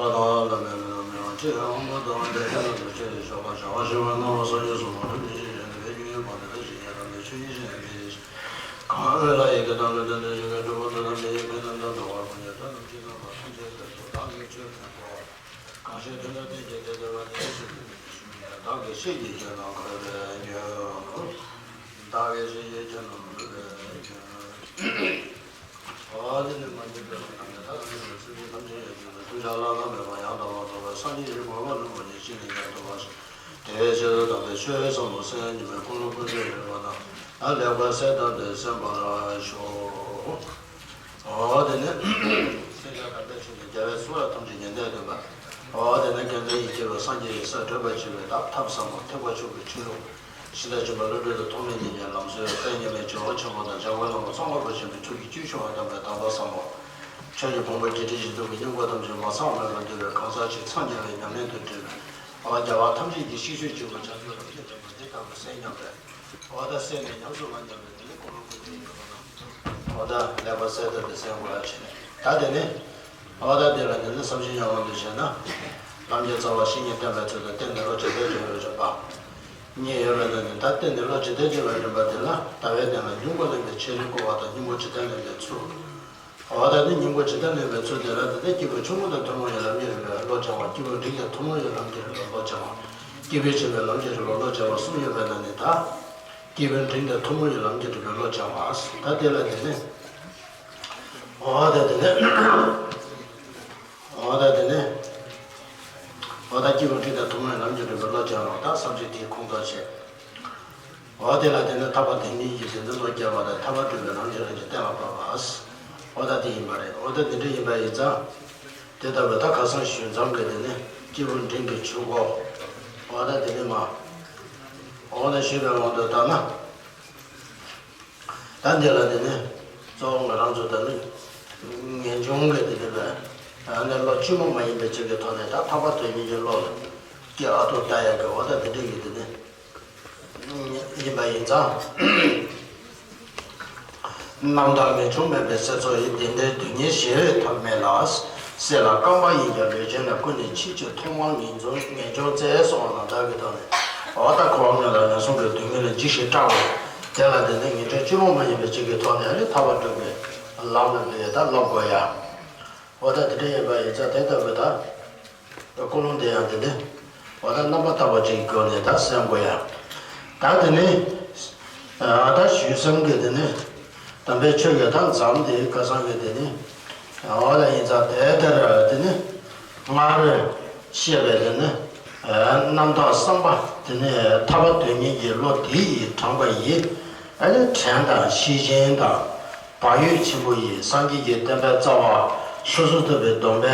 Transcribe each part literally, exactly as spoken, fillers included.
བ་དང་བླ་མའི་མི་ལ་མི་དབང་ཆེ་ཡང་དབང་པོ་དང་འདྲ་ཡང་དུ་ཆེ་ཡི་ཞོགས་པ་བྱ་བ་ཞིག་པ་སྣང་བ་སངས་རྒྱས་སུ་མ་ལུས་མི་ཤེས་ཀྱང་དེ་བས་ཀྱང་ཡོད་པ་དེ་འདྲ་ཞིག་ཡང་རང་གི་ཆོས་ཉིད་ཤེས་ནས་མི་ཤེས་ཤིང་། གང་འོད་ལ་ཡི་གེ་དང་ལུས་རྟེན་དུ་ཡི་གེ་གྲུབ་པ་དེ་དང་མི་ཡི་གེ་རྣམས་དང་འདྲ་བར་ཁོ་ནས་དོན་རྣམས་ཅི་ཙམ་པ་ཐམས་ཅད་ཟད་དོ། བདག་གིས་ཆོས་བསྟན་ཏོ། གང་ཞིག་དེ་འདྲ་བསྟན་ཅིང་དེ་བསྟན་པ་དེ་ཡི་ཕྱིར་དེ་ནི་ཞུ་མི་ཉན། བདག་གིས་ཤེས་ཀྱི་ཁྱོད་རྣམས་ག་རེ་འགྱོད། བདག་གིས་ཤེས་ཀྱི་ཁྱོད་རྣམས་ག་རེ་འགྱོད། འོ་དེ་ནི་མ་གྱུར་པའི་ལམ་ནས་ད་ལྟ་ནི་སེམས་ཅན་ཐམས་ཅད་ཡོད་ཀྱང་ཐུགས་ཅག་བླ་ན་མེད་པ་ཡང་དག་པར་རྫོགས་པའི་སངས་རྒྱས་ཀྱི་གོ་འཕང་ལུང་པ་ཉིད་ཅི་ནས་ཀྱང་ཐོབ་པར་ཤོག་དེ་བས་ཆེས་སུ་དམ་པའི་ཆོས་ཟབ་མོ་གསན་སྙིང་པོའི་ཀུན་སློང་ཀུན་སྤྱོད་རིགས་པ་རྣམས་ལ་ལེགས་པར་གསལ་བཏབ་སྟེ་གསན་པར་ཤོག་འོ་དེ་ནི་སེམས་ཅན་དམ་པའི་ཆོས་ནི་རྒྱལ་བའི་གསུང་རབ་ཐམས་ཅད་ཉན་ཐོས་སྟོན་པ། འོ་དེ་ནི་དགེ་འདུན་ཡིད་བསྐྱོད་པའི་སངས་རྒྱས་ཀྱི་སྲས་བགྲོད་པར་བྱེད་པའི་ཐབས་ཐབས་ཟབ་མོ་ཐེག་པ་ཆོས་ཀྱི་ཆོས་ལུགས། ཤིང་རྟ་ཆེན་པོ་ཀླུ་སྒྲུབ་ཏུ་ཐོགས་མེད་ཉིད་ཀྱི་ལམ་སྲོལ་དཔལ་མཉམ་མེད་ཇོ་བོ་ཆེན་པོ་དང་འཇམ་མགོན་བླ་མ་ཙོང་ཁ་པ་ཆེན་པོའི་ཐུགས་ཀྱི་བཅུད་ཆུང་བ་དམ་པའི་དམ་པ་ཟབ་མོ། ཆོས་ཀྱི་ཕུང་པོ་བརྒྱད་ཁྲི་བཞི་སྟོང་གི་སྙིང་པོ་ཐམས་ཅད་མ་ཚང་བར་མ་འདུས་པའི་གང་ཟག་ཅིག་འཚང་རྒྱ་བའི་ཉམས་ལེན་དུ་བགྲོད་པའི་འོ་རྒྱལ་བ་ཐམས་ཅད་ཀྱི་གཤེགས་མཆོག་གཅིག་པུ་བྱང་ཆུབ་ལམ་གྱི་འདྲེན་པ་འདི་ལྟ་བུ་གསན་སྙམ་པས། འོ་ད་གསན་ནས་ཉམས་སུ་མ་མྱོང་བའི་དེ་ནི་ཀུན་སློང་ཀུན་སྤྱོད་ཡིན་པ་དང་། འོ་ད་ལེགས་པར་གསལ་བཏབ་སྟེ་གསན་དགོས་ཡ་བྱས་ནས་ད་དེ་ནི། འོ་ད་དེ་ལ་དེ་ནི་བསམ་བཞིན་ཡང་དབང་དུ་བྱས་ན། ལམ་གྱི་རྩ་བ་བཤེས་གཉེན་བསྟེན་པའི་ཚུལ་དང་བསྟེན་ནས་བློ་ཇི་ལྟར་འགྱུར་བའི་རིམ་པ། གཉིས་ཡོད་པའི་ནང་ནས་ད་བསྟེན་ནས་བློ་ཇི་ལྟར་འགྱུར་བའི་རིམ་པ་དེ་ལ་ཟླ་བའི་སྟེང་ལ་སྙིང་པོ་ལེན་པའི་ཕྱིར་བསྐུལ་བ་དང་སྙིང་པོ་ཇི་ལྟར་ལེན་པའི་ཚུལ། འོ་ད་ནི་སྙིང་པོ་ཇི་ལྟར་ལེན་པའི་ཚུལ་དེ་ལ་ད་ལྟ་སྐྱེས་བུ་ཆུང་ངུ་དང་ཐུན་མོང་བའི་ལམ་གྱི་རིམ་པས་བློ་སྦྱང་བ། སྐྱེས་བུ་འབྲིང་དང་ཐུན་མོང་བའི་ལམ་གྱི་རིམ་པས་བློ་སྦྱང་བ། སྐྱེས་བུ་ཆེན་པོའི་ལམ་གྱི་རིམ་པས་བློ་སྦྱང་བ་གསུམ་ཡོད་པའི་ནང་ནས་ད། སྐྱེས་བུ་འབྲིང་དང་ཐུན་མོང་བའི་ལམ་གྱི་རིམ་པས་བློ་སྦྱང་བ། ད་དེ་ལ་དེ་ནི། འོ་ད་དེ་ནི། འོ་ད་དེ་ནི། འོ་ད་སྐྱེས་བུ་འབྲིང་དང་ཐུན་མོང་བའི་ལམ་གྱི་རིམ་པས་བློ་སྦྱང་བ་ད་བསམ་གཞིག་དེའི་ཁུངས་གཏོགས་བྱེད། འོ་དེ་ལ་དེ་ནི་ཐར་པ་དོན་གཉེར་གྱི་དེ་ནི་བློ་སྐྱེ་བ་དང་ཐར་པ་སྒྲུབ་པའི་ལམ་གྱི་རིམ་གྱིས་གཏན་ལ་ཕབ་པ། འོ་ད་དེ་ཡིན་པ་རེད། འོ་ད་དེ་འདྲ་ཡིན་པ་ཡིན་ཙང་། དེ་ལྟ་བུའི་ད་ཁ་སང་ཞུས་མཚམས་ཀྱི་དེ་ནི་སྐྱེས་བུ་འབྲིང་གི་ཆོས་སྐོར། འོ་ད་དེ་ནི་མ། འོ་ན་ཞུས་པའི་དབང་དུ་བཏང་ན། ད་འདི་ལ་དེ་ནི་གཙོ་བོ་ང་རང་ཚོ་ད་ནི་ངེས་འབྱུང་གི་དེ་ནི་བས་ཨ་ནི་བློ་ཆུང་ངུ་མ་ཡིན་པའི་ཆོས་ཀྱི་ཐོག་ནས་ད་ཐར་པ་དོན་གཉེར་གྱི་བློ་ལ་སྐྱེ་ཨ་ཐུར་ལྟ་ཡག་གི་འོ་ད་དེ་འདྲ་ཡིན་དེ་ནི་ཡིན་པ་ཡིན་ཙང་། རྣམ་དག་ངེས་འབྱུང་མེད་པའི་སྲས་ཚོ་ཡིས་དེ་འདྲའི་དོན་གཉེར་ཞེས་པའི་ཐབས་མེད་ལ། སྲས་ལ་རྐང་པ་ཡིན་ཀྱང་ལུས་ཅན་ལ་ཀུན་ནས་ཕྱིན་ཅི་མཐོང་བ་ངེས་འབྱུང་ངེས་འབྱུང་བཙལ་སོང་བ་ལ་བདག་གི་ཐོག་ནས་འོ་ད་འཁོར་བ་ལ་ངན་སོང་གི་སྡུག་བསྔལ་ལ་འཇིགས་ཤིང་སྐྲག་པ་དེ་ལ་དེ་ནི་ངེས་འབྱུང་སྐྱེ་བོ་མ་ཡིན་པའི་ཅིག་གི་ཐོག་ནས་ཨ་ནི་ཐར་པ་སྒྲུབ་པའི་ལམ་ལ་འདི་ཡི་ད་སློབ་དགོས་ཡ། འོ་ད་དེ་འདྲ་ཡིན་པ་ཡིན་ཙང་དེ་ལྟ་བུ་ད། ཀུན་སློང་དེ་ཡང་དེ་ནི། འོ་ད་རྣམ་པར་དག་པ་ཅིག་གི་སྒོ་ནས་ད་གསན་དགོས་ཡ། ད་དེ་ནི། ཨ་ད་ཞུས་སམ་གི་དེ་ནི། དམ་པའི་ཆོས་ཀྱི་ད་མཚམས་དེ་ཁ་སང་གི་དེ་ནི། འོ་ད་ཡིན་ཙང་དེ་ལྟར་དེ་ནི། སྔར་བཤད་པའི་དེ་ནི། རྣམ་དག་བསམ་པ་དེ་ནི་ཐར་པ་དོན་གཉེར་གྱི་བློ་དེ་ཡིས་དྲངས་པ་ཡིས། ཨ་ནི་བྲན་དང་ཤེས་ཆེན་དང་། བག་ཡོད་ཆེན་པོ་ཡིས་སངས་རྒྱས་ཀྱི་བསྟན་པའི་རྩ་བ་སོ་སོར་ཐུབ་པའི་སྡོམ་པའི་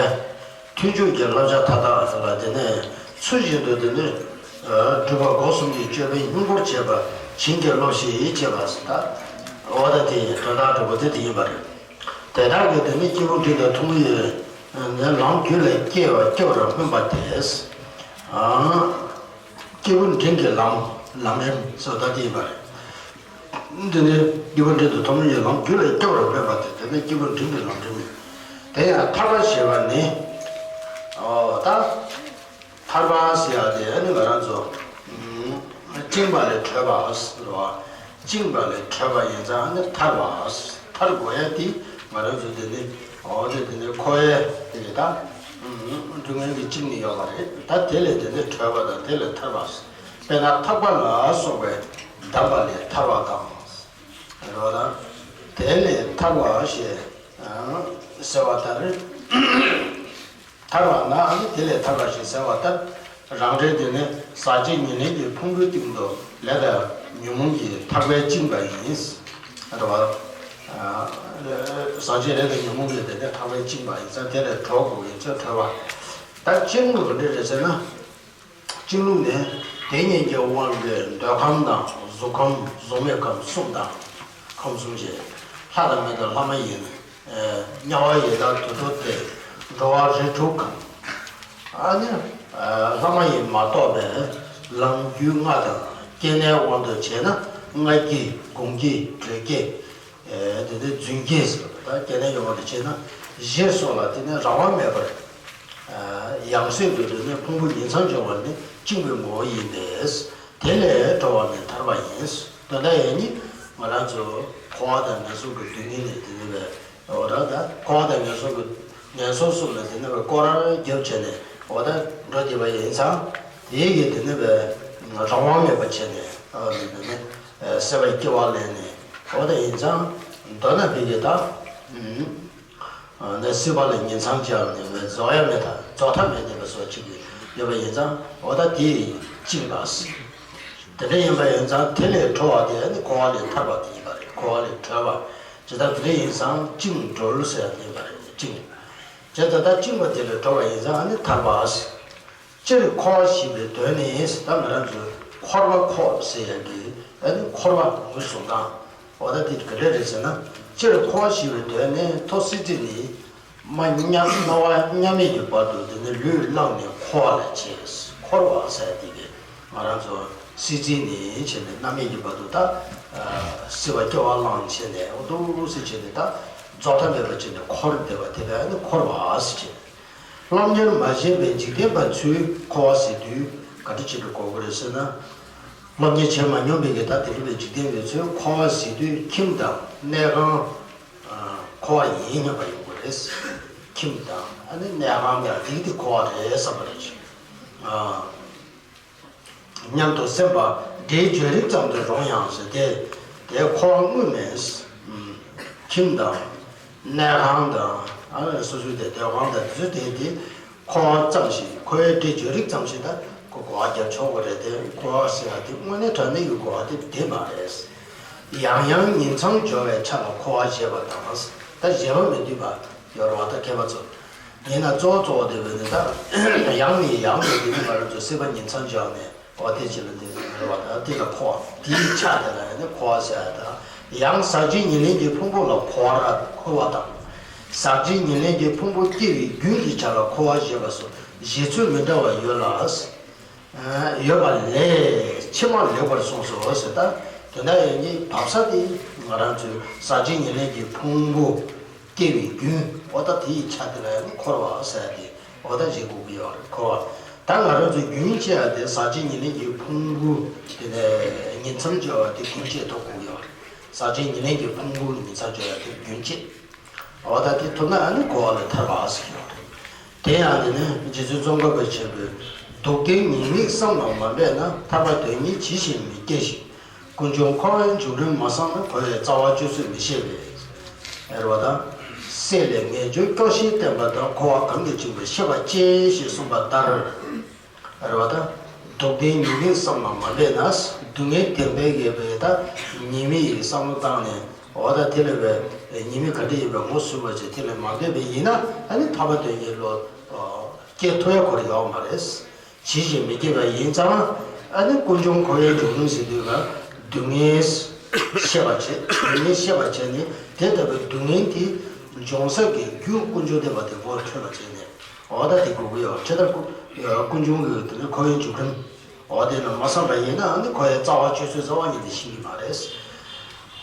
མཐུན་འཇུག་གི་བསླབ་བྱ་མཐའ་དག་ལ་དེ་ནས་ཚུལ་བཞིན་དུ་དེ་ནས་སྒྲུབ་པ་སྒོ་གསུམ་གྱི་སྤྱོད་པའི་སྙིང་པོར་བྱས་པ་བྱིན་གྱིས་རློབས་ཤིག་ཅེས་པ་ཟེར་ད། འོ་ད་དེ་ཡིན་དོན་དག་སྒྲུབ་པ་དེ་དེ་ཡིན་པ་རེད། དེ་དག་གི་དེ་ནས་སྐྱེས་བུ་འབྲིང་དང་ཐུན་མོང་ཡི་ནས་ལམ་རྒྱུད་ལ་སྐྱེ་བ་སྐྱེ་བར་སྨོན་པ་དེས། སྐྱེས་བུ་འབྲིང་གི་ལམ་ལམ་རིམ་སོགས་ད་དེ་ཡིན་པ་རེད། འདི་ནི་སྐྱེས་བུ་འབྲིང་དུ་ཐོབ་ནི་ཡི་ལམ་རྒྱུད་ལ་སྐྱེ་བར་འབད་པ་སྟེ། དེ་ནི་སྐྱེས་བུ་འབྲིང་གི་ལམ་འབྲིང་མིན། དེ་ཡང་ཐར་པ་ཞེས་པ་ནི། ཨོ་ད། ཐར་པ་ཟེར་ཡག་དེ་ཨ་ནི་ང་རང་ཚོ། བཅིངས་པ་ལས་གྲོལ་བ་ཟེར་བ། བཅིངས་པ་ལས་གྲོལ་བ་ཡིན་ཙང་ཨ་ནི་ཐར་བ། ཐར་དགོས་ཡ་དེ་ང་རང་ཚོ་དེ་ནི་ཨོ་དེ་དེ་ནི་འཁོར་བའི་དེ་ད། སྡུག་བསྔལ་གྱི་བཅིངས་ནས་ཡོད་པ་རེད། ད་དེ་ལས་དེ་ནི་གྲོལ་བ་དང་དེ་ལས་ཐར་བ། དཔེར་ན་ཐག་པ་ལ་སོགས་པའི་བསྡམས་པ་ལས་ཐར་བ་དང་། རེད་བ་དང་། དེ་ལས་ཐར་བ་ཞེས་ཟེར་བ་ལྟར། ཐར་བ་ན་ཨ་ནི་དེ་ལས་ཐར་བ་ཞེས་ཟེར་བ་ལྟར། རང་འབྲས་དེ་ནི་ཟག་བཅས་ཉེར་ལེན་གྱི་ཕུང་པོའི་སྟེང་དུ་ལས་དང་ཉོན་མོངས་ཀྱི་ཐག་པས་བཅིངས་པ་ཡིན། རེད་བ། ཟག་བཅས་ལས་དང་ཉོན་མོངས་ཀྱི་དེ་ནི་ཐག་པས་བཅིངས་པ་ཡིན་ཙང་དེ་ལས་གྲོལ་དགོས་ཡིན་ཙང་གྲོལ་བ། ད་བཅིངས་པ་ག་འདྲ་རེད་ཟེར་ན། སྤྱི་ལུགས་ནས་དེ་ཉིད་ཀྱི་དབང་གིས་འདོད་ཁམས་དང་གཟུགས་ཁམས་གཟུགས་མེད་ཁམས་གསུམ་དང་། ཁམས་གསུམ་ཞེས་ལྷ་དང་མི་དང་ལྷ་མ་ཡིན། དམྱལ་བ་ཡི་དྭགས་དུད་འགྲོ་སྟེ། འགྲོ་བ་རིགས་དྲུག་གམ། ཨ་ནི་ལྷ་མ་ཡིན་མ་གཏོགས་པའི་ལམ་རྒྱུད་ལྔ་དང་སྐྱེ་གནས་དབང་དུ་བྱས་ན་མངལ་སྐྱེས་སྒོང་སྐྱེས་དྲོད་སྐྱེས། དེ་ནས་རྫུན་སྐྱེས་ཟེར་བ་དང་སྐྱེ་གནས་ཡོངས་སུ་བྱས་ན་བཞི་སོགས་ལ་དེ་ནས་རང་དབང་མེད་པར། ཡང་སྲིད་དུ་དེ་ནས་ཕུང་པོ་ཉིང་མཚམས་སྦྱོར་བ་ནི་བཅིངས་པའི་ངོ་བོ་ཡིན་པས། དེ་ལས་གྲོལ་བ་ནི་ཐར་པ་ཡིན། དོན་དག་ཡང་ནི་ང་རང་ཚོ་འཁོར་བ་དང་ངན་སོང་གི་སྡུག་བསྔལ་ནས་དེ་ནས་བས་འོ་ད་ད་འཁོར་བ་དང་ངན་སོང་གི་ངན་སོང་གསུམ་ལ་དེ་ནས་བས་སྐོར་ར་རྒྱབ་བྱས་ནས་འོ་ད་འགྲོ་བསྡད་པ་ཡིན་ཙང་དེ་ཡི་གེ་དེ་ནས་བས་རང་དབང་མེད་པ་བྱས་ནས་ཨ་ནི་དེ་ནས་སྲིད་པའི་སྐྱེ་བ་ལེན་ནས་འོ་ད་ཡིན་ཙང་མདོར་ན་བས་གེ་ད། ནས་སྲིད་པ་ལ་ཉིང་མཚམས་སྦྱར་ནས་རྫོགས་ཡ་མེད་ད་རྫོགས་མཐའ་མེད་བསྡད་པ་སོགས་ཅིག་ཡོད་པ་ཡིན་ཙང་འོ་ད་དེ་བཅིངས་པ། དེ་འདྲ་ཡིན་པ་ཡིན་ཙང་དེ་ལས་གྲོལ་བ་དེ་ནི་འཁོར་བ་ལས་ཐར་པ་དེ་ཡིན་པ་རེད། འཁོར་བ་ལས་གྲོལ་བ་ཇི་ལྟར་དེ་འདྲ་ཡིན་ཙང་བཅིངས་གྲོལ་ཟེར་ཡ་དེ་ཡིན་པ་རེད། བཅིངས་ཇི་ལྟར་ད་བཅིངས་པ་དེ་ལས་གྲོལ་བ་ཡིན་ཙང་ནི་ཐར་པ། སྤྱིར་འཁོར་བ་ཞེས་པའི་དོན་ནི་ད་ང་རང་ཚོས་འཁོར་བ་འཁོར་ཟེར་ཡ་གི་ཨ་ནི་འཁོར་བ་ངོས་བཟུང་སྟངས་འོ་ད་དེ་ག་འདྲ་རེད་ཟེར་ན། སྤྱིར་འཁོར་བ་ཞེས་པའི་དོན་ནི་ཐོག་སྲིད་རྩེ་ནས་མ་མཉམ་སྣང་བ་མཉམ་མེད་ཀྱི་བར་དུ་དེ་ནི་ལུས་བླངས་ནས་འཁོར་བ་ལ་བྱེད། འཁོར་བ་ཟེར་ཡ་དེ་གི་ང་རང་ཚོ་སྲིད་རྩེ་ནས་བྱས་ནས་མནར་མེད་ཀྱི་བར་དུ་ད་སྲིད་པ་སྐྱེ་བ་བླངས་བྱས་ནས་འོ་འདུག་སེ་བྱས་ནས་ད་རྫོགས་མཐའ་མེད་པར་བྱས་ནས་འཁོར་བསྡད་པ་དེ་ལ་ནི་འཁོར་བ་ཟེར་བྱས། སློབ་གཉེར་མ་བྱས་པའི་འཇིག་རྟེན་པ་ཚོས་འཁོར་བ་ཟེར་དུས་ག་འདྲ་ཅིག་ཏུ་གོ་དགོས་རེད་ཟེར་ན། སློབ་གཉེར་བྱས་མ་མྱོང་བའི་གི་ད་དེ་འདྲ་བའི་འཇིག་རྟེན་པའི་ཚོས་འཁོར་བ་ཟེར་དུས་ཁྱིམ་དང་གནས་ཁང་། ཨ། འཁོར་བ་ཡིན་སྙམ་པ་ཡོང་གི་རེད། ཁྱིམ་དང་ཨ་ནི་གནས་ཁང་དང་དེ་དེ་འཁོར་བ་རེད་བསམ་པ་རེད། ཨ། མཉམ་དུ་སེམས་པ་འདྲེས་བརྗོད་རིགས་ཙམ་དུ་རུང་ཡང་ཟེར་ཏེ། དེ་འཁོར་བ་དངོས་མེད། ཁྱིམ་དང་། གནས་ཁང་དང་ཨ་ནི་སོ་སོའི་དེ་སྡོད་ཁང་དང་དེ་ཚོ་དེ་དེ་འཁོར་བ་ཙམ་ཞིག་འཁོར་བའི་འདྲེས་བརྗོད་རིགས་ཙམ་ཞིག་ད་ཁོ་གོ་བ་རྒྱབ་ཆོག་གི་རེད་དེ། འཁོར་བ་ཟེར་བ་དེ་དངོས་གནས་དྲང་གནས་ཀྱི་གོ་བ་དེ་དེ་མ་རེད། ཡང་ཡང་ཉིང་མཚམས་སྦྱོར་བའི་ཆ་ལ་འཁོར་བ་ཞེས་པ་དང་། ད་ཞེས་པ་མི་འདུས་པ་ཡོད་རེད་བ། ད་མཁས་པ་ཚོ། ཡིན་ན་གཙོ་བོ་གཙོ་བོ་དེ་བས་ནི་ད་ཡང་ནས་ཡང་དུ་དེ་ནི་ང་རང་ཚོ་སྲིད་པ་ཉིང་མཚམས་སྦྱར་ནས་འོ་དེ་ཅི་ལ་འདི་རེད་བ། ད་དེ་ལ་འཁོར་བ་དེའི་ཆ་དེ་ལ་ཡང་ནི་འཁོར་བ་ཟེར་ཡ་ད། ཡང་ཟག་བཅས་ཉེར་ལེན་གྱི་ཕུང་པོ་ལ་འཁོར་བ་འཁོར་བ་དང་། ཟག་བཅས་ཉེར་ལེན་གྱི་ཕུང་པོ་སྐྱེ་བའི་རྒྱུན་གྱི་ཆ་ལ་འཁོར་བ་ཞེས་པ་སོགས་བཞེད་ཚུལ་མི་འདྲ་བ་ཡོད་ལ། ཡོད་པ་ལས་ཕྱི་མ་ལེགས་པར་གསུངས་སོ་ཟེར། ད་དོན་དག་ཡང་ནི་བབ་ས་དེ་ང་རང་ཚོའི་ཟག་བཅས་ཉེར་ལེན་གྱི་ཕུང་པོ་སྐྱེ་བའི་རྒྱུན་འོ་ད་དེ་ཡི་ཆ་དེ་ལ་ཡང་ནི་འཁོར་བ་ཟེར་ཏེ་འོ་ད་བཞེད་དགོས་ཀྱི་ཡོད་རེད། འཁོར་བ་ད་ང་རང་ཚོའི་རྒྱུན་བཅས་ཡ་དེ་ཟག་བཅས་ཉེར་ལེན་གྱི་ཕུང་པོ་དེ་ནས་ཉིང་མཚམས་སྦྱོར་བ་དེ་རྒྱུན་བཅས་ཐོབ་དགོས་ཀྱི་ཡོད་རེད། ཟག་བཅས་ཉེར་ལེན་གྱི་ཕུང་པོ་ཉིང་མཚམས་སྦྱོར་བ་དེ་རྒྱུན་བཅས། འོ་ད་དེ་ཐུབ་ན་ཨ་ནི་འཁོར་བ་ལས་ཐར་པ་ཟེར་གྱི་ཡོད་རེད། དེ་ཡང་དེ་ནི་རྗེ་བཙུན་ཙོང་ཁ་པ་ཆེན་པོས། སྡུག་བདེན་ཉེས་དམིགས་བསམ་ལ་མ་འབད་ན། ཐར་པ་དོན་གཉེར་ཇི་བཞིན་མི་སྐྱེ་ཞིང་། ཀུན་འབྱུང་འཁོར་བའི་འཇིགས་རུང་མ་སངས་ན། འཁོར་བའི་རྩ་བ་གཅོད་ཚུལ་མི་ཤེས་པས། ཨེ་རེད་བ་ད། སྲེད་ལས་ངེས་འབྱུང་སྐྱོ་ཤས་བསྟན་པ་དང་། འཁོར་བ་གང་གིས་བཅིངས་པའི་ཤེས་པ་གཅེས་ཞེས་གསུངས་པ་ལྟར། རེད་བ་ད། སྡུག་བདེན་ཉེས་དམིགས་བསམ་ལ་མ་འབད་ན། སྡུག་བསྔལ་བདེན་པའི་ཡོད་པའི་ད་ཉེས་དམིགས་ཡི་བསམ་བློ་བཏང་ནས་འོ་ད་དེ་ལས་པའི་ཉེས་དམིགས་ག་འདྲ་ཡིན་པའི་ངོ་ཟུམ་པ་ཅིག་དེ་ལས་མ་འདོད་པའི་ཡིན་ན་ཨ་ནི་ཐར་པ་དོན་གཉེར་ལོ་སྐྱེ་ཐུབ་ཡ་ཁོ་ར་ཡོད་མ་རེད། ཇི་བཞིན་མི་སྐྱེ་བ་ཡིན་ཙང་ཨ་ནི་ཀུན་འབྱུང་འཁོར་བའི་འཇིགས་རུང་ཟེར་དུས་ཀ་སྡུག་བསྔལ་ཤེས་པ་བྱེད། སྡུག་བསྔལ་ཤེས་པ་བྱས་ནས་དེ་ལྟ་བུའི་སྡུག་བསྔལ་དེ་འབྱུང་ས་གི་རྒྱུ་ཀུན་འབྱུང་བདེན་པ་དེ་ངོ་འཕྲོད་པ་བྱས་ནས། འོ་ད་དེ་དགོས་ཀྱི་ཡོད། ཇི་ལྟར་ཀུན་ཀུན་འབྱུང་གི་དེ་ནི་འཁོར་བའི་འཇིགས་རུང་འོ་དེ་ནི་མ་བསམ་པ་ཡིན་ན་ནི་འཁོར་བའི་རྩ་བ་གཅོད་ཚུལ་རྩ་བ་ཉིད་དུ་ཤེས་ཀྱི་མ་རེད།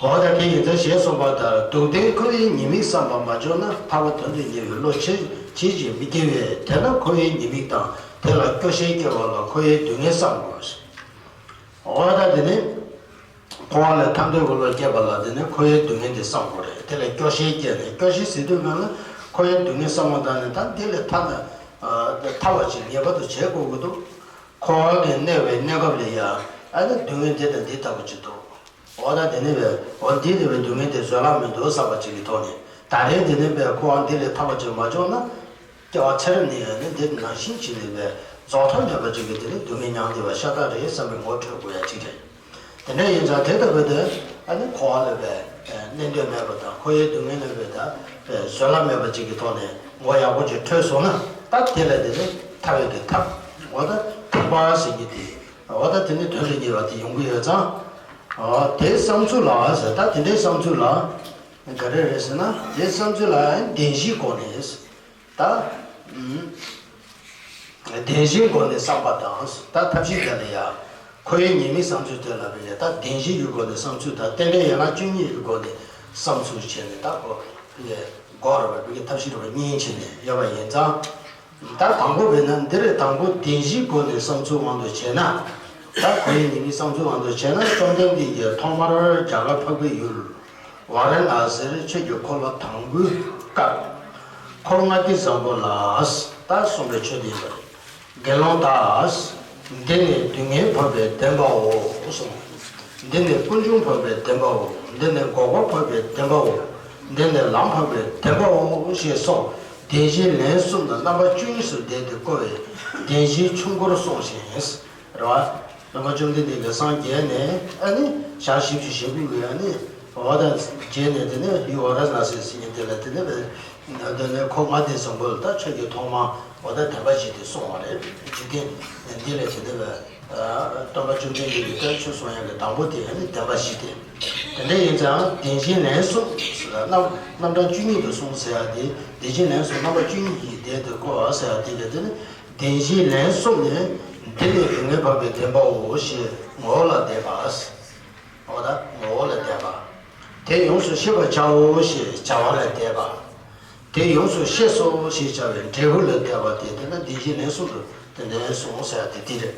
འོ་ད་དེ་ཡིན་ཙང་ཞེས་གསུངས་པ་ལྟར་སྡུག་བདེན་འཁོར་བའི་ཉེས་དམིགས་བསམ་པ་མ་བྱུང་ན། ཐར་པ་དོན་དུ་གཉེར་བའི་བློ་ཇི་ཇི་བཞིན་མི་སྐྱེ་བས། དེས་ན་འཁོར་བའི་ཉེས་དམིགས་དང་དེ་ལ་སྐྱོ་ཤས་སྐྱེ་བ་ལ་འཁོར་བའི་སྡུག་བསྔལ་བསམ་དགོས། འོ་ད་དེ་ནི། འཁོར་བ་ལས་ཐར་འདོད་ཀྱི་བློ་སྐྱེས་པ་ལ་དེ་ནི་འཁོར་བའི་སྡུག་བསྔལ་དེ་བསམ་དགོས་རེད། དེ་ལས་སྐྱོ་ཤས་སྐྱེས་ནས་སྐྱོ་ཤས་ཟེར་དུས་གང་ལ་འཁོར་བའི་སྡུག་བསྔལ་བསམ་བློ་བཏང་ནས་ད་འདི་ལས་ཐར་ན་ཐར་བ་ཞིག་ངེས་པར་དུ་བྱེད་དགོས་ཀྱི་འདུག་འཁོར་བ་ལས་གནས་པའི་གནས་སྐབས་ལ་ཡང་ཨ་ནི་སྡུག་བསྔལ་འདི་དང་འདི་ལྟ་བུ་ཅིག་འདུག་འོ་ད་དེ་ནི་བས་འོ་འདི་ལས་བའི་སྡུག་བསྔལ་དེ་བཟོད་གླགས་མི་འདུག་བསམ་པ་ཅིག་གི་ཐོག་ནས་ད་རེས་འདི་ནི་བས་འཁོར་བ་འདི་ལས་ཐར་བ་ཅིག་མ་བྱུང་ན། སྐྱེ་བ་ཚེ་རབས་ནས་ཡང་ནི་འདི་ནང་བཞིན་བྱས་ནས་བས་རྫོགས་མཐའ་མེད་པ་ཅིག་གི་དེ་ནི་སྡུག་བསྔལ་མྱངས་བསྡད་པ་ཤ་སྟག་རེད་བསམ་པའི་ངོ་འཕྲོད་དགོས་ཡ་ཅིག་རེད། དེ་འདྲ་ཡིན་ཙང་དེ་ལྟ་བུ་དེ་ཨ་ནི་འཁོར་བ་ལས་བས་གནས་འདོད་མེད་པ་དང་འཁོར་བའི་སྡུག་བསྔལ་ལས་བས་ད་བས་བཟོད་གླགས་མེད་པ་ཅིག་གི་ཐོག་ནས་ངོ་ཡག་པོ་ཅིག་འཕྲོད་སོང་ན་ད་དེ་ལས་དེ་ནི་ཐར་བའི་གི་ཐབས་འོ་ད་ཐར་ པ་ཟེར་གྱི་དེ། འོ་ད་དེ་ནི་དོན་དུ་གཉེར་བ་དེ་ཡོང་གི་ཡོད་ཙང་། འོ་དེའི་བསམ་ཚུལ་ལ་ཟེར། ད་དེ་འདྲའི་བསམ་ཚུལ་ལ་ག་རེ་རེད་ཟེར་ན། དེའི་བསམ་ཚུལ་ལ་བདེན་བཞིའི་སྒོ་ནས་ད། བདེན་བཞིའི་སྒོ་ནས་བསམ་པ་དང་། ད་ཐབས་ཤེས་དེ་ལ་ཡ། ཁོ་བོའི་ཉེས་དམིགས་བསམ་ཚུལ་དེ་ལ་བས་ནས་ད་བདེན་བཞི་ཡི་སྒོ་ནས་བསམ་ཚུལ་དང་། རྟེན་འབྲེལ་ཡན་ལག་བཅུ་གཉིས་ཀྱི་སྒོ་ནས་བསམ་ཚུལ་བྱས་ནས། ད་ཁོ་བོའི་འགོག་ར་བའི་ཐབས་ཤེས་ར་བ་གཉིས་བྱས་ནས་ཡོད་པ་ཡིན་ཙང་། ད་དང་པོ་བས་ན་འདིར་དང་པོ་བདེན་བཞིའི་སྒོ་ནས་བསམ་ཚུལ་དབང་དུ་བྱས་ན། ད་ཁོ་བོའི་ཉེས་དམིགས་བསམ་ཚུལ་དབང་དུ་བྱས་ན། བཅོམ་ལྡན་འདས་ཀྱིས་ཐོག་མར་རྒྱ་གར་འཕགས་པའི་ཡུལ་ཝཱ་ར་ཎཱ་སིར་ཆོས་ཀྱི་འཁོར་ལོ་དང་པོའི་སྐབས། འཁོར་ལྔ་སྡེ་བཟང་པོ་ལ། ད་གསུངས་པའི་ཆོས་དེ་ཡིན་པ་རེད། དགེ་སློང་དག། འདི་ནི་སྡུག་བསྔལ་འཕགས་པའི་བདེན་པའོ་གསུངས། འདི་ནི་ཀུན་འབྱུང་འཕགས་པའི་བདེན་པའོ། འདི་ནི་འགོག་པ་འཕགས་པའི་བདེན་པའོ། འདི་ནི་ལམ་འཕགས་པའི་བདེན་པའོ་ཞེས་སོགས་བདེན་བཞིའི་ལན་གསུམ་དང་རྣམ་པ་བཅུ་གཉིས་སུ་བཟླས་ཏེ་བསྐོར་བའི་བདེན་བཞིའི་ཆོས་འཁོར་གསུངས་ཤིང་། རེད་བ། སྟོན་པ་བཅོམ་ལྡན་འདས་ཀྱིས་སངས་རྒྱས་ནས་ཨ་ནི་ཞག་བཞི་བཅུ་ཞེ་དགུ་གི་ཨ་ནི་འོ་ད་རྗེས་ནས་དེ་ནས་ཡུལ་ཝཱ་ར་ཎཱ་སི་ཟེར་མཁན་དེ་ལ་དེ་ནས་བས། དེ་ནས་འཁོར་ལྔ་སྡེ་བཟང་པོ་ལ་ད་ཆོས་ཀྱི་ཐོག་མ་འོ་ད་བདེན་པ་བཞི་དེ་གསུངས་པ་རེད། འཇིག་རྟེན་འདི་ལས་དེ་ནས་བས། སྟོན་པ་བཅོམ་ལྡན་འདས་ཀྱིས་ད་ཆོས་གསུང་ཡག་གི་དང་པོ་དེ་ཨ་ནི་བདེན་པ་བཞི་སྟེ། དེ་འདྲ་ཡིན་ཙང་བདེན་བཞིའི་ལན་གསུམ་ཟེར་ལ་རྣམ་རྣམ་གྲངས་བཅུ་གཉིས་དུ་གསུངས་ཟེར་ཡག་དེ། བདེན་བཞིའི་ལན་གསུམ་རྣམ་པ་བཅུ་གཉིས་ཀྱིས་བཟླས་ཏེ་བསྐོར་བ་ཟེར་ཡག་དེ་ལ་དེ་ནི། བདེན་བཞིའི་ལན་གསུམ་ནི། འདི་ནི་སྡུག་བསྔལ་འཕགས་པའི་བདེན་པའོ་ཞེས་ངོ་བོ་ལ་བཟླས་པ། འོ་ད་ངོ་བོ་ལ་བཟླས་པ། དེ་ཡོངས་སུ་ཤེས་པར་བྱའོ་ཞེས་བྱ་བ་ལ་བཟླས་པ། དེ་ཡོངས་སུ་ཤེས་སོ་ཞེས་བྱ་བའི་འབྲས་བུ་ལ་བཟླས་པ་སྟེ། དེ་ནི་བདེན་བཞིའི་ལན་གསུམ་དུ་དེ་འདྲ་གསུངས་ཟེར་ཡག་དེ་དེ་རེད།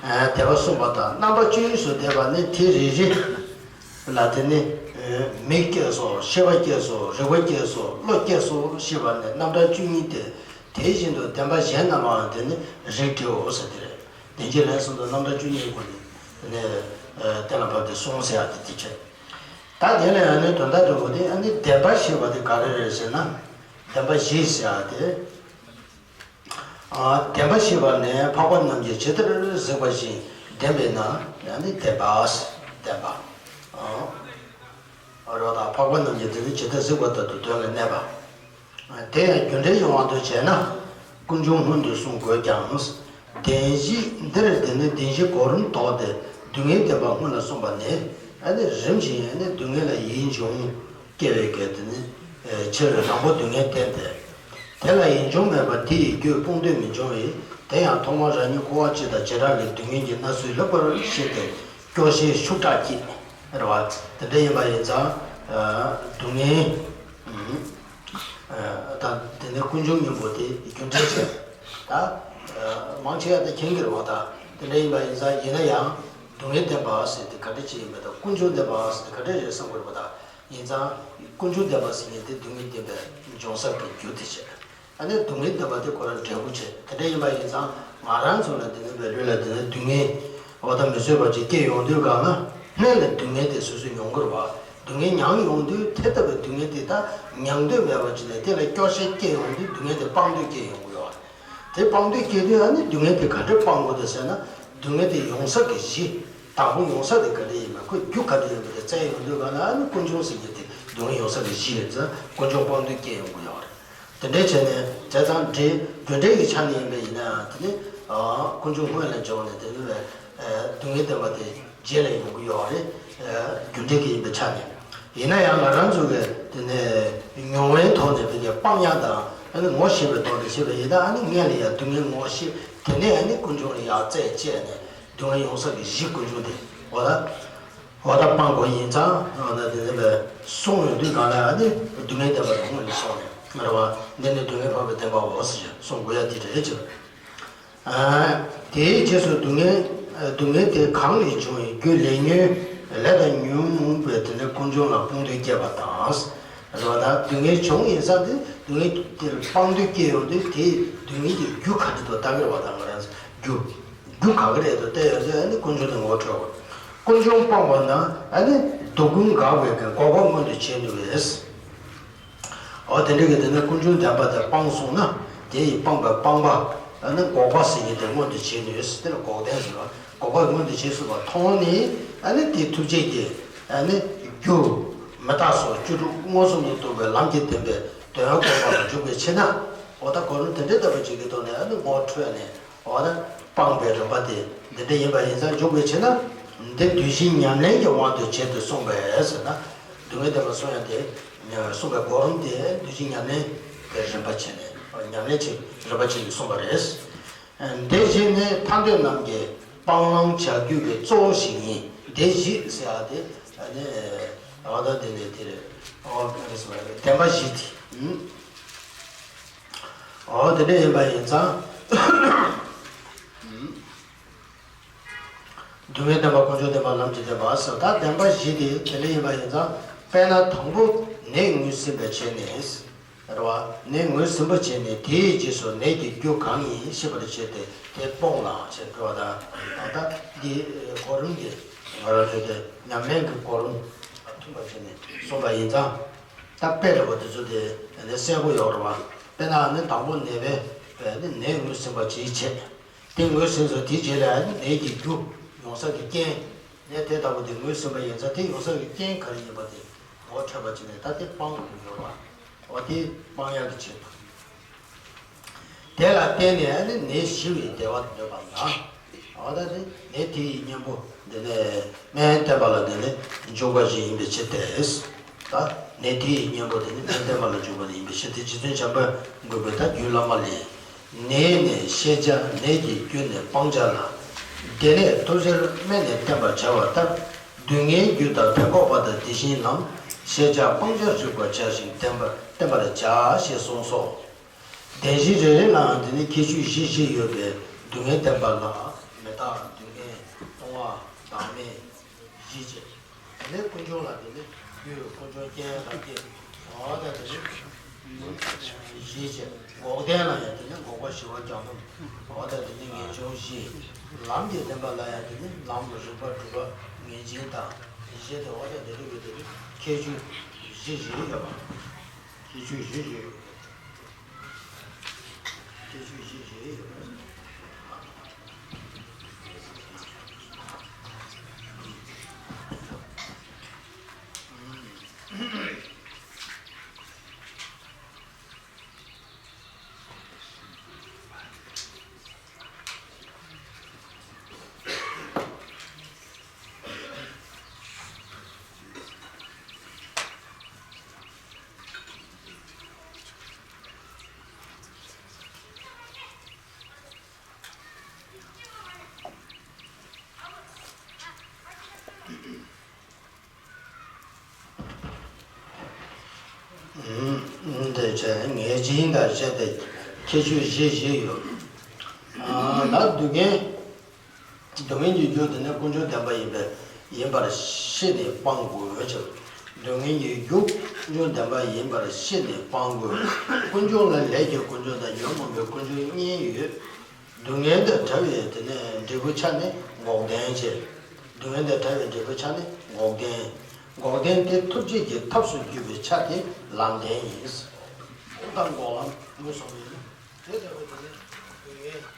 ཨ། བཟླས་པ་གསུངས་པ་དང་རྣམ་པ་བཅུ་གཉིས་སུ་བཟླས་པ་ནི་དེ་རེ་རེ་ལ་དེ་ནི་མིག་སྐྱེས་སོ། ཤེས་པ་སྐྱེས་སོ། རེག་པ་སྐྱེས་སོ། བློ་སྐྱེས་སོ་ཞེས་པ་ནི་རྣམ་གྲངས་བཅུ་གཉིས་ཏེ། དེ་བཞིན་དུ་བདེན་པ་གཞན་རྣམས་ལའང་དེ་ནི་རིགས་འགྲེའོ་ཟེར་དེ་རེད། བདེན་བཞིའི་ལན་གསུམ་དུ་རྣམ་གྲངས་བཅུ་གཉིས་སྒོ་ནས་དེ་ནི་གཏན་ལ་ཕབ་སྟེ་གསུངས་ཟེར་ཡག་དེ་དེ་བྱས། ད་དེ་ལ་ཨ་ནི་དོན་དག་འདྲ་པོ་དེ། ཨ་ནི་བདེན་པ་ཞེས་པ་དེ་ག་རེ་རེད་ཟེར་ན། བདེན་པ་བཞི་ཟེར་ཡག་དེ། ཨ། བདེན་པ་ཞེས་པ་ནི་འཕགས་པ་རྣམས་ཀྱིས་ཇི་ལྟར་གཟིགས་པ་བཞིན་བདེན་པས་ན་ནི་བདེན་པ། བདེན་པ། ཨ། རོ་དང་འཕགས་པ་རྣམས་ཀྱིས་དེ་ནི་ཇི་ལྟར་གཟིགས་པ་ལྟར་དུ་དོན་ལ་གནས་པ། དེ་ཡང་རྒྱུ་འབྲས་ཡོང་བ་དུ་བྱས་ན། ཀུན་འབྱུང་སྔོན་དུ་གསུངས་དགོས་ཀྱང་། བདེན་བཞི་འདིར་དེ་ནི་བདེན་བཞི་གོ་རིམ་དོགས་ཏེ་སྡུག་བསྔལ་བདེན་པ་སྔོན་ལ་གསུངས་པ་ནི། ཨ་ནི་རིམ་བཞིན་ཨ་ནི་སྡུག་བསྔལ་ལ་ཡིད་འབྱུང་སྐྱེ་བའི་གལ་ཏེ་ནི། ཨེ། ཕྱིར་རང་པོ་སྡུག་བསྔལ་བསྟན་ཏེ། དེ་ལ་ཡིད་འབྱུང་མེད་པར་དེ་ཡི་རྒྱུད་སྤོང་འདོད་མི་འབྱུང་བས། དེ་ཡང་ཐོག་མར་རང་ཉིད་འཁོར་བ་སྤྱི་དང་བྱེ་བྲག་གི་སྡུག་བསྔལ་གྱི་སྣ་ཚོགས་ལྷག་པར་ཤེས་ཏེ་སྐྱོ་ཤས་ཤུགས་དྲག་སྐྱེས། རེད་བ། དེ་འདྲ་ཡིན་པ་ཡིན་ཙང་། ཨ། སྡུག་བསྔལ། ཨ། ད་དེ་ནས་ཀུན་འབྱུང་གཉེན་པོ་དེ་རྒྱུ་འབྲས་བྱས། ད། ཨ། མང་ཆེ་བ་ད་མཁྱེན་གྱི་རེད་བ། ད་དེ་འདྲ་ཡིན་པ་ཡིན་ཙང་། ཡིན་ན་ཡང་སྡུག་བསྔལ་བདེན་པ་ཟེར་དེ་ག་འདྲ་ཅིག་ཡིན་པ་དང་། ཀུན་འབྱུང་བདེན་པ་ཟེར་དེ་ག་འདྲ་རེད་བསམ་དགོས་རེད་བ། ད། ཡིན་ཙང་། ཀུན་འབྱུང་བདེན་པ་ཟེར་མཁན་དེ་སྡུག་བསྔལ་བདེན་པའི་འབྱུང་ས་གི་རྒྱུ་དེ་བྱས། ཨ་ནི་སྡུག་བསྔལ་བདེན་པ་དེ་ཁོ་རང་འབྲས་བུ་བྱས། དེ་འདྲ་ཡིན་པ་ཡིན་ཙང་། ང་རང་ཚོ་ལ་དེ་ནི་བའི་ལུས་ལ་དེ་ནི་སྡུག་བསྔལ་འོ་ད་མི་བཟོད་པ་ཅིག་སྐྱེ་ཡོང་དུས་སྒང་ལ། སྔོན་ལ་སྡུག་བསྔལ་དེ་སོ་སོས་མྱོང་གི་རེད་བ། སྡུག་བསྔལ་མྱངས་ཡོང་དུས་དེ་ལྟ་བུའི་སྡུག་བསྔལ་དེ་ད་མྱང་འདོད་མེད་པ་ཅིག་ནས་དེ་ལ་སྐྱོ་ཤས་སྐྱེ་ཡོང་དུས་སྡུག་བསྔལ་དེ་སྤང་འདོད་སྐྱེ་ཡོང་གི་ཡོད་རེད། དེ་སྤང་འདོད་སྐྱེ་དུས་ཨ་ནི་སྡུག་བསྔལ་དེ་ག་འདྲ་སྤང་དགོས་འདུག་ཟེར་ན། སྡུག་བསྔལ་དེ་ཡོང་ས་གི་གཞི། དང་པོ་ཡོང་ས་དེ་ག་འདྲ་ཡིན་མིན། ཁོའི་རྒྱུ་ག་འདྲ་ཡིན་མིན་དེ་བཙལ་ཡོང་དུས་སྒང་ལ། ཨ་ནི་ཀུན་འབྱུང་ཟེར་མཁན་དེ་སྡུག་བསྔལ་ཡོང་ས་གི་གཞི་ཡིན་ཙང་། ཀུན་འབྱུང་སྤང་འདོད་སྐྱེ་ཡོང་གི་ཡོད་རེད། དེ་འདྲའི་བྱས་ནས་བྱས་ཙང་། འབྲས་རྒྱུ་འབྲས་ཀྱི་ཆ་ནས་ཡིན་པ་ཡིན་ན་དེ་ནི། ཨ། ཀུན་འབྱུང་སྔོན་ལ་འབྱུང་ནས་དེ་ནི་བས། ཨ། སྡུག་བསྔལ་བདེན་པ་དེ་རྗེས་ལ་ཡོང་གི་ཡོད་རེད། ཨ། རྒྱུ་འབྲས་ཀྱི་ཡིན་པའི་ཆ་ནས། ཡིན་ན་ཡང་ང་རང་ཚོ་གི་དེ་ནས་མྱོང་བའི་ཐོག་ནས་དེ་ནས་སྤང་ཡག་དང་། ཨ་ནི་ངོ་ཤེས་པའི་ཐོག་ནས་བྱས་པ་ཡིན་ན། ཨ་ནི་སྔོན་ལ་ཡ་སྡུག་བསྔལ་ངོ་ཤེས། དེ་ནས་ཨ་ནི་ཀུན་འབྱུང་ལ་ཡ་རྩད་བཅད་ནས། སྡུག་བསྔལ་ཡོང་ས་གི་གཞི་ཀུན་འབྱུང་དེ། འོ་ད། འོ་ད་སྤང་དགོས་ཡིན་ཙང་། འོ་ད་དེ་ནས་བས་གསུངས་ཡོང་དུས་སྒང་ལ། ཨ་ནི་སྡུག་བསྔལ་བདེན་པ་དེ་སྔོན་ནས་སོང་ནས། རེད་བ། འདི་ནི་སྡུག་བསྔལ་འཕགས་པའི་བདེན་པའོ་ཟེར་གསུང་དགོས་ཡ་དེ་རེད་ཅེས། ཨ། དེའི་རྗེས་སུ་སྡུག་བསྔལ། སྡུག་བསྔལ་དེ་གང་ལས་བྱུང་བའི་རྒྱུ་ལས་ཉོན་ལས་དང་ཉོན་མོངས་པའི་དེ་ནི་ཀུན་འབྱུང་ལ་སྤོང་འདོད་སྐྱེས་པ་དང་། རེད་བ། ད་སྡུག་བསྔལ་བྱུང་ཡིན་ཙང་དེ་སྡུག་བསྔལ་དེར་སྤང་འདོད་སྐྱེས་ཡོང་དུས། དེ་སྡུག་བསྔལ་གྱི་རྒྱུ་ག་འདྲ་འདུག་ལྟ་གི་རེད་བ། ད་ང་རང་རྒྱུ། རྒྱུ་ག་གི་རེད་འདུག་བལྟས་ཡོང་དུས། ཨ་ནི་ཀུན་འབྱུང་དེ་ངོ་འཕྲོད་དགོས། ཀུན་འབྱུང་སྤངས་པ་ན། ཨ་ནི་སྡུག་ཀུན་འགག་པའི་གི་འགོག་པ་མངོན་དུ་བྱེད་ནུས་པས། འོ་དེ་འདྲ་གི་དེ་ནས་ཀུན་འབྱུང་བདེན་པ་དེ་སྤངས་སོང་ན། དེ་ཡིས་སྤངས་པའི་སྤངས་པ། ཨ་ནི་འགོག་པ་ཟེར་མཁན་དེ་མངོན་དུ་བྱེད་ནུས། དེ་ལ་འགོག་བདེན་ཟེར་བ། འགོག་པ་མངོན་དུ་བྱེད་ཚུགས་པ་མཐོང་ནས། ཨ་ནི་དེའི་ཐུགས་རྗེ་གིས། ཨ་ནི་རྒྱུ་མི་རྟག་སོགས་བཅུ་དྲུག་མངོན་སུམ་དུ་རྟོགས་པའི་ལམ་གྱི་བདེན་པའི་དོན་གོ་བ་ལ་འཇུག་པའི་ཕྱིར་ན། འོ་ད་གོ་རིམ་དེ་འདྲའི་ལྟ་བུ་ཅིག་གི་ཐོག་ནས། ཨ་ནི་ངོ་འཕྲོད་ནས། འོ་ན་སྤངས་པའི་རིམ་པ་དེ་འདི་འདྲ་ཡིན་པ་ཡིན་ཙང་འཇུག་པའི་ཕྱིར་ན། འདི་དུས་གཞན་ཉམས་ལེན་གྱི་དབང་དུ་བྱས་ཏེ་གསུངས་པས་ཟེར་ན། སྡུག་བསྔལ་བདེན་པ་གསུང་ཡ་དེ་གསུངས་པའི་གོ་རིམ་དེ་དུས་གཞན་ཉམས་ལེན་གྱི་རིམ་པ་བྱས་ནས་ཉམས་ལེན་གྱི་རིམ་པ་བྱས་ནས་གསུངས་པ་རེད། འདི་བཞི་ནི་ཐར་འདོད་རྣམས་ཀྱི་སྤང་བླང་བྱ་རྒྱུ་གི་གཙོ་བོ་ཞིག་ཡིན། འདི་བཞི་ཟེར་ཡ་དེ་ནི་འོ་ད་དེ་ནས་དེ་རེད། འོ་དེ་རེད་ཟེར་བ་རེད། བདེན་པ་བཞི་དེ། འོ་དེ་འདྲ་ཡིན་པ་ཡིན་ཙང་། སྡུག་བསྔལ་བདེན་པ། ཀུན་འབྱུང་བདེན་པ། ལམ་གྱི་བདེན་པ་ཟེར། ད་བདེན་པ་བཞི་དེ་དེ་འདྲ་ཡིན་པ་ཡིན་ཙང་། དཔེར་ན་དང་པོ་ནད་ངོས་ཟིན་པའི་ཆེད་ནས། རེད་བ། ནད་ངོས་ཟིན་པ་བྱས་ནས་དེའི་རྗེས་སུ་ནད་ཀྱི་རྒྱུ་གང་ཡིན་ཤེས་པར་བྱས་ཏེ་དེ་སྤོང་ལ་ཞེས་འགྲོ་བ་དང་། ད་ལྟ་འདི་གོ་རིམ་འདི་ང་རང་ཚོའི་དེ་ཉམས་ལེན་གྱི་གོ་རིམ་མཐུན་པ་བྱས་ནས་གསུངས་པ་ཡིན་ཙང་། ད་དཔེ་རེད་བ། དེ་ཚོ་དེ་ནི་གསལ་པོ་ཡོད་རེད་བ། དཔེར་ན་ནི་དང་པོ་ནད་པས་ནི་ནད་ངོས་ཟིན་པ་ཅིའི་ཆེད། དེ་ངོས་ཟིན་སོང་། དེའི་རྗེས་ལ་ནད་ཀྱི་རྒྱུ་ཡོང་ས་ཀྱི་རྐྱེན། ནད་དེ་ལྟ་བུ་དེ་ངོས་ཟིན་པ་ཡིན་ཙང་དེ་ཡོང་ས་ཀྱི་རྐྱེན་ག་རེ་ཡིན་པ་དེ་ངོ་འཕྲོད་པ་བྱས་ནས་ད་དེ་སྤང་དགོས་ཡོད་པ། འོ་དེ་སྤང་ཡག་གི་ཆེད་དུ། དེ་ལ་བརྟེན་ནས་ནི་ནད་ཞི་བའི་བདེ་བ་འདོད་པ་ལ། འོ་ད་དེ་ནད་དེ་ཡི་གཉེན་པོ་འདི་ནས་སྨན་བསྟེན་པ་ལ་འདི་ནི་འཇུག་པ་ཞིག་ཡིན་པའི་ཕྱིར་ཏེ། ད་ནད་དེ་ཡི་གཉེན་པོ་དེ་ནི་སྨན་བསྟེན་པ་ལ་འཇུག་པ་ཡིན་པའི་ཕྱིར་ཏེ། རྗེ་བཙུན་བྱམས་པ་མགོན་པོས་ད་རྒྱུད་བླ་མ་ལས། ནད་ནི་ཤེས་བྱ་ནད་ཀྱི་རྒྱུ་ནི་སྤང་བྱ་ལ། དེ་ནས་ཐུགས་རྗེར་སྨན་ནི་བསྟེན་པར་བྱ་བ་ལྟར། སྡུག་བསྔལ་རྒྱུ་དང་ཕན་འགོག་པ་དང་དེ་བཞིན་ལམ། ཤེས་བྱ་སྤང་བྱ་རིགས་པ་བྱ་ཞིང་བསྟེན་པར་བསྟེན་པར་བྱ་ཞེས་གསུངས་སོ། བདེན་བཞི་རེ་རེ་ལའང་དེ་ནི་ཁྱད་ཆོས་བཞི་བཞི་ཡོད་པས། སྡུག་བསྔལ་བདེན་པ་ལ་མི་རྟག་སྡུག་བསྔལ་སྤོང་བ་བདག་མེད་བཞི་བྱས། དེ་ནས་ཀུན་འབྱུང་ལ་དེ་ནི་རྒྱུ་ཀུན་འབྱུང་རྐྱེན་རབ་རྒྱས། འོ་ད་དེ་ནི་བཞི་བྱས། འགོག་བདེན་ལ་ཡང་དེ་ནི་འགོག་པ་ཞི་བ་རྒྱ་གྲོམ། འོ་ད་དེ་ནི་ངེས་འབྱུང་བཞི། ལམ་གྱི་བདེན་པ་ལ་ཡང་དེ་ནི་ལམ་རིགས་པ་དྲུག་པ་ངེས་འབྱིན་དང་བཞི་སྟེ། འོ་ད་དེ་རིགས་ཀྱི་དེ་ནི་ཁྱད་ཆོས་བཞི་བཞི་ཡོད་པ། ཁྱད་ཆོས་བཞི་བཞི་ཡོད། ཁྱད་ཆོས་བཞི་བཞི་ཡོད། འདི་བྱས་ངེས་འབྱིན་དང་བཅས་ཏེ་ཁྱད་ཆོས་བཞི་བཞི་ཡོད། ལ་སྡུག་བསྔལ། སྡུག་བསྔལ་གྱི་རྒྱུ་དེ་ནི་ཀུན་འབྱུང་བདེན་པ་ཡིན་པས་ཡིན་པར་ཤེས་ནས་སྤང་དགོས་ཀྱང་། སྡུག་བསྔལ་གྱི་རྒྱུ་ཀུན་འབྱུང་བདེན་པ་ཡིན་པར་ཤེས་ནས་སྤང་དགོས། ཀུན་འབྱུང་ལ་ལས་ཀྱི་ཀུན་འབྱུང་དང་ཉོན་མོངས་པའི་ཀུན་འབྱུང་གཉིས་ཡོད། སྡུག་བསྔལ་དང་བྲལ་བའི་དེ་ནས་འབྲས་བུའི་ཆ་ནི་འགོག་བདེན་བྱས། སྡུག་བསྔལ་དང་བྲལ་བའི་འབྲས་བུའི་ཆ་ནི་འགོག་བདེན། འགོག་བདེན་དེ་ཐུགས་རྗེ་གི་ཐབས་སུ་གྱུར་པའི་ཆ་དེ་ལམ་བདེན་ཡིན། འགོག་དང་འགོག་ལམ་དངོས་ཟོག་ཡིན། དེ་ལྟ་བུ་དེ་ནི་སྡུག་བསྔལ་ཡིན།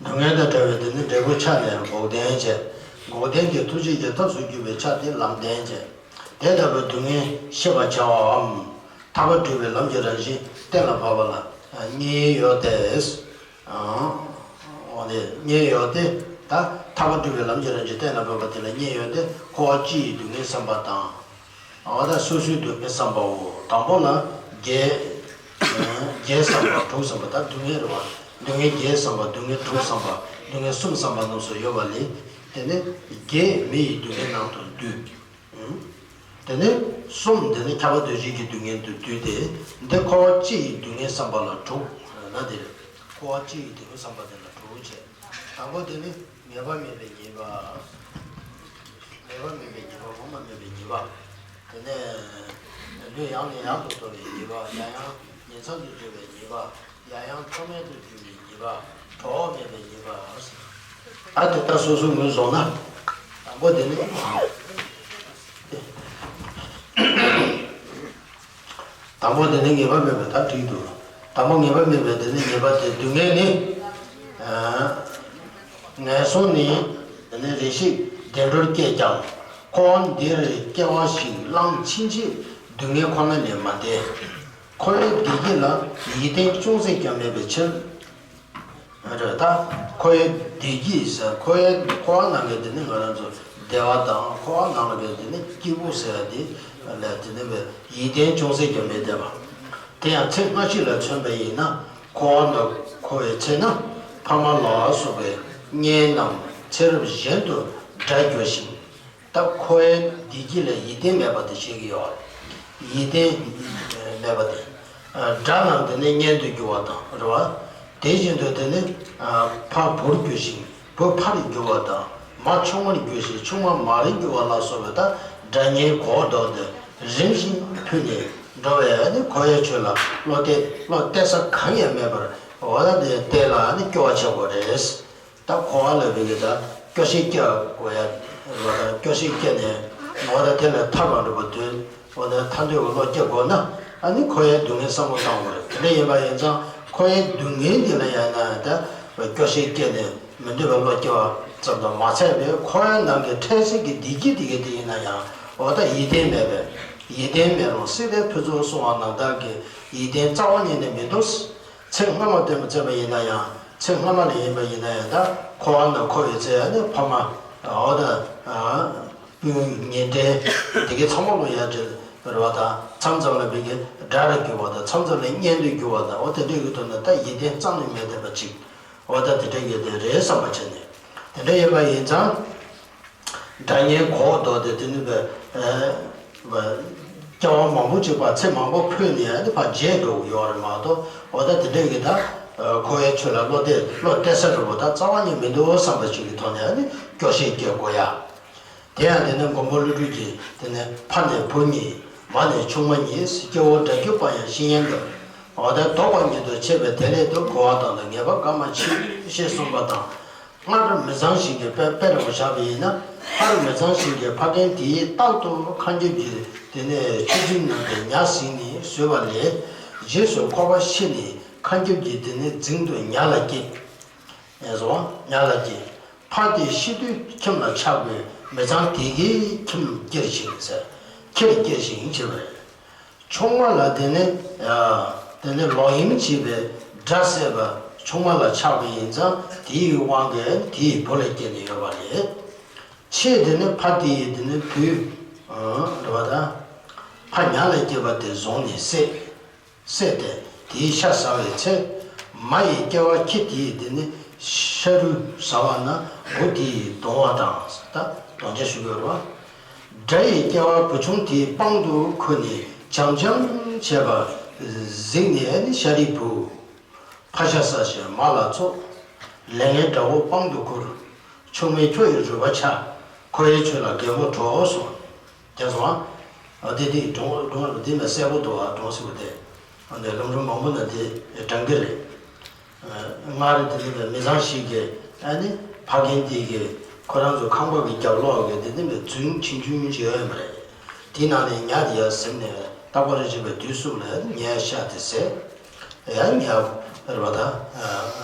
སྡུག་བསྔལ་དང་བྲལ་བའི་དེ་ནི་འབྲས་བུའི་ཆ་ནས་འགོག་བདེན་བྱས། འགོག་བདེན་གྱི་ཐུགས་རྗེ་གི་ཐབས་སུ་གྱུར་པའི་ཆ་དེ་ལམ་བདེན་བྱས། དེ་ལྟ་བུའི་སྡུག་བསྔལ་ཤེས་པར་བྱ་བའམ། ཐར་པ་སྒྲུབ་པའི་ལམ་གྱི་རང་བཞིན་གཏན་ལ་ཕབ་པ་ལ་གཉིས་ཡོད་དེ། འོ་དེ་གཉིས་ཡོད་དེ། ད་ཐར་པ་སྒྲུབ་པའི་ལམ་གྱི་རང་བཞིན་གཏན་ལ་ཕབ་པ་དེ་ལ་གཉིས་ཡོད་དེ། འཁོར་བ་སྤྱི་ཡི་སྡུག་བསྔལ་བསམ་པ་དང་། འོ་ད་སོ་སོའི་སྡུག་བསྔལ་བསམ་པའོ། དང་པོ་ལ་བརྒྱད། བརྒྱད་བསམ་པ་དྲུག་བསམ་པ། ད་སྡུག་བསྔལ་རེད་བ། སྡུག་བསྔལ་བརྒྱད་བསམ་པ། སྡུག་བསྔལ་དྲུག་བསམ་པ། སྡུག་བསྔལ་གསུམ་བསམ་པ་རྣམས་སུ་ཡོད་པ་ལས། དེ་ནི་བརྒྱད་མི་ཡི་སྡུག་བསྔལ་ནང་དུ་འདུས། དེ་ནི་གསུམ་དེ་ནི་ཁྱབ་པ་དོན་བཞི་གི་སྡུག་བསྔལ་དུ་འདུས་ཏེ། འདི་འཁོར་བ་སྤྱི་ཡི་སྡུག་བསྔལ་བསམ་པ་ལ་དྲུག་ན། དེ་རེད། འཁོར་བ་སྤྱི་ཡི་སྡུག་བསྔལ་བསམ་པ་དེ་ལ་དྲུག་བྱས། དང་པོ་དེ་ནི་ངེས་པ་མེད་པའི་ཉེས་པ། ངེས་པ་མེད་པའི་ཉེས་པ། ངོ་མ་མེད་པའི་ཉེས་པ། དེ་ནས་ལུས་ཡང་ནས་ཡང་དུ་འགྲོ་བའི་ཉེས་པ། ཡང་ཡང་ ཉིང་མཚམས་སུ་གྱུར་པའི་ཉེས་པ། ཡང་ཡང་མཚམས་མེད་དུ་གྱུར་པའི་ཉེས་པ། གྲོགས་མེད་པའི་ཉེས་པ། ཨ་དེ་ལྟར་སོ་སོ་ངོས་བཟུང་ན། དང་པོ་དེ་ནི། དང་པོ་དེ་ནི་ངེས་པ་མེད་པའི་ད་འགྲིག་འདུག་དང་པོ་ངེས་པ་མེད་པའི་དེ་ནི་ཉེས་པ་དེ་སྡུག་བསྔལ་ནི། ཨ། ངན་སོང་ནི། དེ་ནི་རེ་ཞིག་བདེ་འགྲོར་སྐྱེས་ཀྱང་། འཁོར་བ་འདིར་སྐྱེ་བ་ཞིག་བླངས་ཕྱིན་ཆད་སྡུག་བསྔལ་ཁོ་ན་ལས་མ་འདས། འཁོར་བའི་བདེ་སྐྱིད་ལ་ཡིད་བརྟན་ཅུང་ཟད་ཀྱང་མེད་པའི་ཕྱིར། རེད་ད། འཁོར་བའི་བདེ་སྐྱིད་ཟེར་འཁོར་བའི་འཁོར་བ་ནང་གི་དེ་ནི་ང་རང་ཚོ་བདེ་བ་དང་འཁོར་བ་ནང་གི་དེ་ནི་སྐྱིད་པོ་ཟེར་བ་དེ་ལ་དེ་ནི་བའི་ཡིད་བརྟན་ཅུང་ཟད་ཀྱང་མེད་བསྡད་པ། དེ་ཡང་ཚེ་སྔ་ཕྱི་ལ་མཚོན་པ་ཡིན་ན། འཁོར་བ་ནང་འཁོར་བའི་ཚེ་ན་ཕ་མ་ལ་སོགས་པའི་གཉེན་རྣམས་ཚེ་རབས་གཞན་དུ་དགྲར་གྱུར་ཞིང་། ད་འཁོར་བའི་བདེ་སྐྱིད་ལ་ཡིད་བརྟན་མེད་པ་དེ་བཤད་ཀྱི་ཡོད། ཡིད་བརྟན་མེད་པ་དེ། དགྲ་རྣམས་དེ་ནི་གཉེན་དུ་གྱུར་བ་དང་རེད་བ། དེ་བཞིན་དུ་དེ་ནི་ཕ་བུར་གྱུར་ཞིང་བུ་ཕར་གྱུར་བ་དང་མ་ཆུང་མར་གྱུར་ཞིང་ཆུང་མ་མར་གྱུར་བ་ལ་སོགས་པའི་ད་དགྲ་གཉེན་གོ་ལྡོག་སྟེ་རིམ་བཞིན་ཕུད་ནས་འགྲོ་བས་ནི་འཁོར་བའི་ཆོས་ལ་བློ་གཏད་བློ་གཏད་ས་གང་ཡང་མེད་པར་འོ་ད་དེ་གཏད་ལ་ནི་སྐྱོ་བ་བྱེད་དགོས་རེད། ད་འཁོར་བ་ལ་བས་ཀྱི་ད་སྐྱོ་ཤས་སྐྱེ་དགོས་ཡ། ལོ་ད་སྐྱོ་ཤས་སྐྱེ་ནས་ངོ་ད་དེ་ལ་ཐར་བ་འགྲུབ་པ་འདོད། འོ་ན་ཐར་འདོད་ཀྱི་བློ་སྐྱེ་དགོས་ན་ཨ་ནི་འཁོར་བའི་སྡུག་བསྔལ་བསམ་བློ་བཏང་དགོས་རེད། དེ་འདྲ་ཡིན་པ་ཡིན་ཙང་འཁོར་བའི་སྡུག་བསྔལ་འདི་ལ་ཡང་ན་ད་སྐྱོ་ཤས་སྐྱེ་ནས་མི་འདོད་པའི་བློ་སྐྱེ་བ་ཙམ་དུ་མ་ཚད་པའི་འཁོར་བའི་ནང་གི་འཕྲལ་སེལ་གྱི་བདེ་སྐྱིད་དེ་ག་དེ་ཡིན་ན་ཡང་འོ་ད་ཡིད་བརྟན་མེད་པས་ཡིད་བརྟན་མེད་རུང་སྲིད་པའི་ཕུན་ཚོགས་གསུང་བ་ནང་ལྟར་གྱི་ཡིད་བརྟན་རྩ་བ་ཉིད་ནས་མི་འདུག་ཚེ་སྔ་མ་བསྟན་པ་བཙལ་བ་ཡིན་ན་ཡང་ཚེ་སྔ་མ་ལ་ཡིན་པ་ཡིན་ན་ཡང་ད་འཁོར་བ་ན་འཁོར་བའི་ཚེ་ནི་ཕ་མ་འོ་ད་སྤུན་ཉེ་འབྲེལ་དེ་གའི་ཚང་མ་ལོ་ཡ་འབྲེལ་རེད་བ་དང་མཚམས་མཚམས་ལ་མི་གི་དགྲ་རུ་གྱུར་བ་དང་མཚམས་མཚམས་ལ་གཉེན་དུ་གྱུར་བ་དང་འོ་དེ་འདྲ་གི་ཐོག་ནས་ད་ཡིད་བརྟན་རྩ་ནས་མེད་བསྡད་པ་ཅིག་འོ་ད་དེ་འདྲ་གི་དེ་རེད་བསམ་པ་བྱས་ནས་དེ་འདྲ་ཡིན་པ་ཡིན་ཙང་། དགྲ་གཉེན་གོ་ལྡོག་སྟེ་དེ་ནི་བས་སྐྱེ་བ་མང་པོ་ཅིག་པ་ཚེ་མང་པོ་འཕོས་ནས་ཨ་ནི་ཕར་རྗེས་འགྲོ་གི་ཡོད་རེད་མ་གཏོགས་འོ་ད་དེ་འདྲ་གི་ད་འཁོར་བའི་ཆོས་ལ་བློ་གཏད་བློ་གཏད་ས་འགྲོ་བ་ད་རྩ་བ་ཉིད་མི་འདུག་བསམ་པ་ཅིག་གི་ཐོག་ནས་ཨ་ནི་སྐྱོ་ཤས་སྐྱེ་དགོས་ཡ། དེ་ཡང་དེ་ནི་མགོན་པོ་ཀླུ་སྒྲུབ་ཀྱིས་དེ་ནི་ཕ་ནས་བུ་གཉིས་མ་ནས་ཆུང་མ་གཉིས་སྐྱེ་བོ་དགྲ་གྱུར་པ་ཡང་ཤི་ཡན་དུ་འོ་ད་ལྡོག་པ་ཉིད་དུ་བྱས་པའི་དེ་ལས་དུ་གོ་བ་དང་དུ་ངེས་པ་འགའ་མ་མཆིས་ཞེས་གསུངས་པ་དང་། སྔར་མི་ཚངས་ཤིང་གི་དཔེ་དཔེ་རེ་བ་བཞག་པ་ཡིན་ན་སྔར་མི་ཚངས་ཤིང་གི་ཕ་རྒན་དེས་རྟག་ཏུ་མཁའ་ཁྱབ་ཀྱི་དེ་ནས་ཆུ་རྫིང་ནང་དུ་ཉ་ཟིན་ནས་ཟོས་པ་ལས་རྗེས་སུ་འཁོར་བ་ཤི་ནས་མཁའ་ཁྱབ་ཀྱི་དེ་ནས་རྫིང་དུ་ཉ་ལ་སྐྱེས། ངས་སོ་ཉ་ལ་སྐྱེས། ཕ་དེ་ཤི་དུས་ཁྱིམ་ལ་ཆགས་པའི་མི་ཚངས་དེ་གའི་ཁྱིམ་སྐྱེར་ཞིང་ཟེར་ཁྱེར་སྐྱེར་ཞིང་བྱེད་པ་རེད། ཆུང་མ་ལ་དེ་ནི་དེ་ནི་ལོག་གཡེམ་བྱས་པའི་དགྲ་བསད་པ་ཆུང་མ་ལ་ཆགས་པ་ཡིན་ཙང་དེའི་དབང་གིས་དེའི་བུ་ལ་སྐྱེས་ནས་ཡོད་པ་རེད། ཆེས་དེ་ནི་ཕ་དེ་ཡི་དེ་ནི་བུས་རེད་བ་ད། ཕ་ཉ་ལ་སྐྱེས་པ་དེ་བཟུང་ནས་བསད། བསད་དེ་དེའི་ཤ་ཟ་བའི་ཚེ། མ་ཡི་སྐྱེ་བ་ཁྱི་དེ་ཡི་དེ་ནི་ཤ་རུས་ཟ་བ་ན་བུ་དེ་ཡི་གདུང་བ་དང་ད་གདུང་བྱ་ཞུ་དགོས་རེད་བ། དགྲ་ཡི་སྐྱེ་བ་བུ་ཆུང་དེའི་པང་དུ་འཁུར་ནས་འཇམ་འཇམ་བྱས་པ་གཟིགས་ནས་ནི་ཤ་རུས་བུ། ཕ་ཤ་ཟ་ཞིང་མ་ལ་འཚོ། ལས་ངན་དགྲ་བོ་པང་དུ་འཁུར། ཆུང་མའི་ཁྱོ་ཡི་རུས་པ་ཆག །འཁོར་བའི་ཆོས་ལ་རྒན་མོ་གྲོགས་སོ། རྒྱ་སོང་ཨ། དེ་དེ་སྒྲུང་སྒྲུང་རེད་པ། དེ་མ་གསལ་པོ་འདུག་ཨ། སྒྲུང་ཟེར་བ་དེ། འདི་ལམ་སྒྲུང་མང་པོ་ན་དེ་དྲན་གི་རེད། སྔར་དེ་དེ་མི་ཚངས་ཤིང་གིས་ཨ་ནི་ཕ་རྒན་དེ་གིས་ཁོ་རང་ཚོ་ཁང་པ་གི་རྒྱབ་ལོགས་གི་དེ་དེ་མི་རྫུན་ཆུང་ཆུང་ཞིག་ཡོད་ཡོད་པ་རེད། དེའི་ནང་ནས་ཉ་དེ་ཡར་ཟིན་ནས་རྟག་པར་རེ་བྱེད་པའི་དུས་གསུམ་ལ་ཉའི་ཤ་དེ་ཟས། ཡང་ཉ་རེད་པ་ད།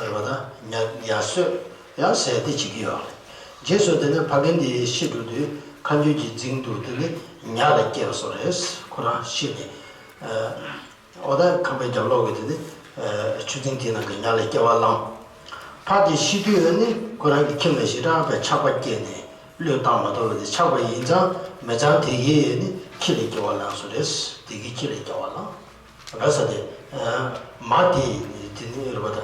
རེད་པ་ད། ཉ་ཉ་གསོད་ཡང་ཟས་དེ་བྱེད་ཀྱི་ཡོད་རེད། རྗེས་སུ་དེ་ནས་ཕ་རྒན་དེ་ཤི་འགྲོ་དུས་མཁའ་འགྲོ་གི་རྫིང་དུ་དེ་ནི་ཉ་ལ་སྐྱེས་པ་སོགས་རེད། ཁོ་རང་ཤི་ནས་ཨོ་ད་ཁང་པའི་རྒྱབ་ལོགས་ཀྱི་དེ་ནི་ཆུ་རྫིང་དེའི་ནང་གི་ཉ་ལ་སྐྱེ་བ་བླངས། ཕ་དེ་ཤི་དུས་ནི་ཁོ་རང་གི་ཁྱིམ་ལ་ཞེ་དྲག་པའི་ཆགས་པ་སྐྱེས་ནས་བློས་བཏང་མ་ཐུབ་པ་དེ་ཆགས་པ་ཡིན་ཙང་མི་ཚངས་དེ་གིས་ནི་ཁྱི་ལ་སྐྱེ་བ་བླངས་སོ་རེད། དེ་གིས་ཁྱི་ལ་སྐྱེ་བ་བླངས། ར་ས་དེ། མ་དེ། དེ་ནི་རེད་པ་ད།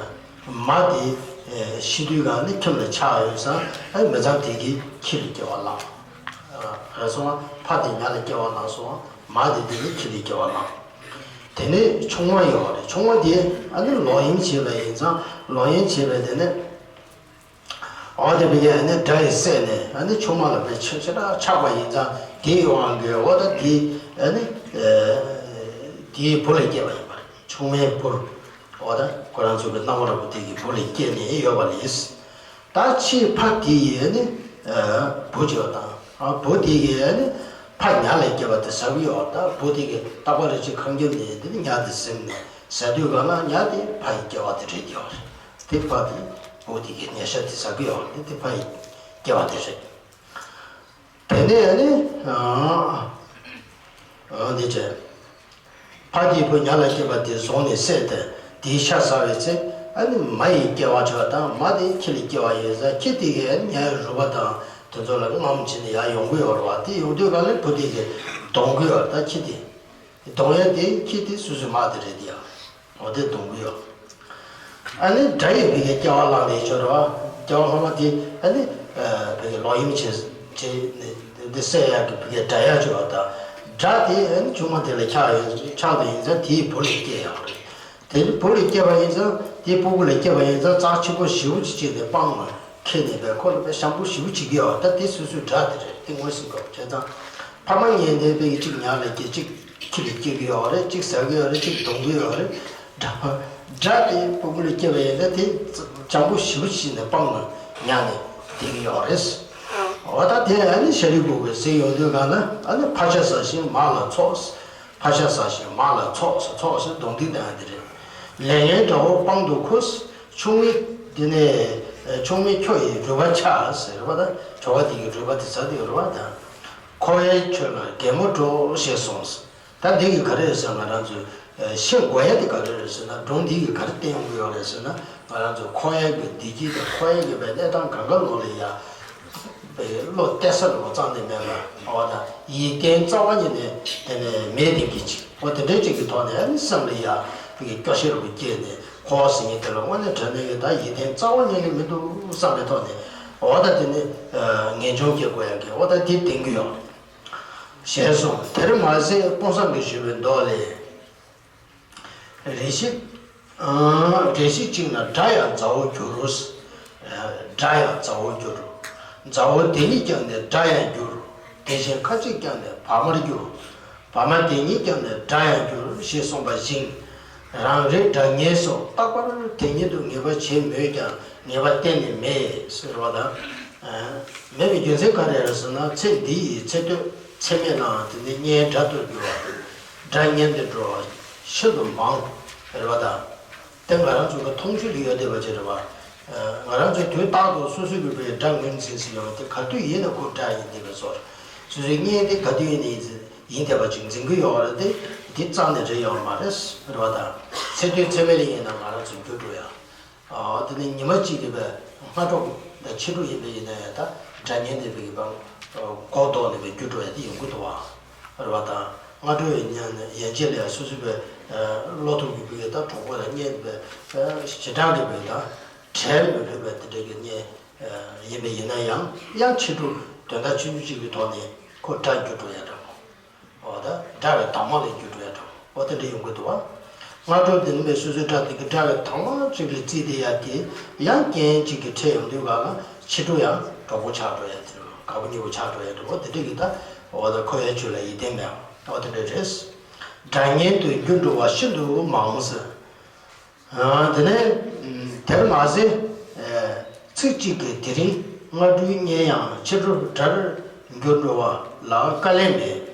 མ་དེ། ཤི་དུས་གང་ནི་ཁྱིམ་ལ་ཆགས་ཡོད་ཙང་མི་ཚངས་དེ་གིས་ཁྱི་ལ་སྐྱེ་བ་བླངས། ར་སོང་ཕ་དེ་ཉ་ལ་སྐྱེ་བ་བླངས་སོང་། མ་དེ་དེ་ནི་ཁྱི་ལ་སྐྱེ་བ་བླངས། དེ་ནས་ཆུང་མ་ཡོད་རེད། ཆུང་མ་དེ་ཨ་ནི་ལོག་གཡེམ་བྱས་པ་ཡིན་ཙང་ལོག་གཡེམ་བྱས་པའི་དེ་ནི། འོ་དེ་བས་ཨ་ནི་དགྲ་ཡིས་བསད་ནས་ཨ་ནི་ཆུང་མ་ལ་བས་ཆེ་ཆེ་དྲག་ཆགས་པ་ཡིན་ཙང་དེའི་དབང་གིས་འོ་ད་དེ་ཨ་ནི་དེའི་བུ་ལ་སྐྱེས་པ་ཡིན་པ་རེད། ཆུང་མའི་བུར། འོ་ད་ཁོ་རང་ཚོ་གི་སྣང་བ་ར་བུ་དེ་གི་བུ་ལས་སྐྱེས་ནས་ཡོད་པ་ལས། ད་ཕྱིས་ཕ་དེ་ཡིས་ནི་བུ་བྱས་པ་དང་བུ་དེ་གིས་ནི་ཕ་ཉ་ལས་སྐྱེས་པ་དེ་ཟ་གི་ཡོད། ད་བུ་དེ་གིས་རྟག་པར་རེ་ཅིག་ཁ་འགྱོ་ནས་དེ་ནི་ཉ་དེ་ཟིན་ནས་ཟ་དུས་གང་ལ་ཉ་དེ་ཕ་ཡི་སྐྱེ་བ་དེ་རེད་ཡོད་རེད། དེ་ཕ་དེ་བུ་དེ་གི་ཉ་ཤ་དེ་ཟ་གི་ཡོད་རེད། དེ་ཕ་ཡི་སྐྱེ་བ་དེ་རེད། དེ་ནས་ནི་འདི་བྱས། ཕ་དེའི་བུ་ཉ་ལ་སྐྱེས་པ་དེ་བཟུང་ནས་བསད་དེ་དེའི་ཤ་ཟ་བའི་ཚེ་ཨ་ནི་མ་ཡི་སྐྱེ་བ་བྱས་པ་དང་མ་དེ་ཁྱི་ལ་སྐྱེ་བ་ཡིན་ཙང་ཁྱི་དེ་གིས་ཨ་ནི་ཉ་ཡི་རུས་པ་དང་དེ་ཚོ་ལ་རྔམ་བྱས་ནས་ཡར་ཡོང་གི་ཡོད་རེད་བ། དེ་ཡོང་དུས་ག་ལ་བུ་དེ་གིས་རྡུང་གི་ཡོད་རེད། ད་ཁྱི་དེ་རྡུང་ཡ་དེ་ཁྱི་དེ་སོ་སོའི་མ་དེ་རེད་དེ་ཡ། འོ་དེ་རྡུང་གི་ཡོད། ཨ་ནི་དགྲ་ཡི་བུ་གིས་སྐྱེ་བ་བླངས་ནས་བྱོས་རོགས། སྐྱེ་བ་སྔ་མ་དེ་ཨ་ནི་བུ་གིས་ལོག་གཡེམ་བྱས་བྱས་ནས་འདི་བསད་ཡག་གི་བུ་གིས་དགྲ་ཡག་བྱོས་པ་དང་། དགྲ་དེ་ཨ་ནི་ཆུང་མ་དེ་ལ་ཆགས་ཡོད་ཆགས་དེ་ཡིན་ཙང་དེའི་བུ་ལ་སྐྱེས་ཡོད་རེད། དེ་ནི་བུ་ལ་སྐྱེས་པ་ཡིན་ཙང་དེའི་སྤུ་གུ་ལ་སྐྱེས་པ་ཡིན་ཙང་རྩ་ཆེན་པོ་ཞེ་པོ་ཅིག་བྱས་ནས་སྤང་བ་ཁྱེར་ནས་བས་ཁོ་ལ་བས་ཞང་པོ་ཞེ་པོ་བྱེད་ཀྱི་ཡོད། ད་དེ་སོ་སོའི་དགྲ་དེ་རེད། དེ་ངོས་ཟིན་དགོས། བྱས་ཙང་ཕ་མ་གཉིས་དེ་བས་གཅིག་ཉ་ལ་སྐྱེས་གཅིག་ཁྱི་ལ་སྐྱེ་གི་ཡོད་རེད། གཅིག་ཟ་གི་ཡོད་རེད། གཅིག་རྡུང་གི་ཡོད་རེད། དགྲ་དགྲ་དེ་སྤུ་གུ་ལ་སྐྱེས་པ་ཡིན་ན་དེ་ཅང་པོ་ཞེ་པོ་ཞིག་ནས་སྤང་ནས་ཉར་ནས་བསྡད་ཀྱི་ཡོད་རེད། འོ་ད་དེ་ཨ་ནི་ཤཱ་རིའི་བུ་གིས་ཟེར་ཡོང་དུས་གང་ན་ཨ་ནི་ཕ་ཤ་ཟ་ཞིང་མ་ལ་ཚོགས། ཕ་ཤ་ཟ་ཞིང་མ་ལ་ཚོགས་ཟེར་ཚོགས་ཟེར་གདོང་ཐུག་བཏང་ཡ་དེ་རེད། ལས་ངན་དགྲ་བོ་དཔང་དུ་ཁུར། ཆུང་མའི་དེ་ནས་ཆུང་མའི་ཁྱོ་ཡི་རུས་པ་ཆག་ཟེར་བ་དང་ཇོ་བོ་དེ་གི་རུས་པ་དེ་ཟ་དེ་རུས་པ་དང་། འཁོར་བའི་ཆོས་ལ་གད་མོ་བྲོ་ཞེས་གསུངས། ད་འདི་གི་ག་རེ་རེད་ཟེར་ན་ང་རང་ཚོས་ཤེས་དགོས་ཡ་དེ་ག་རེ་རེད་ཟེར་ན་སྒྲུང་འདི་གི་ག་རེ་བསྟན་ཡོང་གི་ཡོད་རེད་ཟེར་ན་ང་རང་ཚོས་འཁོར་བའི་གི་བདེ་སྐྱིད་དང་འཁོར་བའི་གི་བའི་གནས་སྟངས་གང་ག་ལོག་ལ་ཡ་བློ་གཏད་ས་ལ་བ་ཙམ་ནས་མེད་པ་འོ་ད་ཡིད་བརྟན་རྩ་བ་ཉིད་ནས་དེ་ནས་མེད་དེ་གི་ཅིག་འོ་དེ་འདྲའི་ཅིག་གི་ཐོག་ནས་ཨ་ནི་སེམས་ལ་ཡ་བའི་གི་སྐྱོ་ཤས་རུ་སྐྱེས་ནས་འཁོར་བ་ཟེར་མཁན་དེ་ལ་དངོས་གནས་དྲང་གནས་ཀྱི་ད་ཡིད་བརྟན་རྩ་བ་ཉིད་ནས་མི་འདུག་བསམ་པའི་ཐོག་ནས་འོ་ད་དེ་ནི་ངེས་འབྱུང་སྐྱེ་དགོས་ཡ་གི་འོ་ད་དེ་བསྟན་གི་ཡོད། ཞེས་གསུངས། དེར་མ་ཟད་དཔོན་བཟང་གིས་ཞུས་པའི་མདོ་ལས། རེ་ཞིག་རེ་ཞིག་ཅིག་ན་དགྲ་ཡང་མཛའ་བོར་འགྱུར། དགྲ་ཡང་མཛའ་བོར་འགྱུར། མཛའ་བོ་དེ་ཉིད་ཀྱང་ནི་དགྲ་ཡང་འགྱུར། དེ་བཞིན་ཁ་ཅིག་ཀྱང་ནི་བག་མར་འགྱུར། བག་མ་དེ་ཉིད་ཀྱང་ནི་དགྲ་ཡང་འགྱུར་ཞེས་གསུངས་པ་བཞིན། རང་རེ་དགྲ་ངེས་སོ་རྟག་པར་དེ་ཉིད་དུ་ངེས་པ་བྱེད་མོད་ཀྱང་ངེས་པ་གཏན་ནས་མེད་ཟེར་བ་དང་། མེད་པའི་རྒྱུ་མཚན་ག་རེ་རེད་ཟེར་ན་ཚེ་འདི་ཡི་ཚེ་སྟོད་ཚེ་སྨད་ལའང་དེ་ནི་གཉེན་དགྲ་ལྟར་འགྱུར་བ། དགྲ་གཉེན་དུ་འགྲོ་བ་ཤིན་ཏུ་མང་རེད་བ་དང་། དེ་ང་རང་ཚོ་གི་མཐོང་ཆོས་ལ་ཡོད་བསྡད་པ་ཅིག་རེད་བ། ང་རང་ཚོས་དུས་རྟག་ཏུ་སོ་སོའི་གི་བའི་དགྲ་ངོས་འཛིན་ཟེར་ཡོང་དེ་ག་དུས་ཡིན་ན་ཁོ་དགྲ་ཡིན་བསྡད་པའི་བཟོ་རེད། སོ་སོའི་གཉེན་དེ་ག་དུས་ཡིན་ན་ཡིན་ཡིན་བསྡད་པ་ཅིག་འཛིན་གི་ཡོད་རེད་དེ། དེ་རྩ་ནས་རེད་ཡོད་མ་རེད་རེད་བ་དང་། ཚེ་སྟོད་ཚེ་སྨད་ལ་ཡིན་ན་ང་རང་ཚོ་འགྱུར་འགྲོ་ཡ། དེ་ནས་ཉི་མ་གཅིག་གི་བའི་སྔ་དྲོ་དང་ཕྱི་དྲོ་ཡིན་པ་ཡིན་ན་ཡང་ད་དགྲ་གཉེན་དེ་བའི་གི་བའི་མགོ་བཟློག་ནས་བའི་རྒྱུ་འགྲོ་ཡ་དེ་ཡོང་གི་འདུག་བ། རེད་བ་དང་། སྔ་དྲོ་ཡི་ཉིན་ཡན་ཆད་ལ་ཡང་སོ་སོའི་བའི་བློ་ཐུག་གི་བའི་ད་གྲོགས་པོ་དང་གཉེན་བའི་ཞེ་དྲག་གི་བའི་ད་བྲལ་མི་ཕོད་པའི་དེ་འདྲ་གི་གཉེན་ཡིན་པ་ཡིན་ན་ཡང་ཡང་ཕྱི་དྲོ་དོན་དག་ཆུང་ཆུང་གཅིག་གི་ཐོག་ནས་ཁོ་དགྲ་འགྱུར་འགྲོ་ཡ་འདྲ་བོ། འོ་ད་དགྲ་བའི་དྭངས་མ་ལས་རྒྱུ་འགྲོ་ཡ་འགྲོ། འོ་དེ་འདྲ་ཡོང་གི་འདུག་བ། སྔ་དྲོ་དེ་ནི་མེད་སོ་སོའི་དགྲ་དེ་གི་དགྲ་བའི་དྭངས་མ་གཅིག་ལ་བརྩིས་ཏེ་ཡ་དེ་ཡང་རྐྱེན་གཅིག་གིས་འཕྲད་ཡོང་དུས་ག་ལ་ཕྱི་དྲོ་ཡང་གྲོགས་པོ་ཆགས་འགྲོ་ཡ་དེ་རེད། དགའ་པོ་ཉེ་པོ་ཆགས་འགྲོ་ཡ་འགྲོ། འོ་དེ་འདྲ་གི་ད་འོ་ད་འཁོར་བའི་ཆོས་ལ་ཡིད་བརྟན་མེད་པ་འོ་དེ་འདྲ་རེད། དགྲ་གཉེན་དུ་འགྱུར་འགྲོ་བ་ཤིན་ཏུ་མང་ཟེར། དེ་ནས་དེར་མ་ཟད། ཚིག་གཅིག་གིས་དེ་རིང་སྔ་དྲོའི་གཉེན་ཡང་ཕྱི་དྲོ་དགྲར་འགྱུར་འགྲོ་བ་ལ་དཀའ་ལས་མེད།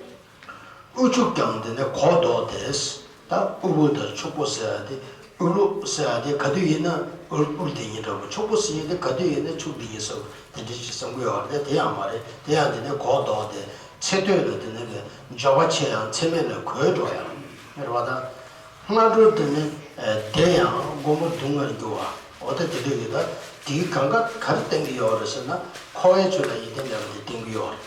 དབུལ་ཕྱུག་ཀྱང་དེ་ནས་གོ་ལྡོག་སྟེ། ད་དབུལ་པོ་དང་ཕྱུག་པོ་ཟེར་ཡ་དེ་དབུལ་ལོ་ཟེར་ཡ་དེ་ག་དུས་ཡིན་ན་དབུལ་དབུལ་དེ་ཡིན་འདྲ་བོ་ཕྱུག་པོ་ཟེར་ཡ་དེ་ག་དུས་ཡིན་ན་ཕྱུག་དེ་ཡིན་བསམ་དེ་འདྲ་ཞིག་བསམ་གི་ཡོད་རེད། དེ་ཡང་མ་རེད། དེ་ཡང་དེ་ནས་གོ་ལྡོག་སྟེ་ཚེ་སྟོད་ལ་དེ་ནས་འབྱོར་པ་ཆེ་ཡང་ཚེ་སྨད་ལ་གོལ་འགྲོ་ཡ་རེད་བ་དང་། སྔ་དྲོ་དེ་ནས་བདེ་ཡང་མགོན་པོ་སྡུག་བསྔལ་འགྱུར་བ། འོ་ད་དེ་འདྲ་ཡོད་ད། དེའི་གང་ག་ག་རེ་བསྟན་གྱི་ཡོད་རེད་ཟེར་ན་འཁོར་བའི་ཆོས་ལ་ཡིད་བརྟན་མེད་པ་དེ་བསྟན་གྱི་ཡོད་རེད།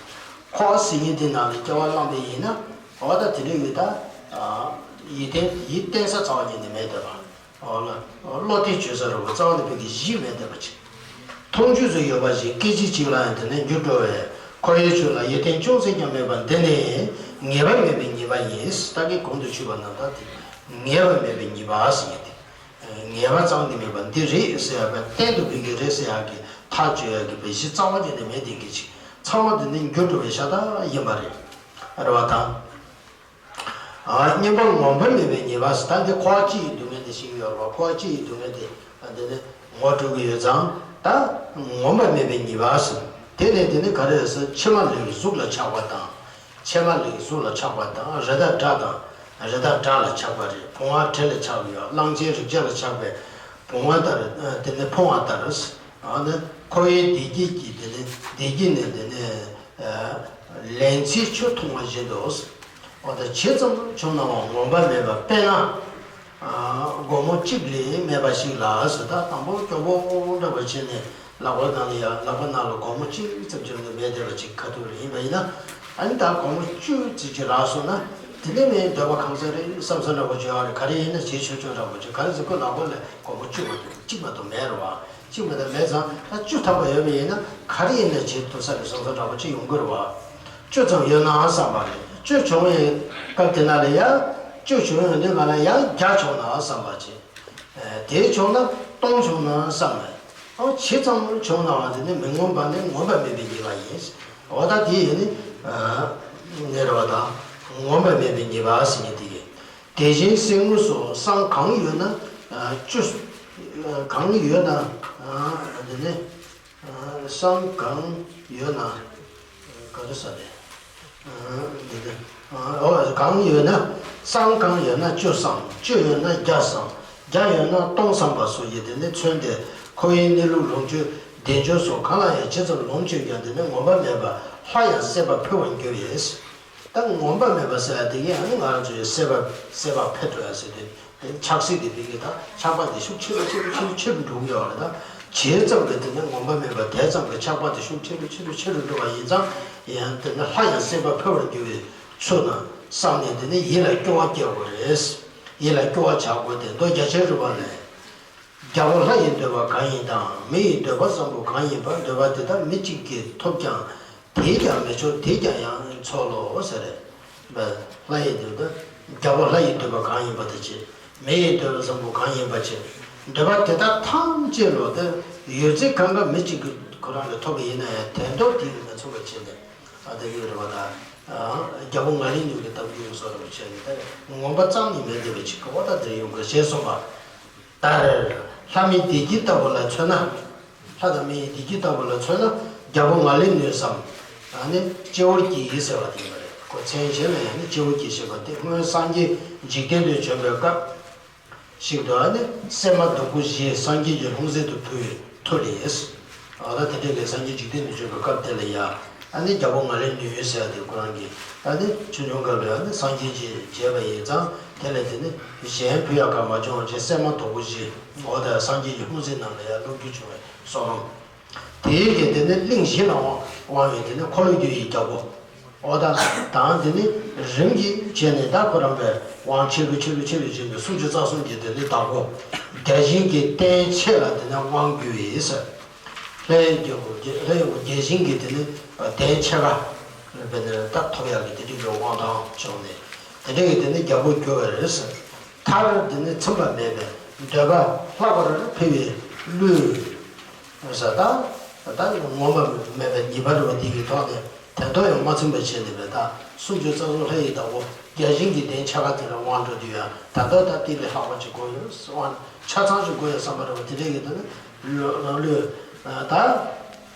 འཁོར་བ་ཟེར་མཁན་དེ་ནང་ལ་སྐྱེ་བ་བླངས་པ་ཡིན་ན་འོ་ད་དེ་འདྲ་ཡོད་ད། ཡིད་བརྟན་ཡིད་བརྟན་ས་རྩ་བ་ཉིད་ནས་མེད་བསྡད་པ། འོ་ལ། བློ་གཏད་བྱེད་ས་རུ་རྩ་བ་ནས་བོད་ཀྱི་གཞི་མེད་བསྡད་པ་ཅིག་མཐོང་ཆོས་སུ་ཡོད་པ་བཞིན་སྐད་ཅིག་གཅིག་ལ་ཡང་དེ་ནས་འགྱུར་འགྲོ་བས་འཁོར་བའི་ཆོས་ལ་ཡིད་བརྟན་ཅུང་ཟད་ཀྱང་མེད་པ་འདི་ནི་ངེས་པ་མེད་པའི་ཉེས་པ་ཡིན། ད་གིན་གོང་དུ་ཞུས་པ་ནང་ལྟར་དེ་ངེས་པ་མེད་པའི་ཉེས་པ་ཟེར་ཡ་དེ། ངེས་པ་ཙམ་གྱིས་མེད་པ་འདི་རེད་ཟེར་ཡ་བས་གཏན་དུ་བོད་ཀྱི་རེད་ཟེར་ཡ་གི་ཐག་གཅོད་ཡ་གི་བའི་གཞི་རྩ་བ་ཉིད་ནས་མེད་བསྡད་མཁན་ཅིག་ཚང་མ་འདི་ནི་འགྱུར་འགྲོ་བའི་ཤ་སྟག་ཡིན་པ་རེད། རེད་བ་དང་། ཨ། བསྙེན་པ་ངོམས་པ་མེད་པའི་ཉེས་པ་ཟེར། ད་འདི་འཁོར་བ་སྤྱི་ཡི་སྡུག་བསྔལ་དེ་ཤེས་ཀྱི་ཡོད་རེད་བ། འཁོར་བ་སྤྱི་ཡི་སྡུག་བསྔལ་དེ་འདི་ནི་ངོ་སྤྲོད་ཀྱི་ཡོད་ཙང་། ད་ངོམས་པ་མེད་པའི་ཉེས་པ་ཟེར། དེ་ནས་དེ་ནི་ག་རེ་ཟེར། ཕྱེ་མ་ལེགས་གཟུགས་ལ་ཆགས་པ་དང་། ཕྱེ་མ་ལེགས་གཟུགས་ལ་ཆགས་པ་དང་། རི་དྭགས་དགྲ་དང་། རི་དྭགས་དགྲ་ལ་ཆགས་པ་རེད། བུང་བ་བྲེ་ལ་ཆགས་པ་ཡོད། གླང་ཆེན་རེག་བྱ་ལ་ཆགས་པའི་བུང་བ་ལྟར། དེ་ནི་ཕུང་བ་ལྟར། ཨ་ནི་འཁོར་བའི་བདེ་སྐྱིད་ཀྱི་དེ་ནི་བདེ་སྐྱིད་ནི་དེ་ནི་ལན་ཚྭའི་ཆུ་འཐུང་བ་བཞིན་དུ། འོ་ད་ཇི་ཙམ་བྱུང་ན་ཡང་ངོམས་པ་མེད་པ། དཔེར་ན། ཨ། སྒོར་མོ་གཅིག་ལས་མེད་པ་ཞིག་ལ་ཟེར། ད་དང་པོ་སྐྱོ་པོ་འདྲ་པོ་བྱས་ནས་ལག་པ་ནང་ལ་ཡ། ལག་པ་ནང་ལ་སྒོར་མོ་གཅིག་ཙམ་ཅིག་ལས་མེད་བསྡད་པ་ཅིག་ཁ་ཐུག་ལ་ཡིན་པ་ཡིན་ན། ཨ་ནི་ད་སྒོར་མོ་བཅུ་ཙམ་ཅིག་རག་སོང་ན། དེ་ནས་ངའི་འདོད་པ་ཁེངས་ས་རེད་བསམ་ས་འདྲ་པོ་ཅིག་ཡོད་རེད། ག་རེ་ཡིན་ན་བྱེད་ཆོག་ཆོག་འདྲ་པོ་ཅིག་ག་རེ་ཟེར། ཁོའི་ལག་པ་ལ་སྒོར་མོ་བཅུ་མ་གཏོགས་གཅིག་མ་གཏོགས་མེད་རེད་བ། གཅིག་མ་གཏོགས་མེད་ཙང་། ད་བཅུ་ཐམ་པ་ཡོད་པ་ཡིན་ན་ག་རེ་ཡིན་ན་བྱེད་ཐུབ་ས་རེད་བསམ་ས་འདྲ་པོ་ཅིག་ཡོང་གི་རེད་བ། བཅུ་ཙམ་ཡོད་ན་བསམ་པ་རེད། བཅུ་བྱུང་བའི་སྐབས་དེ་ན་ལ་ཡ། བཅུ་བྱུང་ཡོང་དུས་ང་ལ་ཡང་བརྒྱ་བྱུང་ན་བསམ་པ་བྱེད། ཨ། དེ་བྱུང་ན་སྟོང་བྱུང་ན་བསམ་པ། ཨ། ཇི་ཙམ་བྱུང་ན་ཡང་དེ་ནི་མི་ངོམས་པ་ནི་ངོམས་པ་མེད་པའི་ཉེས་པ་ཡིན། འོ་ད་དེ་ཡིན་ནི། ཨ། ནི་རེད་བ། ད་ངོམས་པ་མེད་པའི་ཉེས་པ་ཟེར་མཁན་དེ་གི། དེ་བཞིན་གསེར་དངུལ་སོགས་བསམ་གང་ཡོད་ན། ཨ། བཅུ། ཨ། གང་ཡོད་ན། ཨ། དེ་ནི། ཨ། བསམ་གང་ཡོད་ན། ག་རེ་ཟེར་རེད། ཨ། འདི་འདི། ཨ། འོ། གང་ཡོད་ན། བསམ་གང་ཡོད་ན་བཅུ་བསམ། བཅུ་ཡོད་ན་བརྒྱ་བསམ། བརྒྱ་ཡོད་ན་སྟོང་བསམ་པ་སོགས་ཀྱིས་དེ་ནི་མཚོན་ཏེ། འཁོར་བའི་གནས་ལུགས་ལོངས་སྤྱོད་བདེ་འབྱོར་སོགས་གང་ལ་ཡང་ཇི་ཙམ་ལོངས་སྤྱོད་ཀྱང་དེ་ནི་ངོམས་པ་མེད་པར་སླར་ཡང་སྲེད་པ་འཕེལ་བར་འགྱུར་བས། ད་ངོམས་པ་མེད་པ་ཟེར་ཡ་དེ་གིས་ཨ་ནི་ང་རང་ཚོའི་སྲེད་པ། སྲེད་པ་འཕེལ་འགྲོ་ཡ་ཟེར་དུས། དེ་ཆགས་སྲེད་དེ་འཕེལ་གྱི། ད་ཆགས་པ་དེ་ཤུགས་ཆེ་རུ་ཆེ་རུ་ཆེ་རུ་ཆེ་རུ་འགྲོ་གི་ཡོད་རེད། ད་ཇི་ཙམ་གྱིས་དེ་ནི་ངོམས་པ་མེད་པ་དེ་ཙམ་གྱིས་ཆགས་པ་དེ་ཤུགས་ཆེ་རུ་ཆེ་རུ་ཆེ་རུ་འགྲོ་བ་ཡིན་ཙང་། ཡང་དེ་ནི་སླར་ཡང་སྲེད་པ་འཕེལ་བར་འགྱུར་བའི་ཚུལ་རྣམས་བསམས་ནས། དེ་ནི་ཡིད་ལ་སྐྱོ་བ་སྐྱེ་དགོས་རེད། ཡིད་ལ་སྐྱོ་བ་བྱ་དགོས་ཏེ། མདོ་རྒྱ་ཆེར་རིམ་པ་ལས། རྒྱལ་པོ་ལྷ་ཡི་འདོད་པ་གང་ཡིན་དང་། མི་ཡི་འདོད་པ་བཟང་པོ་གང་ཡིན་པ། འདོད་པ་དེ་དག་མི་གཅིག་གིས་ཐོབ་ཀྱང་། དེས་ཀྱང་མི་ཆོག་དེས་ཀྱང་ཡང་འཚོལ་ལོ་ཟེར། ལྷ་ཡི་འདོད་པ། རྒྱལ་པོ་ལྷ་ཡི་འདོད་པ་གང་ཡིན་པ་དེ་བྱེད། མི་ཡི་འདོད་པ་བཟང་པོ་གང་ཡིན་པ་བྱེད། འདོད་པ་དེ་དག་ཐམས་ཅད་ལོ། དེ་ཡོད་ཚད་གང་ག་མི་གཅིག་གིས་ཁོ་རང་ལ་ཐོབ་པ་ཡིན་ན་ཡང་དོན་དག་དེ་ཡིས་མི་ཚུགས་པ་བྱས་ནས། ཨ། དེ་ཡོད་རེད་བ། ད་རྒྱལ་པོ་ང་ལས་ནུས་ཀྱི་གཏམ་རྒྱུད་སོགས་རེ་བྱས་ནས། ད་ངོམས་པ་ཙམ་ནི་མེད་བསྡད་པ་ཅིག་གི་འོ་ད་དེར་ཡོང་དགོས་ཞེས་གསུངས་པ་ལྟར། ལྷ་མིའི་བདེ་སྐྱིད་ལྟ་བུ་ལ་མཚོན་ན། ལྷ་དང་མི་ཡི་བདེ་སྐྱིད་ལྟ་བུ་ལ་མཚོན་ན། རྒྱལ་པོ་ང་ལས་ནུས་སམ། ཨ་ནི་སྤྱི་བོར་གྱིས་ཟེར་བ་དེ་ཡིན་པ་རེད། ཁོ་མཚན་གཞན་ལ་ཡང་ནི་སྤྱི་བོར་གྱིས་ཞེས་པ་སྟེ། སྔོན་སངས་རྒྱས་འཇིག་རྟེན་དུ་བྱོན་པའི་སྐབས་ཤིག་ཏུ། ཨ་ནི་སྲན་མ་དུམ་བུ་བཞི་སངས་རྒྱས་ཀྱི་ལྷུང་བཟེད་དུ་ཕུལ་བའི་མཐུ་ལས། འོ་ད་དེ་འདྲ་གི་སངས་རྒྱས་འཇིག་རྟེན་དུ་བྱོན་པའི་སྐབས་དེ་ལ་ཡ། ཨ་ནི་རྒྱལ་པོ་ང་ལས་ནུས་ཟེར་ཡ་དེ་ཁོ་རང་གིས། ཨ་ནི་ཆུང་ཆུང་སྐབས་ལ་ཨ་ནི་སངས་རྒྱས་ཀྱི་བྱས་པ་ཡིན་ཙང་། དེ་ལ་དེ་ནི་གཞན་ཕུལ་ཡག་ག་མ་བྱུང་བ་བྱས། སྲན་མ་དུམ་བུ་བཞི། འོ་ད་སངས་རྒྱས་ཀྱི་ལྷུང་བཟེད་ནང་ལ་ཡ་བླུགས་རྒྱུ་བྱུང་བའི་བསོད་ནམས། དེའི་གི་དེ་ནི་གླིང་བཞི་ལ་དབང་དབང་བའི་དེ་ནི་འཁོར་ལོས་སྒྱུར་བའི་རྒྱལ་པོ། འོ་ད་དང་དེ་ནི་རིམ་གྱིས་བྱས་ནས། ད་ཁོ་རང་པའི་དབང་ཆེ་རུ་ཆེ་རུ་ཆེ་རུ་ཕྱིན་ཏེ། སུམ་ཅུ་རྩ་གསུམ་གྱི་དེ་ནི་བདག་པོ། བརྒྱ་བྱིན་གྱི་རྟེན་ཆེ་ལ་དེ་ནི་དབང་བསྒྱུར་བའི་ཟེར། ལྷའི་རྒྱལ་པོ། ལྷའི་རྒྱལ་པོ་བརྒྱ་བྱིན་གྱི་དེ་ནི་རྟེན་ཆེ་ལ་བས་ནི་ད་ཐོབ་ཡག་གི་དེ་འདྲ་གི་དབང་དང་བྱུང་ནས། དེ་འདྲ་གི་དེ་ནི་རྒྱལ་པོ་གྱུར་པ་རེད་ཟེར། མཐར་དེ་ནི་ཚིམ་པ་མེད་པའི་འདོད་པ་ལྷག་པར་འཕེལ་བའི་བློས་ཟེར། ད་ད་ངོམས་པ་མེད་པའི་ཉེས་པ་རེད་བ། འདི་གི་ཐོག་ནས་དོན་དག་ཡང་མ་ཚིམ་པ་བྱས་ནས་པས། ད་སུམ་ཅུ་རྩ་གསུམ་ལྷ་ཡི་བདག་པོ་བརྒྱ་བྱིན་གྱི་རྟེན་ཆེ་ཁ་དེ་ལ་དབང་འགྲོ་དུས་ཡང་། ད་ལྟ་ད་དེ་ལས་ལྷག་པ་ཅིག་དགོས་ཡོད། དབང་ཆ་ཚང་ཅིག་དགོས་ཡོད་བསམ་པ་རེད་བ། དེ་འདྲ་གི་དེ་ནི་ལོ་ལོ་ལོས་ད།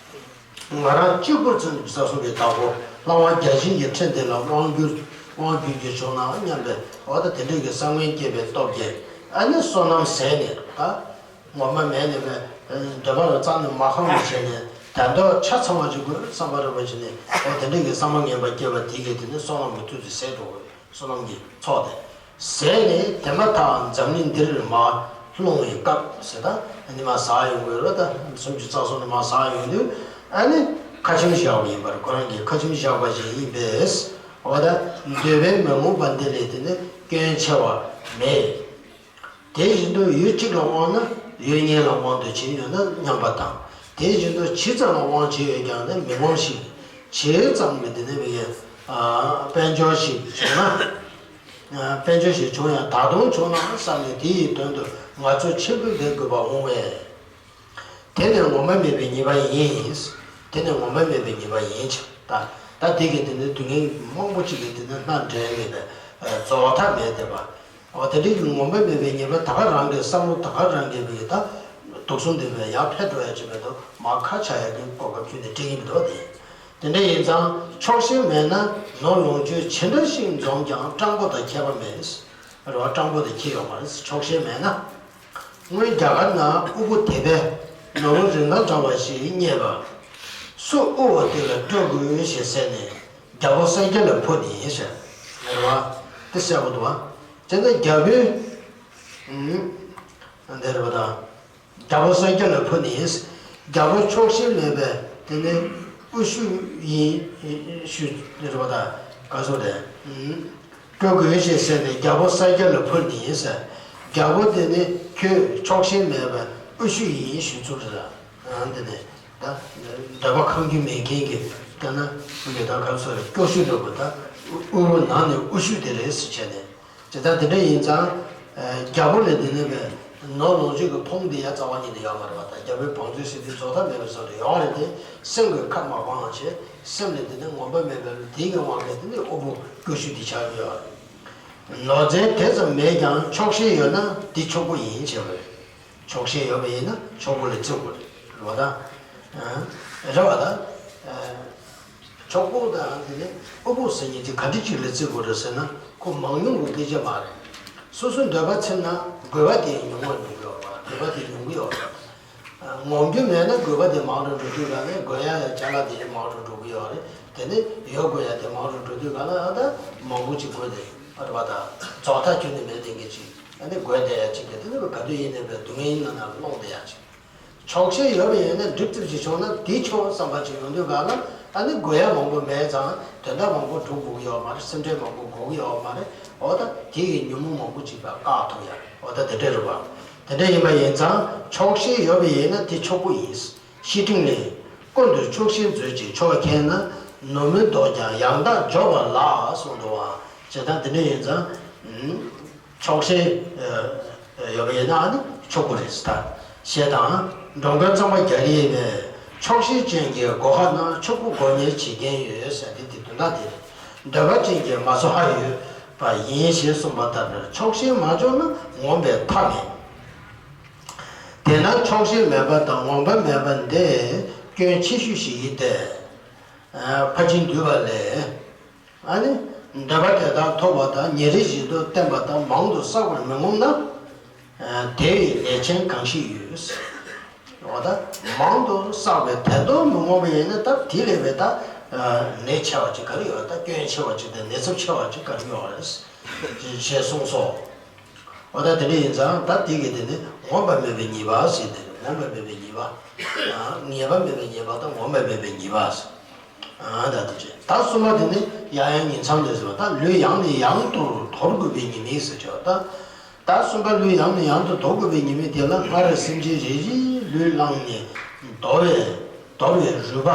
ང་རང་གཅིག་པུར་བརྩོན་ནས་ས་གསུམ་པའི་བདག་པོ་ལྷ་དབང་བརྒྱ་བྱིན་གྱི་ཕྲིན་དེ་ལ་དབང་བསྒྱུར། དབང་བསྒྱུར་རྒྱུ་བྱུང་ན་སྙམ་པའི་འོ་ད་དེ་འདྲ་གི་བསམ་ངན་སྐྱེས་པའི་སྟོབས་ཀྱིས། ཨ་ནི་བསོད་ནམས་ཟད་ནས། ད་ངོམས་པ་མེད་ནས་པས། འདོད་པ་ལ་རྩ་ནས་མ་ཁོམ་ནས་བྱས་ནས། དོན་དག་ཆ་ཚང་བ་ཅིག་དགོས་བསམ་པ་རེད་བ་བྱས་ནས། འོ་དེ་འདྲ་གི་བསམ་པ་ངན་པ་སྐྱེས་པ་དེ་གིས་དེ་ནི་བསོད་ནམས་ཀྱི་མཐུ་དེ་ཟད་འགྲོ་གི། བསོད་ནམས་ཀྱི་ཚོགས་དེ་ཟད་ནས། དེ་མ་ཐག་འཛམ་གླིང་འདིར་མར་ལྷུང་བའི་སྐབས་ཟེར། ད་ནི་མར་ཟག་ཡོང་གི་རེད། ད་སུམ་ཅུ་རྩ་གསུམ་ནས་མར་ཟག་ཡོང་དུས། ཨ་ནི་ཁ་ཆེམས་བཞག་པ་ཡིན་པར། ཁོ་རང་གིས་ཁ་ཆེམས་བཞག་པ་ཞིག་ཡིན་པས། འོ་ད་འདོད་པས་མི་ངོམས་པ་འདི་ལས་དེ་ནི་སྐྱོན་ཆེ་བ་མེད། དེ་བཞིན་དུ་ཡུལ་གཅིག་ལ་དབང་ན་ཡུལ་གཉན་ལ་དབང་དུ་བྱས་ཡོད་ན་སྙམ་པ་དང་། དེ་བཞིན་དུ་ཇི་ཙམ་ལ་དབང་བྱས་ཡོད་ཀྱང་ནི་མི་ངོམས་ཤིག། ཇི་ཙམ་གྱི་དེ་ནི་བའི་དཔལ་འབྱོར་ཞིག་བྱུང་ན། དཔལ་འབྱོར་ཞིག་བྱུང་ཡང་ད་དུང་བྱུང་ན་བསམ་ནས། དེ་ཡི་དོན་དུ་ང་ཚོ་ཕྱིར་འབུད་འབད་དགོས་པར་འོང་བས། དེ་ནི་ངོམས་པ་མེད་པའི་ཉེས་པ་ཡིན། དེ་ནི་ངོམས་པ་མེད་པའི་ཉེས་པ་ཡིན་ཅིང་། ད་ད་དེ་གིས་དེ་ནི་སྡུག་བསྔལ་མང་པོ་ཅིག་གིས་དེ་ནི་སྣ་འདྲེན་མེད་པའི། རྫོགས་མཐའ་མེད་བསྡད་པ། འོ་དེ་འདྲའི་གི་ངོམས་པ་མེད་པའི་ཉེས་པ་ད་ག་རང་གི་བསམ་བློ་ད་ག་རང་གི་བའི་ད་དུག་གསུམ་འདི་བས་ཡར་འཕེལ་འགྲོ་ཡ་ཅིག་མེད་དོ། མར་ཁ་ཆག་ཡ་གི་གོ་སྐབས་ཁྱོན་ནས་སྤྲད་ཀྱི་མི་འདུག་དེ། དེ་འདྲ་ཡིན་ཙང་ཆོག་ཤེས་མེད་ན་ནོར་ལོངས་སྤྱོད་ཇི་འདྲ་ཞིག་འཛོམས་ཀྱང་སྤྲང་པོ་དང་ཁྱད་པར་མེད། རེད་བ། སྤྲང་པོ་དང་ཁྱད་ཡོད་མ་རེད། ཆོག་ཤེས་མེད་ན། སྔོན་རྒྱ་གར་ན་དབུལ་པོ་དད་པས་ནོར་བུ་རིན་ཐང་བྲལ་བ་ཞིག་རྙེད་པ། སུ་དབུལ་བ་དེ་ལ་སྤྲོད་དགོས་ཞེས་ཟེར་ནས་རྒྱལ་པོ་གསལ་རྒྱལ་ལ་ཕུལ་ནས་ཟེར། རེད་བ། དེ་གསལ་པོ་འདུག་བ། དེ་ནས་རྒྱལ་པོས། ཨུམ། འདི་རེད་བ་ད། རྒྱལ་པོ་གསལ་རྒྱལ་ལ་ཕུལ་ནས། རྒྱལ་པོ་ཆོག་ཤེས་མེད་པས་དེ་ནས་དབུལ་ཕྱུག་ཡིན་ཞུས་རེད་བ་ད། ག་སོ་རེད། ཨུམ། སྤྲོད་དགོས་ཞེས་ཟེར་ནས་རྒྱལ་པོ་གསལ་རྒྱལ་ལ་ཕུལ་ནས་ཟེར། རྒྱལ་པོ་དེ་ནི་ཁྱོད་ཆོག་ཤེས་མེད་པར་དབུལ་ཕྱུག་ཡིན་ཞུས་ཚུལ་རེད། ཨང་། དེ་ནས་ད་འདོད་པ་ཁེངས་སྐྱུང་མེད་མཁན་གྱི་ལྟ་ན་ཡོད་ད་ག་སོ་རེད། སྐྱོ་ཤོས་འདྲ་པོ་ད། དབུལ་པོ་ནང་ནས་དབུལ་ཕྱུག་དེ་རེད་ཟེར་བྱས་ནས། དེ་ལྟར་དེ་འདྲ་ཡིན་ཙང་། རྒྱལ་པོ་ལས་དེ་ནས་པའི་ནོར་ལོངས་སྤྱོད་ཀྱི་ཕུང་དེ་ཡ་རྩ་བ་ཉིད་ནས་ཡོད་མ་རེད་བ། ད་རྒྱལ་པོའི་བང་མཛོད་ཟེར་དུས་རྫོགས་མཐའ་མེད་པའི་བཟོ་འདྲ་ཡོད་རེད་དེ། སེམས་ཀྱི་ཁ་མ་སྤངས་བྱས་སེམས་ལས་དེ་ནས་ངོམས་པ་མེད་པའི་དེ་གི་དབང་གིས་དེ་ནས་དབུལ་པོ་སྐྱོ་ཤོས་དེ་ཆགས་ཡོད་རེད། ནོར་རྫས་དེ་ཙམ་མེད་ཀྱང་ཆོག་ཤེས་ཡོད་ན་དེ་ཕྱུག་པོ་ཡིན་བྱས་པ་རེད། ཆོག་ཤེས་ཡོད་པ་ཡིན་ན་ཕྱུག་པོ་ལ་བརྩི་དགོས་རེད་བ་ད། རེད་བ་ད། ཕྱུག་པོ་དང་དེ་ནས་དབུལ་པོ་ཟེར་མཁན་དེ་ག་འདྲ་ཅིག་ལ་བརྩི་དགོས་རེད་ཟེར་ན། ཁོ་མང་ཉུང་གི་སྐད་ཆ་མ་རེད། སོ་སོའི་འདོད་པ་ཚིམ་ན་དགོས་པ་དེ་ཉུང་བ་ཉུང་གི་ཡོད་རེད། འདོད་པ་དེ་ཉུང་གི་ཡོད་རེད། ངོམས་རྒྱུ་མེད་ན་དགོས་པ་དེ་མང་རུ་འགྲོ་དུས་ག་ལ་དགོས་ཡ་ཡ་ཅ་ལག་དེ་མང་རུ་འགྲོ་གི་ཡོད་རེད། དེ་ནས་ཡོད་དགོས་ཡ་དེ་མང་རུ་འགྲོ་དུས་ག་ལ་ཨ་ད་མང་པོ་ཅིག་དགོས་ཏེ་ཨ་རེད་བ་ད། རྫོགས་མཐའ་ཁྱོན་ནས་མེད་དེ་འགའ་ཅིག་ཨ་ནི་དགོས་བསྡད་ཡ་ཅིག་གི་དེ་ནི་ག་དུས་ཡིན་ནའི་བའི་སྡུག་བསྔལ་ནང་ན་ལྷུང་བསྡད་ཡ་ཅིག་ཆོག་ཤེས་ཡོད་པ་ཡིན་ན་འགྲིག་ཙམ་ཞིག་བྱུང་ན་དེ་ཆོག་བསམ་པ་ཅིག་ཡོང་དུས་ག་ལ་ཨ་ནི་དགོས་ཡ་མང་པོ་མེད་ཙང་དོན་དག་མང་པོ་སྒྲུབ་དགོས་ཀྱི་ཡོད་མ་རེད། སེམས་ཁྲལ་མང་པོ་དགོས་ཀྱི་ཡོད་མ་རེད། འོ་ད་དེ་ཡི་ཉོན་མོངས་མང་པོ་ཅིག་ལ་བཀག་ཐུབ་ཡ། འོ་ད་དེ་འདྲ་རེད་བ། དེ་འདྲ་ཡིན་པ་ཡིན་ཙང་ཆོག་ཤེས་ཡོད་པ་ཡིན་ན་དེ་ཕྱུག་པོ་ཡིན། བཤེས་སྤྲིང་ལས། ཀུན་ཏུ་ཆོག་ཤེས་མཛོད་ཅིག་ཆོག་མཁྱེན་ན། ནོར་མི་ལྡོག་ཀྱང་ཡང་དག་འབྱོར་པ་ལགས་གསུངས་འདུག་བ། བྱས་ཙང་དེ་འདྲ་ཡིན་ཙང་། ཆོག་ཤེས་ཡོད་པ་ཡིན་ན་ཨ་ནི་ཕྱུག་པོ་རེད་ཟེར་ད། ཞེས་དང་། འགྲོ་མགོན་གཙང་པ་རྒྱ་རིས་པས། ཆོག་ཤེས་ཅན་གྱི་སྒོ་ཁ་ན་ཕྱུག་པོ་དགོས་ངེས་བྱེད་མཁན་ཡོད་ཟེར་ཏེ་དེ་དོན་དག་དེ་རེད། འདོད་པ་ཅན་གྱི་མ་སོ་ཧ་ཡོད་པ་ཡིན་ཞེས་གསུངས་པ་ལྟར་ཆོག་ཤེས་མ་འབྱོར་ན་ངོམས་པའི་མཐའ་མེད། དེས་ན་ཆོག་ཤེས་མེད་པ་དང་ངོམས་པ་མེད་པ་འདི་སྐྱོན་ཆེ་ཤོས་ཤིག་ཡིན་ཏེ། ཕར་ཕྱིན་འདུས་པ་ལས། ཨ་ནི། འདོད་པ་དེ་དག་ཐོབ་པ་དང་ཉིན་རེ་བཞིན་དུ་བསྟེན་པ་དང་མང་དུ་བསགས་པར་མི་ངོམས་ན། དེ་ཡི་ལས་ཆེན་གང་ཞིག་ཡོད། འོ་ད། མང་དུ་བསགས་པའི་དོན་དུ་མི་ངོམས་པ་ཡིན་ན་ད་དེ་ལས་པའི་ད། ལས་ཆེ་བ་ཅིག་ག་རེ་ཡོད། ད་སྐྱོན་ཆེ་བ་ཅིག་དང་ནད་ཚབས་ཆེ་བ་ཅིག་ག་རེ་ཡོད་རེད། ཞེས་གསུངས་སོ། འོ་ད་དེ་འདྲ་ཡིན་ཙང་ད་དེ་གི་དེ་ནི་ངོམས་པ་མེད་པའི་ཉེས་པ་ཟེར་ཏེ་ངོམས་པ་མེད་པའི་ཉེས་པ། ངེས་པ་མེད་པའི་ཉེས་པ་དང་ངོམས་པ་མེད་པའི་ཉེས་པ་ཟེར། ད་དེ་བྱས་ད་གསུམ་པ་དེ་ནི་ཡང་ཡང་ཉིང་མཚམས་ལས་ཟེར་བ་ད་ལུས་ཡང་ནས་ཡང་དུ་དོར་དགོས་པའི་ཉེས་དམིགས་ཟེར་ཆོག་ད། ད་གསུམ་པ་ལུས་ཡང་ནས་ཡང་དུ་དོར་དགོས་པའི་ཉེས་དམིགས་དེ་ལ་སྔར་སེམས་ཅན་རེ་རེའི་ལུས་བླངས་ནས་དོར་བའི། དོར་བའི་རུས་པ།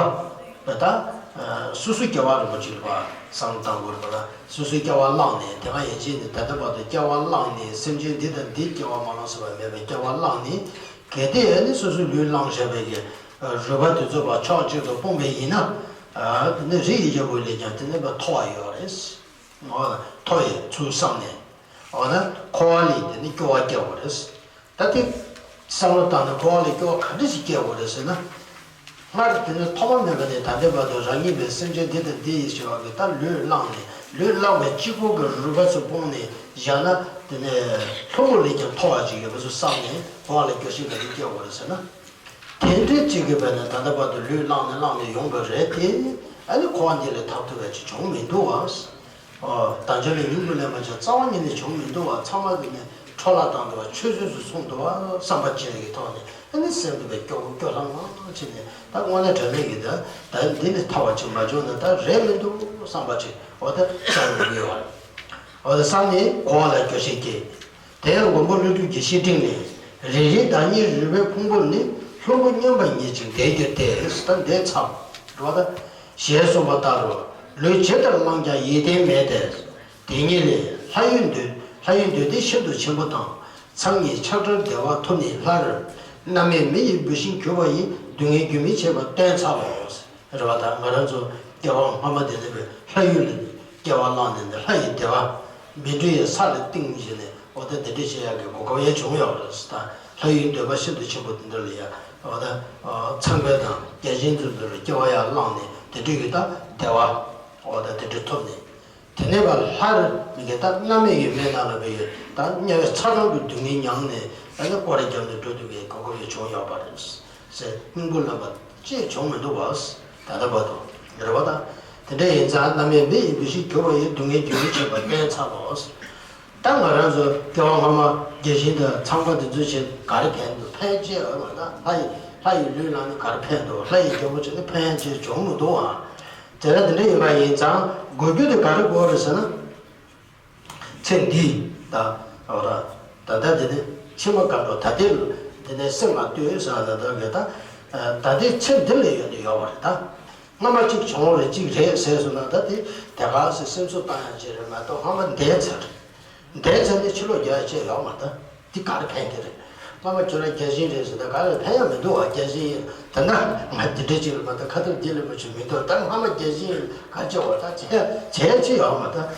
ད་ལྟ། སོ་སོའི་སྐྱེ་བ་རིན་པོ་ཆེ་རུས་པ་བསམ་བློ་བཏང་དགོས་རེད་པ་ལ། སོ་སོའི་སྐྱེ་བ་བླངས་ནས་དེ་སྔ་ཡན་ཆད་ནས་ད་ལྟ་བར་དུ་སྐྱེ་བ་བླངས་ནས་སེམས་ཅན་འདི་དང་འདིའི་སྐྱེ་བ་མ་བླངས་ཟེར་བ་མེད་པའི་སྐྱེ་བ་བླངས་ནས་གལ་ཏེ་ཨ་ནི་སོ་སོའི་ལུས་བླངས་བཞག་པའི་གི་རུས་པ་དེ་ཚོ་བ་ཕྱོགས་གཅིག་ཏུ་སྤུངས་པས་ཡིན་ན། དེ་ནི་རི་ཡི་རྒྱལ་པོ་ལས་ཀྱང་དེ་ནི་མཐོ་བ་ཡོད་རེད། མཐོ་བའི་ཚུལ་བསམ་ནས། འོ་ན་འཁོར་བ་ལས་དེ་ནི་སྐྱོ་བ་སྐྱེ་བ་རེད། ད་དེ་བསམ་བློ་བཏང་ནས་འཁོར་བ་ལས་སྐྱོ་བ་ག་འདྲ་ཞིག་སྐྱེ་དགོས་རེད་ཟེར་ན། སྔར་དེ་ནི་ཐོག་མ་མེད་པ་ནས་ད་ལྟའི་བར་དུ་རང་ཉིད་པའི་སེམས་ཅན་འདི་དང་འདི་ཡི་ཞེས་པ་གི་ད་ལུས་བླངས་ནས་ལུས་བླངས་པའི་གཅིག་པོ་གི་རུས་པ་ཚོ་སྤུངས་ནས་བཞག་ན་དེ་ནས་ལྷུན་པོ་ལས་ཀྱང་མཐོ་བ་ཅིག་ཡོད་པ་ཚོ་བསམ་ནས་འཁོར་བ་ལས་སྐྱོ་ཤས་ག་འདྲ་སྐྱེ་དགོས་རེད་ཟེར་ན། དེ་འདྲའི་གཅིག་གིས་བས་ན་ད་ལྟ་བར་དུ་ལུས་བླངས་ནས་བླངས་ནས་ཡོང་བ་རེད་དེ། ཨ་ནི་འཁོར་བ་འདི་ལས་ཐར་ཐུབ་པ་ཅིག་བྱུང་མི་འདུག་བ། ཨོ། དལ་འབྱོར་ལས་ཉམས་རྒུད་ལས་མ་བྱས་རྩ་བ་ཉིད་ནས་བྱུང་མི་འདུག་བ། ཚང་མ་གིས་ནི་འཕྲོ་བརླག་བཏང་འདུག་བ། ཆུད་ཟོས་སུ་སོང་འདུག་བ་བསམ་པ་ཅིག་གི་ཐོག་ནས་ཨ་ནི་སེམས་འདི་བས་སྐྱོ་སྐྱོ་ལྷང་ལྷང་བྱས་ནས་ད་དངོས་གནས་དྲང་གནས་ཀྱི་ད་ད་འདི་ལས་ཐར་བ་ཅིག་མ་བྱུང་ན་ད་རེད་མི་འདུག་བསམ་པ་ཅིག་འོ་ད་བྱུང་ཡོང་གི་ཡོད་བ། འོ་ད་བསམ་ནས་འཁོར་བ་ལ་སྐྱོ་ཤས་སྐྱེས། དེ་ཡང་མགོན་པོ་ཀླུ་སྒྲུབ་ཀྱི་བཤེས་སྤྲིང་ནས། རེ་རེའི་བདག་ཉིད་རུས་པའི་ཕུང་པོར་ནི། ལྷུན་པོ་སྙོམས་པ་ཉིད་ཅིག་འདས་གྱུར་ཏེ། ད་འདས་ཚར་བ་རེད་བ་ད། ཞེས་གསུངས་པ་ལྟར་རོ། ལུས་ཇི་ལྟར་བླངས་ཀྱང་ཡིད་བརྟན་མེད་དེ། དེ་ཉིད་ལས་ལྷ་ཡུལ་འདོད་ལྷ་ཡུལ་འདོད་དེ་ཤིན་ཏུ་ཆེན་པོ་དང་། མཚན་ཉིད་ཆགས་བྲལ་བདེ་བ་ཐོབ་ནས་སླར། རྣམ་སྨིན་མི་ཡི་བུད་ཤིང་གྱུར་པ་ཡི། སྡུག་བསྔལ་རྒྱུན་མི་འཆད་པ་བསྟན་ཚར་བའོ། རེད་བ་ད་ང་རང་ཚོ་སྐྱེ་བ་སྔ་མ་དེ་ལས་པའི་ལྷ་ཡུལ་ལ་སྐྱེ་བ་བླངས་ནས་ནི་ལྷ་ཡི་བདེ་བ། བཻ་ཌཱུརྱ་ས་ལ་བཏིང་བྱས་ནས་འོ་ད་དེ་འདྲ་བྱེད་ཡག་གི་གོ་སྐབས་ཡང་བྱུང་ཡོད་རེད་ཟེར། ད་ལྷ་ཡུལ་འདོད་པ་ཤིན་ཏུ་ཆེན་པོ་དེ་འདྲ་ལ་ཡ་འོ་ད་ཚངས་པ་དང་བརྒྱ་བྱིན་དེ་ཚོ་ལ་སྐྱེ་བ་ཡང་བླངས་ནས་དེ་འདྲ་གི་ད་བདེ་བ་འོ་ད་དེ་འདྲ་ཐོབ་ནས། དེ་ནས་ཕར་ལྷར་མི་དགེ་ད་མནར་མེད་ཡོད་མེད་ནང་ལ་བའི་ད་དམྱལ་བའི་ཚ་གྲང་གི་སྡུག་བསྔལ་མྱངས་ནས་ཨ་ནི་སྐོར་ར་བརྒྱབ་ནས་འགྲོ་ཐུབ་པའི་གོ་སྐབས་ཡང་བྱུང་ཡོད་པ་རེད་ཟེར། སྙིང་པོ་ལབ་པ་ཅིག་བྱུང་མི་འདུག་བ། ད་ལྟ་བར་དུ་རེད་བ་ད། དེ་འདྲ་ཡིན་ཙང་བླ་མའི་མི་ཡི་བུ་ཞིག་གྱུར་པ་ཡི་སྡུག་བསྔལ་རྒྱུ་མེད་ཆེན་པ་བསྟན་ཚར་ལོ། ད་ང་རང་ཚོ་སྐྱེ་བ་སྔ་མ་བརྒྱ་བྱིན་དང་ཚངས་པ་དེ་ཚོ་བྱས་ག་རེ་ཕན་འདུག་ཕན་ཅི་ཡང་མ་ད་ལྷ་ཡི་ལྷ་ཡི་ལུས་ལ་ནི་ག་རེ་ཕན་འདུག་ལྷ་ཡི་རྒྱལ་པོ་བྱས་ནི་ཕན་ཅི་བྱུང་མི་འདུག་ཨ། དེ་ལ་དེ་འདྲ་ཡིན་པ་ཡིན་ཙང་དགོས་རྒྱུ་དེ་ག་རེ་དགོས་རེད་ཟེར་ན། ཚེ་འདི་ད་འོ་ར་ད་ལྟ་དེ་ནི་ཕྱི་མ་ག་འགྲོ་ད་ལྟའི་དེ་ནས་སེམས་ལ་ལྟོས་ཟེར་ན་ད་གི་ད་ད་ལྟའི་ཚེ་འདི་ལ་ཡོད་དེ་ཡོད་པ་རེད་ད། སྔ་མ་གཅིག་བྱུང་བ་རེད་གཅིག་རེད་ཟེར་སོང་ན་ད་དེ་དེ་ག་སེ་སེམས་གསོ་བཏང་ཡང་བྱེད་རེད་མ་གཏོགས་སྔ་མ་འདས་ཚར་རེད། འདས་ཚར་ནས་ཕྱི་ལོགས་རྒྱག་ཡ་བྱས་ཡོད་མ་ད། འདི་ག་རེ་ཕན་གྱི་རེད། སྔ་མ་ཁྱོད་རང་བརྒྱ་བྱིན་རེད་ཟེར་ད་ག་རེ་ཕན་ཡ་མི་འདུག་བ། བརྒྱ་བྱིན་ཡིན་ད་ན་ང་འདི་འདྲ་ཅིག་ལ་མ་ད་ཁ་ཐུག་འདི་ལ་མ་ཆུ་མི་འདུག་ད་སྔ་མ་བརྒྱ་བྱིན་ཡིན་ག་ཅི་བ་ད་བྱས་བྱས་ཅི་ཡོད་མ་ད།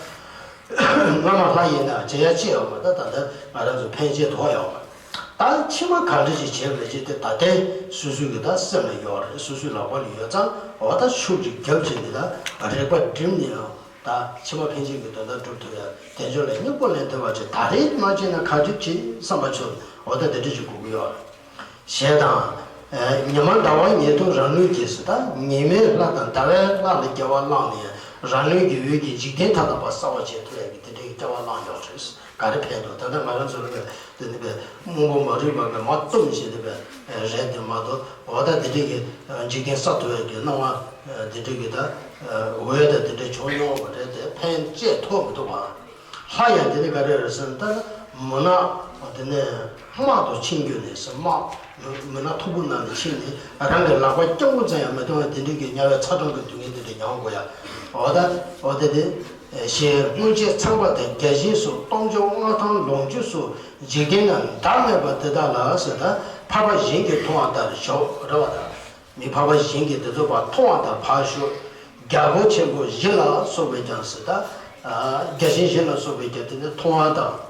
སྔ་མ་ལྷ་ཡིན་ན་བྱས་ཡ་ཅི་ཡོད་མ་ད་ད་ད་ང་རང་ཚོ་ཕན་ཆེ་དོ་ཡོད་མ། ད་ཕྱི་མ་ག་འདྲ་ཅིག་བྱས་མ་བྱས་དེ་ད་ལྟའི་སོ་སོའི་གི་ད་སེམས་ལ་ཡོད་རེད། སོ་སོའི་ལག་པ་ལ་ཡོད་ཙང་འོ་ད་ཤུགས་ཅིག་རྒྱབ་ཅིག་འདི་ད་རེག་པ་བསྒྲིམས་ནས་ཡང་། ད་ཕྱི་མ་ཕན་ཆད་ཀྱི་དོན་དག་སྒྲུབ་ཐུབ་ཡ་དལ་འབྱོར་ལ་སྙིང་པོ་ལེན་ཐུབ་པ་ཅིག་ད་རེས་མ་བྱས་ན་ག་དུས་བྱེད་བསམ་པ་ཆོད་འོ་ད་དེ་འདྲ་ཅིག་དགོས་ཀྱི་ཡོད་རེད། ཞེས་དང་། ཉི་མ་ཟླ་བ་ཉེར་ཐོབ་རང་ལུས་ཀྱིས་སུ་ད་ཉི་མའི་ལྷ་དང་ཟླ་བའི་ལྷ་ལ་སྐྱེ་བ་བླངས་ནས་རང་ལུས་ཀྱི་འོད་ཀྱིས་འཇིག་རྟེན་མཐའ་དག་པ་གསལ་བར་བྱེད་ཐུབ་ཡ་གི་དེ་འདྲའི་སྐྱེ་བ་བླངས་ཡོད་རེད། ག་རེ་ཕན་ཐོགས་ད་ལྟ་ང་རང་ཚོ་ལ་དེ་ནི་པའི་རྨོངས་པ་མ་རིག་པ་གི་མ་བཏུམ་བྱས་ཏེ་པའི་རེད་དེ་མ་གཏོགས་འོ་ད་དེ་འདྲའི་གི་འཇིག་རྟེན་གསལ་ཐུབ་ཡ་གི་སྣང་བ་དེ་འདྲའི་གི་ད། འོད་དང་དེ་འདྲ་བྱུང་མྱོང་བ་རེད་དེ་ཕན་ཅེས་ཐོགས་མི་འདུག་པ། ལྷ་ཡང་དེ་ནི་ག་རེ་རེད་ཟེར་ན་ད་མུན་ནག་དེ་ནས་དམག་ཏུ་ཕྱིན་རྒྱུ་ནས་ཟེར་དམག་མུན་ནག་མཐུག་པོ་ནང་ནས་ཕྱིན་ནས་རང་གི་ལག་པ་རྐྱང་པོ་ཙམ་ཡང་མི་གཏོང་བའི་དེ་འདྲའི་གི་དམྱལ་བའི་ཚ་གྲང་གི་སྡུག་བསྔལ་དེ་འདྲ་མྱོང་དགོས་ཡ། འོ་ད་འོ་དེ་དེ་ཞེས་སྔོན་ཆད་ཚངས་པ་དང་བརྒྱ་བྱིན་སོགས་སྟོང་འཇོམས་མངའ་ཐང་ལོངས་སྤྱོད་སོགས་འཇིག་རྟེན་ན་བདག་མེད་པ་དེ་དག་ལ་ཟེར་ད་འཕགས་པ་གཞན་གྱིས་མཐོང་བ་ལྟར་ཞོག་རེད་བ་ད། མི་འཕགས་པ་གཞན་གྱིས་དེ་ཚོ་ཕར་མཐོང་བ་དང་ཕར་ཞོག་རྒྱལ་པོ་ཆེན་པོ་བཞི་ལ་སོགས་པས་ཀྱང་ཟེར་ད། བརྒྱ་བྱིན་བཞི་ལ་སོགས་པས་ཀྱང་དེ་ནི་མཐོང་བ་དང་།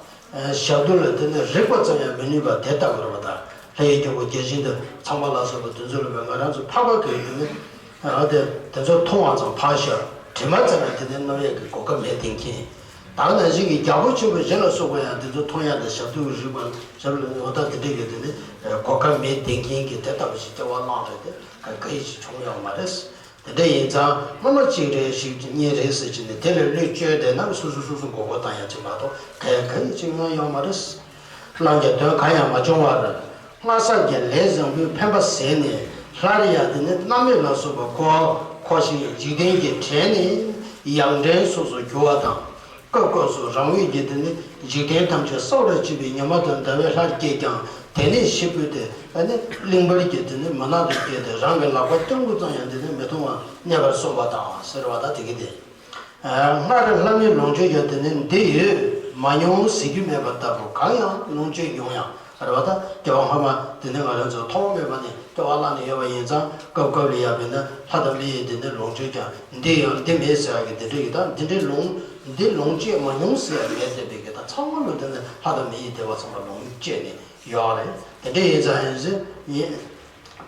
ཞབས་རྡུལ་ལ་དེ་ནི་རེག་པ་ཙམ་ཡང་མི་ནུས་པ་དེ་ལྟ་བུར་བ་དང་ལྷ་ཡི་རྒྱལ་པོ་བརྒྱ་བྱིན་དང་ཚངས་པ་ལ་སོགས་པ་དེ་ཚོ་ལ་བས་ང་རང་ཚོ་འཕགས་པ་གི་དེ་ནི། དེ་དེ་ཚོ་མཐོང་བ་ཙམ་ཕར་ཞོག་དྲི་མ་ཙམ་ཡང་དེ་ནི་རྣོ་ཡས་ཀྱི་གོ་སྐབས་མེད་དེ་མཁྱེན། ད་ནང་བཞིན་གྱི་རྒྱལ་པོ་ཆེན་པོ་གཞན་ལ་སོགས་པ་ཡང་དེ་ཚོ་མཐོང་ཡག་དང་ཞབས་ཏོག་རིག་པ་ཞབས་ལ་འོ་ད་དེ་འདྲས་ཀྱི་དེ་ནི་གོ་སྐབས་མེད་དེ་མཁན་གྱི་དེ་ལྟ་བུ་ཞིག་སྐྱེ་བ་བླངས་རེད་དེ་ག་ག་ཡི་ཞིག་བྱུང་ཡོད་མ་རེད། དེ་འདྲ་ཡིན་ཙང་སྔ་མ་གཅིག་རེད་ཞིག་གཉིས་རེད་ཟེར་གྱི་ནི་དེ་ལས་བློས་བཅོལ་བསྡད་ན་སོ་སོ་སོ་སོ་མགོ་སྐོར་བཏང་ཡག་ཅིག་མ་གཏོགས་ག་ག་ཡི་ཅིག་ཡོང་ཡོད་མ་རེད། བླང་ཀྱང་དོན་གང་ཡང་མ་བྱུང་བར། སྔར་བསགས་ཀྱི་ལས་བཟང་པོའི་འཕེན་པ་ཟད་ནས་སླར་ཡང་དེ་ནི་མནར་མེད་ལ་སོགས་པ་འཁོར་འཁོར་ཞིང་འཇིག་རྟེན་གྱི་བྲན་ནི་ཡང་བྲན་སོགས་སུ་གྱུར་བ་དང་། སྐབས་སྐབས་སུ་རང་འོད་ཀྱིས་དེ་ནི་འཇིག་རྟེན་ཐམས་ཅད་གསལ་བར་བྱེད་པའི་ཉི་མ་དང་ཟླ་བའི་ལྷར་སྐྱེས་ཀྱང་དེ་ནས་ཤི་འཕོས་ཏེ་ཨ་ནི་གླིང་བར་གྱི་དེ་ནི་མུན་ནག་ཏུ་སྐྱེས་ཏེ་རང་གི་ལག་པ་རྐྱང་པོ་ཙམ་ཡང་དེ་ནི་མི་མཐོང་བར་གནས་པར་གསུངས་པ་དང་ཟེར་བ་ད་དེ་གི་དེ། སྔར་ལྷ་མིའི་ལོངས་སྤྱོད་ཀྱང་དེ་ནི་འདི་ཡོད་མ་མྱོང་ཟེར་རྒྱུ་མེད་པ་ལྟ་བུ་གང་ཡང་ལོངས་སྤྱོད་མྱོང་ཡང་རེད་བ། ད་སྐྱེ་བ་སྔ་མ་དེ་ནི་ང་རང་ཚོ་ཐོག་མེད་པ་ནས་སྐྱེ་བ་བླངས་ནས་ཡོད་པ་ཡིན་ཙང་སྐབས་སྐབས་ལ་ཡང་དཔེར་ན་ལྷ་དང་མི་ཡི་དེ་ནི་ལོངས་སྤྱོད་ཀྱང་འདི་ཡང་འདི་མེད་ཟེར་ཡག་གི་དེ་འདྲ་ཡི་ད་འདི་འདྲའི་ལོངས་འདི་ལོངས་སྤྱོད་མ་མྱོང་ཟེར་ཡག་མེད་བསྡད་པའི་གི་ད་ཚང་མ་ལོ་དེ་ནི་ལྷ་དང་མི་ཡི་བདེ་བ་ཚང་མ་ལོངས་སྤྱོད་ནས་ཡོད་རེད། དེ་འདྲ་ཡིན་ཙང་ཡིན་ཟེར་ཡིན།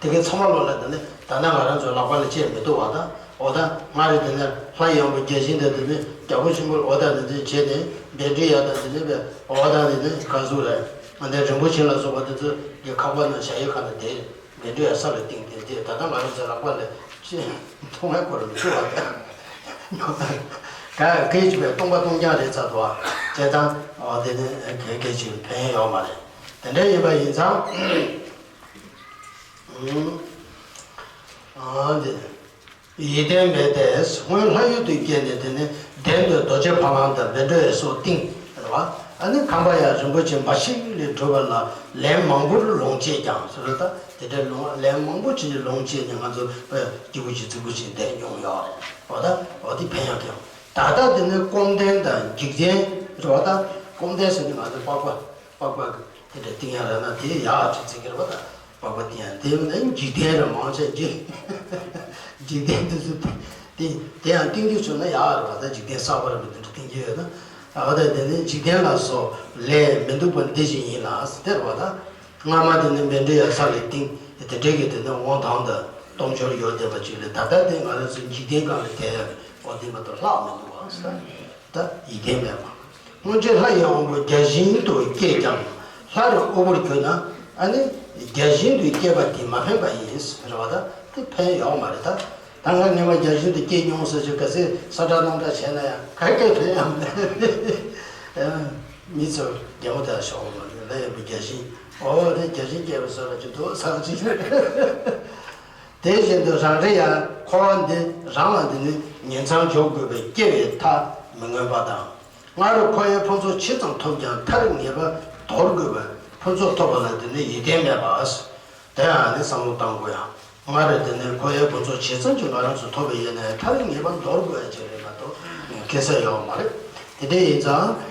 དེ་གའི་ཚང་མ་ལོ་ལ་དེ་ནི་ད་ནང་ང་རང་ཚོའི་ལག་པ་ལ་ཅེས་མི་འདུག་བ་དང་འོ་ད་ང་རེ་དེ་ནི་ལྷ་ཡང་པོ་བརྒྱ་བྱིན་དང་དེ་ནི་རྒྱལ་པོ་ཆེན་པོ་འོ་ད་དེ་ཚོས་བྱས་ནས་བཻ་ཌཱུརྱ་དང་དེ་ནི་བས་འོ་ད་དེ་ནི་ག་ཟུག་རེད། ང་འདི་རིན་པོ་ཆེ་ལ་སོགས་པ་དེ་ཚོ་གི་ཁ་པ་ན་བྱ་ཡི་ཁ་ན་དེ་བཻ་ཌཱུརྱ་ས་ལ་བཏིང་དེ་དེ་ད་ལྟ་ང་རང་ཚོའི་ལག་པ་ལ་ཅེས་མཐོང་བའི་སྐོར་མི་ཤེས་བ་དང་ག་གེ་ཅིག་པའི་སྟོང་པ་སྟོང་རྐྱང་རེད་ཚར་འདུག་བ་བྱས་ཙང་འོ་དེ་ནི་གེ་གེ་ཅིག་ཕན་ཡོད་མ་རེད། དེ་འདྲ་ཡིན་པ་ཡིན་ཙང་། ཨང་། ཨང་། འདི་ནི། ཡིད་བརྟན་མེད་དེ་སྔོན་ལྷ་ཡུལ་དུ་སྐྱེས་ནས་དེ་ནི་གདན་དུ་རྡོ་རྗེ་ཕ་བོང་དང་བཻ་ཌཱུརྱ་སོགས་བཏིང་རེད་བ། ཨ་ནི་ཁམས་པ་ཡང་རིན་པོ་ཆེ་འབའ་ཞིག་ལས་གྲུབ་པ་ལ་ལན་མང་པོར་ལོངས་སྤྱད་ཀྱང་ཟེར་བ་ད་དེ་འདྲའི་ལོངས་ལན་མང་པོ་ཅིག་ལོངས་སྤྱད་ནས་ང་ཚོ་སྐྱིད་པོ་ཅིག་རྫིག་པོ་ཅིག་བསྡད་མྱོང་ཡོད་རེད་བ། ད་འོ་དེ་ཕན་ཡང་ཕན། ད་ལྟ་དེ་ནི་སྐོམ་ལྡན་དང་འཇིག་རྟེན་རེད་བ། ད་སྐོམ་ལྡན་ཟེར་ནི་ང་ཚོ་པགས་པ། པགས་པ་དེ་འདྲ་བཏིང་ཡག་རེད་ན་དེ་ཡག་ཅིག་བརྩི་གི་རེད་བ། ད་པགས་པ་བཏིང་ཡག་དེ་ཡང་འཇིག་རྟེན་རེད་མང་ཆེ་འཇིག་འཇིག་རྟེན་དེ་ཚོ་དེ་དེ་ཡང་བཏིང་རྒྱུ་བྱུང་ན་ཡག་རེད་བ། ད་འཇིག་རྟེན་གསར་པ་རེད་བ། དེ་འདྲ་བཏིང་རྒྱུ་ཡོད་ན་ ཨ་ད་དེ་ནི་འཇིག་རྟེན་ལ་སོགས་ལས་མི་སྡུག་པ་འདི་བཞིན་ཡིན་ལ་ཟེར་བ་དང་། སྔ་མ་དེ་ནི་མཎྜལ་ཡ་ས་ལས་བཏིང་དེ་འདྲའི་གི་དེ་ནི་དབང་ཐང་དང་སྟོབས་འབྱོར་ཡོད་བསྡད་པ་ཅིག་ལས། ད་ལྟ་དེ་ང་རང་ཚོ་འཇིག་རྟེན་སྒང་ལ་བསྡད་ཡ་གི་འོ་དེ་མ་གཏོགས་ལྷག་མི་འདུག་བ་ཟེར། ད་ཡིད་བརྟན་མེད་པ། སྔོན་ཆད་ལྷ་ཡི་དབང་པོ་བརྒྱ་བྱིན་དུ་སྐྱེས་ཀྱང་ལྷ་རུ་དབུལ་པོར་གྱུར་ན། ཨ་ནི་བརྒྱ་བྱིན་དུ་སྐྱེས་པ་དེ་མ་ཕན་པ་ཡིན་ཟེར་བ་ད་དེ་ཕན་ཡོད་མ་རེད་ད། ད་ང་ངེས་པ་བརྒྱ་བྱིན་དུ་སྐྱེས་མྱོང་ཟེར་ཞིག་ག་ཚད་ས་བཀྲ་གནམ་བཀྲ་བྱས་ན་ཡང་ག་གེ་ཕན་ཡང་མེད། མི་ཚོ་རྒྱལ་མོ་དེ་ལ་ཞོག་མ་ལ་ཡོད་པའི་བརྒྱ་བྱིན། འོ་དེ་བརྒྱ་བྱིན་སྐྱེས་པ་བཟོ་ལ་ཅི་འདུག་ས་ཅི། དེ་བཞིན་དུ་རང་རེ་ཡང་འཁོར་བ་འདི་རང་ལ་འདི་ནི་ཉིང་མཚམས་འཇོག་དགོས་པའི་སྐྱེ་བའི་མཐའ་མི་མངོན་པ་དང་། སྔར་འཁོར་བའི་ཕུན་ཚོགས་ཇི་ཙམ་ཐོབ་ཀྱང་མཐར་ངེས་པ་དོར་དགོས་པའི་ཕུན་ཚོགས་ཐོབ་པ་ལ་འདི་ནི་ཡིད་བརྟན་མེད་པ། དེ་ཡང་ནི་བསམ་བློ་བཏང་དགོས་ཡ། སྔར་དེ་ནས་འཁོར་བའི་ཕུན་ཚོགས་ཇི་ཙམ་གྱིས་ང་རང་ཚོ་ཐོབ་པ་ཡིན་ནའི་མཐར་ངེས་པ་འདོར་དགོས་ཡ་ཅིག་རེད་མ་གཏོགས་ཁེ་ས་ཡོད་མ་རེད། དེ་འདྲ་ཡིན་ཙང་།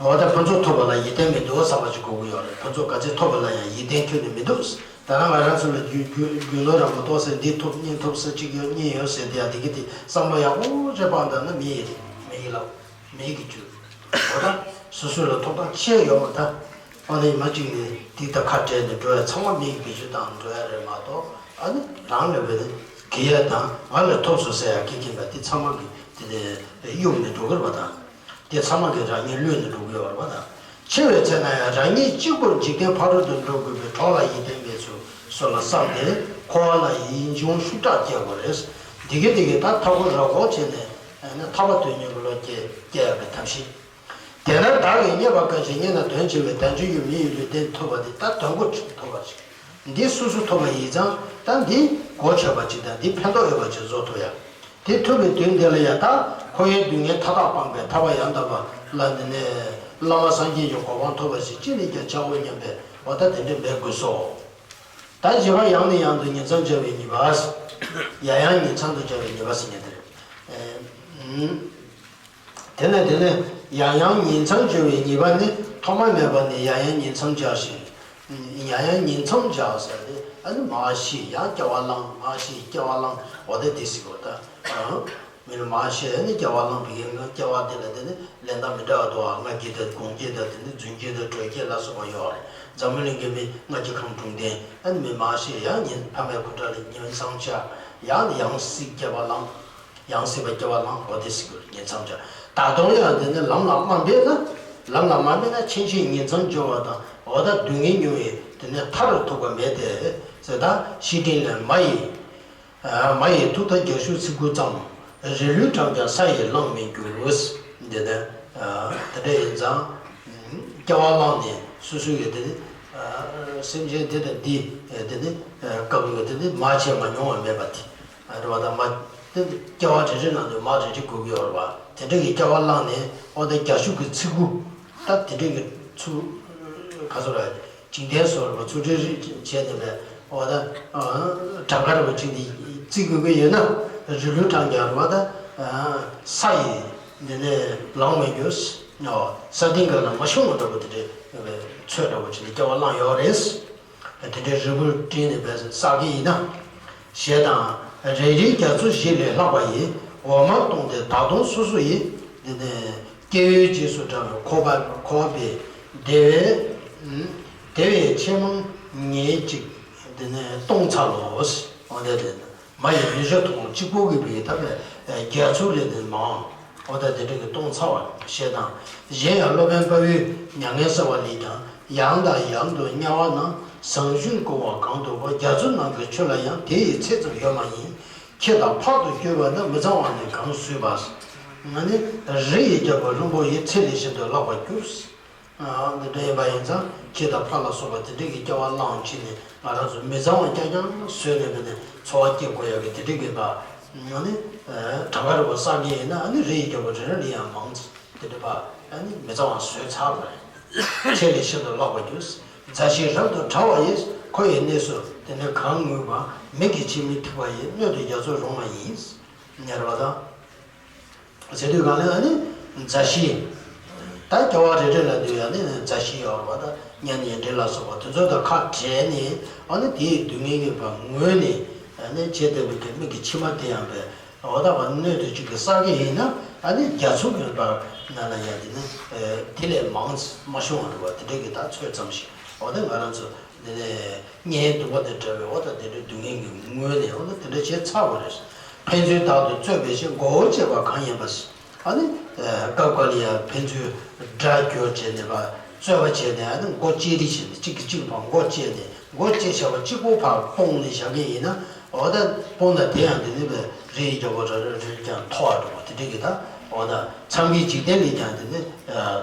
འོ་ད་ཕུན་ཚོགས་ཐོབ་པ་ལ་ཡིད་བརྟན་མི་འདུག་བསམ་པ་ཅིག་དགོས་ཀྱི་ཡོད་རེད། ཕུན་ཚོགས་ག་ཚད་ཐོབ་པ་ལ་ཡང་ཡིད་བརྟན་ཁྱོན་ནས་མི་འདུག་ད་ལྟ་ང་རང་ཚོ་ལ་རྒྱུ་རྒྱུ་རྒྱུ་ནོར་རམ་པ་ཏོག་ཙམ་འདི་ཐོབ་གཉིས་ཐོབ་ཟེར་གཅིག་ཡོད་གཉིས་ཡོད་ཟེར་དེ་ཡ་དེ་གི་དེ་བསམ་བློ་ཡག་པོ་རེ་སྤངས་ད་ན་མི་ཡི་རེད། མི་ཡི་ལ། མི་གི་རྒྱུ། འོ་ད། སོ་སོ་ལ་ཐོབ་ཐང་ཆེ་ཡོད་པ་ད། ཨ་ནི་མ་གཅིག་ནས་འདི་ད་ཁ་བྲལ་ནས་འགྲོ་ཡ་ཚང་མ་མི་གི་བེད་སྤྱོད་བཏང་འགྲོ་ཡ་རེད་མ་གཏོགས། ཨ་ནི་རང་ལ་བས་ནི་གི་ཡ་དང་ང་ལ་ཐོབ་སོང་ཟེར་ཡ་གི་གིན་པ་འདི་ཚང་མ་གི་དེ་ནས་གཡུག་ནས་འགྲོ་གི་རེད་པ་ད། དེ་ཚང་མ་གི་རང་ཉིད་བློས་ནས་འགྲོ་གི་ཡོད་རེད་པ་ད། འཆི་བའི་ཚེ་ན་ཡང་རང་ཉིད་གཅིག་པུར་འཇིག་རྟེན་ཕ་རོལ་ཏུ་འགྲོ་དགོས་པའི་གྲོགས་ལ་ཡིད་བརྟན་མེད་ཚུལ་སོགས་ལ་བསམས་ཏེ་འཁོར་བ་ལ་ཡིད་འབྱུང་ཤུགས་དྲག་སྐྱེ་དགོས་རེད། འདི་གི་འདི་གི་ད་ཐག་པོ་ར་གོག་བྱས་ནས། ཨ་ནི་ཐར་པ་དོན་གཉེར་གྱི་བློ་སྐྱེ་སྐྱེ་ཡག་གི་ཐབས་ཤེས། དེ་ལྟར་བདག་གིས་རྙེད་པ་གང་ཞིག་རྙེད་ན་དོན་ཆེ་བའི་དལ་འབྱོར་གྱི་མི་ཡི་ལུས་རྟེན་ཐོབ་པ་དེ་ད་དོན་གོ་ཆོད་ཐོབ་པ་ཞིག་འདི་སོ་སོ་ཐོབ་པ་ཡིན་ཙང་ད་འདི་གོ་ཆོད་པ་ཅིག་དང་འདི་ཕན་ཐོགས་ཡོད་པ་ཅིག་བཟོ་ཐུབ་ཡ། དེ་ཐུབ་པའི་དོན་དེ་ལ་ཡང་ད་འཁོར་བའི་སྡུག་བསྔལ་མཐའ་དག་སྤངས་པའི་ཐར་པ་ཡང་དག་པ་ལ་འདི་ནས་བླ་མ་སངས་རྒྱས་ཀྱི་གོ་འཕང་ཐོབ་པ་ཞིག་ཅི་ནས་ཀྱང་བྱའོ་སྙམ་པའི་འོ་ད་དེ་འདྲ་འབད་དགོས་སོ། ད་བཞི་པ་ཡང་ནས་ཡང་དུ་ཉིང་མཚམས་སྦྱར་བའི་ཉེས་པ། ཡང་ཡང་ཉིང་མཚམས་སུ་སྦྱར་བའི་ཉེས་པ་ཟེར་མཁན་དེ་རེད། དེ་ནས་དེ་ནས་ཡང་ཡང་ཉིང་མཚམས་སྦྱོར་བའི་ཉེས་པ་ནི་ཐོག་མ་མེད་པ་ནས་ཡང་ཡང་ཉིང་མཚམས་སྦྱར་ཞིང་། ཡང་ཡང་ཉིང་མཚམས་སྦྱར་ཟེར་ཏེ་ཨ་ནི་མར་ཤེས་ཡང་སྐྱེ་བ་བླངས་མར་ཤེས་སྐྱེ་བ་བླངས་འོ་དེ་དེ་ཟེར་གོ་ད། མི་ལ་མར་ཤེས་ནི་སྐྱེ་བ་བླངས་པའི་གི་སྐྱེ་བ་དེ་ལ་དེ་ནི་ལན་དང་མི་འདྲ་བ་འདུག་ཨ་ལྔ་བརྒྱད་དང་དགུང་བརྒྱད་དང་དེ་ནི་རྫུན་བརྒྱད་དང་གྲོལ་བརྒྱད་ལ་སོགས་པ་ཡོད་རེད། འཛམ་བུ་གླིང་གི་མི་ལྔ་བརྒྱ་ཁམས་དྲུག་ལྡན་ཨ་ནི་མི་མར་ཤེས་ཡང་ཉིན་ཕ་མའི་ཁུ་ཁྲག་ལ་ཉིན་མཚམས་སྦྱར་ཡང་ནི་ཡང་སྲིད་སྐྱེ་བ་བླངས། ཡང་སྲིད་པ་སྐྱེ་བ་བླངས་འོ་དེ་ཟེར་གི་རེད་ཉིང་མཚམས་སྦྱར། ད་དུང་ཡང་དེ་ནི་ལམ་ལ་མ་འབད་ན། ལམ་ལ་མ་འབད་ན་ཕྱིན་ཆད་ཉིང་མཚམས་སྦྱོར་བ་དང་འོ་ད་སྡུག་བསྔལ་མྱོང་བའི་དེ་ནི་མཐར་ཐུག་པ་མེད་དེ། ཟེར་ད་བཤེས་སྤྲིང་ལས་མ་ཡི། མ་ཡི་ཐུགས་དང་རྒྱ་ཤུག་ཚིག་དགུ་ཙམ། རི་ལུས་བཀྲམ་ཀྱང་ས་ཡིས་བླངས་མི་འགྱུར། འདི་ནི། དེ་འདྲ་ཡིན་ཙང་། སྐྱེ་བ་བླངས་ནས་སོ་སོའི་ཡོད་དེ་ནི། སེམས་ཅན་དེ་དང་འདི། དེ་ནི། སྐབས་ཡོད་དེ་ནི་མ་བྱས་མ་མྱོང་བ་མེད་པ་དེ། རེད་བ་དང་མ། དེ་སྐྱེ་བ་རེ་རེ་ནང་དུ་མ་རེ་རེ་དགོས་ཀྱི་ཡོད་རེད་བ། དེ་འདྲ་གི་སྐྱེ་བ་བླངས་ནས་ཨོ་དེ་རྒྱ་ཤུག་གི་ཚིག་དགུ། ད་དེ་འདྲ་གི་ཚུལ། ག་ཚོད་ར། འཇིག་རྟེན་སོགས་ལ་ཚུལ་ཁྲིམས་རིགས་བྱས་ནས་པས་འོ་ད། གྲངས་ཀ་ར་བ་ཅིག་འདི་བརྩི་དགོས་ཀྱི་ཡོད་ན། རི་ལུས་བཀྲམ་ཀྱང་ར་བ་ད། ས་ཡིས་འདི་ནས་ལངས་མི་འགྱུར། ས་སྟེང་ག་ལ་མ་ཤོང་བ་འདྲ་བོ་དེ་འདྲའི་ཚོད་འདྲ་བོ་ཅིག་འདི་སྐྱེ་བ་བླངས་ཡོད་རེད། དེ་འདྲའི་རིལ་བུར་བསྒྲིལ་ནས་པས་བསགས་ཀྱི་ཡིན་ན། ཞེས་དང་། རེ་རེའི་རྒྱ་མཚོ་བཞི་ལས་ལྷག་པ་ཡི། འོ་མ་བཏུང་སྟེ་ད་དུང་སོ་སོ་ཡི། འདི་ནས། སྐྱེ་བོའི་རྗེས་སུ་འབྲང་བའི་འཁོར་བ་འཁོར་བ་པས། དེ་བས། དེ་བས་ཆེས་མང་ཉེར་གཅིག་འདི་ནས་སྟོང་ཚར་ལོ། འོ་དེ་དེ་མ་ཡི་མི་རེ་མཐོང་གཅིག་པོ་གི་བའི་ཐབས་ལ་རྒྱ་མཚོ་ལས་ནི་མང་། འོ་ད་དེ་འདྲ་གི་སྟོང་ཚར་བ་ཞེས་དང་། གཞན་ཡང་སློབ་དཔོན་དཔའ་བོས་མྱ་ངན་གསོལ་བ་ལས་ཀྱང་། ཡང་དང་ཡང་དུ་དམྱལ་བ་ན་ཟངས་ཞུན་བསྐོལ་བ་གང་དུ་བབ། རྒྱ་མཚོ་ནང་གི་ཆུ་ལ་ཡང་དེ་ཡི་ཚད་ཙམ་ཡོད་མ་ཡིན། ཁྱི་དང་ཕག་ཏུ་གྱུར་པ་ན་མི་གཙང་བ་ནི་གང་བཟོད་པ། ང་ནི་རི་ཡི་རྒྱལ་པོ་རིང་པོ་ཡི་ཚད་ལས་ཤིན་ཏུ་ལྷག་པར་གྱུར། འདི་འདྲ་ཡིན་པ་ཡིན་ཙང་ཁྱི་དང་ཕག་ལ་སོགས་པ་དེ་འདྲ་གི་སྐྱེ་བ་བླངས་བྱས་ནས་ང་རང་ཚོ་མི་གཙང་བ་རྐྱང་རྐྱང་བཟོས་ནས་མི་ནས་འཚོ་བ་སྐྱེལ་དགོས་ཡག་གི་དེ་འདྲ་གི་པ། ང་ནི་གྲངས་ཀ་རེ་བ་བསགས་མཁན་ཡིན་ན་ཨ་ནི་རི་ཡི་རྒྱལ་པོ་རེ་རེ་ལ་ཡང་མང་ཙམ་དེ་འདྲ་པ་ཨ་ནི་མི་གཙང་བ་བཟོས་ཚར་བ་རེད། ཚད་ལས་ཤིན་ཏུ་ལྷག་པར་གྱུར། མཛའ་བཤེས་རབ་ཏུ་བྲལ་བ་ཡིས། ཁོ་ཡི་གནས་སུ་དེ་ནས་གང་ངུས་པ། མིག་གིས་ཕྱེ་མི་ཐུབ་པ་ཡི། སྣོད་དུ་རྒྱ་མཚོ་རུང་བ་ཡིན། ཉེར་བ་དང་། ཟེར་དུས་གང་ལ་ཨ་ནི་མཛའ་བཤེས། ད་སྐྱེ་བ་རེ་རེ་ལ་དུས་ཡང་ནི་མཛའ་བཤེས་ཡོད་རེད་བ། ད་གཉེན་ཉེ་འབྲེལ་ལ་སོགས་པ་དེ་ཚོ་དང་ཁ་བྲལ་ནས་ཨ་ནི་དེའི་སྡུག་བསྔལ་གྱི་བར་ངོས་ནས་ཨ་ནི་བྱས་བསྡད་པའི་གི་མིག་གི་མཆི་མ་དེ་ཡང་བས་འོ་ད་བ་སྣོད་དུ་གཅིག་གི་བསགས་ཀྱི་ཡིན་ན་ཨ་ནི་རྒྱ་མཚོ་གི་བར་ ན་ལ་ཡ་དེ་ནི་དེ་ལས་མང་མ་བྱུང་བ་རེད་བ། དེ་འདྲ་གི་ད་ཚོད་ཙམ་ཞིག་འོ་ད་ང་རང་ཚོ་དེ་ནས་གཉེན་སྡུག་པ་དང་བྲལ་བའི་འོ་ད་དེ་འདྲ་སྡུག་བསྔལ་གྱི་ངོས་ནས་འོ་ད་དེ་འདྲ་བྱས་ཚར་བ་རེད། ཕན་ཚུན་བདག་ཏུ་རྩོད་པའི་ཕྱིར་མགོ་བོ་བཅད་པ་གང་ཡིན་པ། ཨ་ནི་སྐབས་འགའ་ལ་ཡ་ཕན་ཚུན་དགྲ་རྒྱུར་བྱས་ནས་པ་རྩོད་པ་བྱས་ནས་ཨ་ནི་མགོ་བཅད་རེས་བྱས་ནས་གཅིག་གིས་གཅིག་ཕར་མགོ་བཅད་ནས་མགོ་བཅད་བྱས་པ་གཅིག་པོ་ཕར་སྤུངས་ནས་བཞག་གི་ཡིན་ན། འོ་ད་སྤུངས་ན་དེ་ཡང་དེ་ནི་པའི་རིའི་རྒྱལ་པོ་ར་ར་རིར་ཀྱང་མཐོ་བ་འགྲོ་བ་དེ་འདྲ་གི་ད་འོ་ད་མཚམས་མེད་འཇིག་རྟེན་ལས་ཀྱང་དེ་ནི་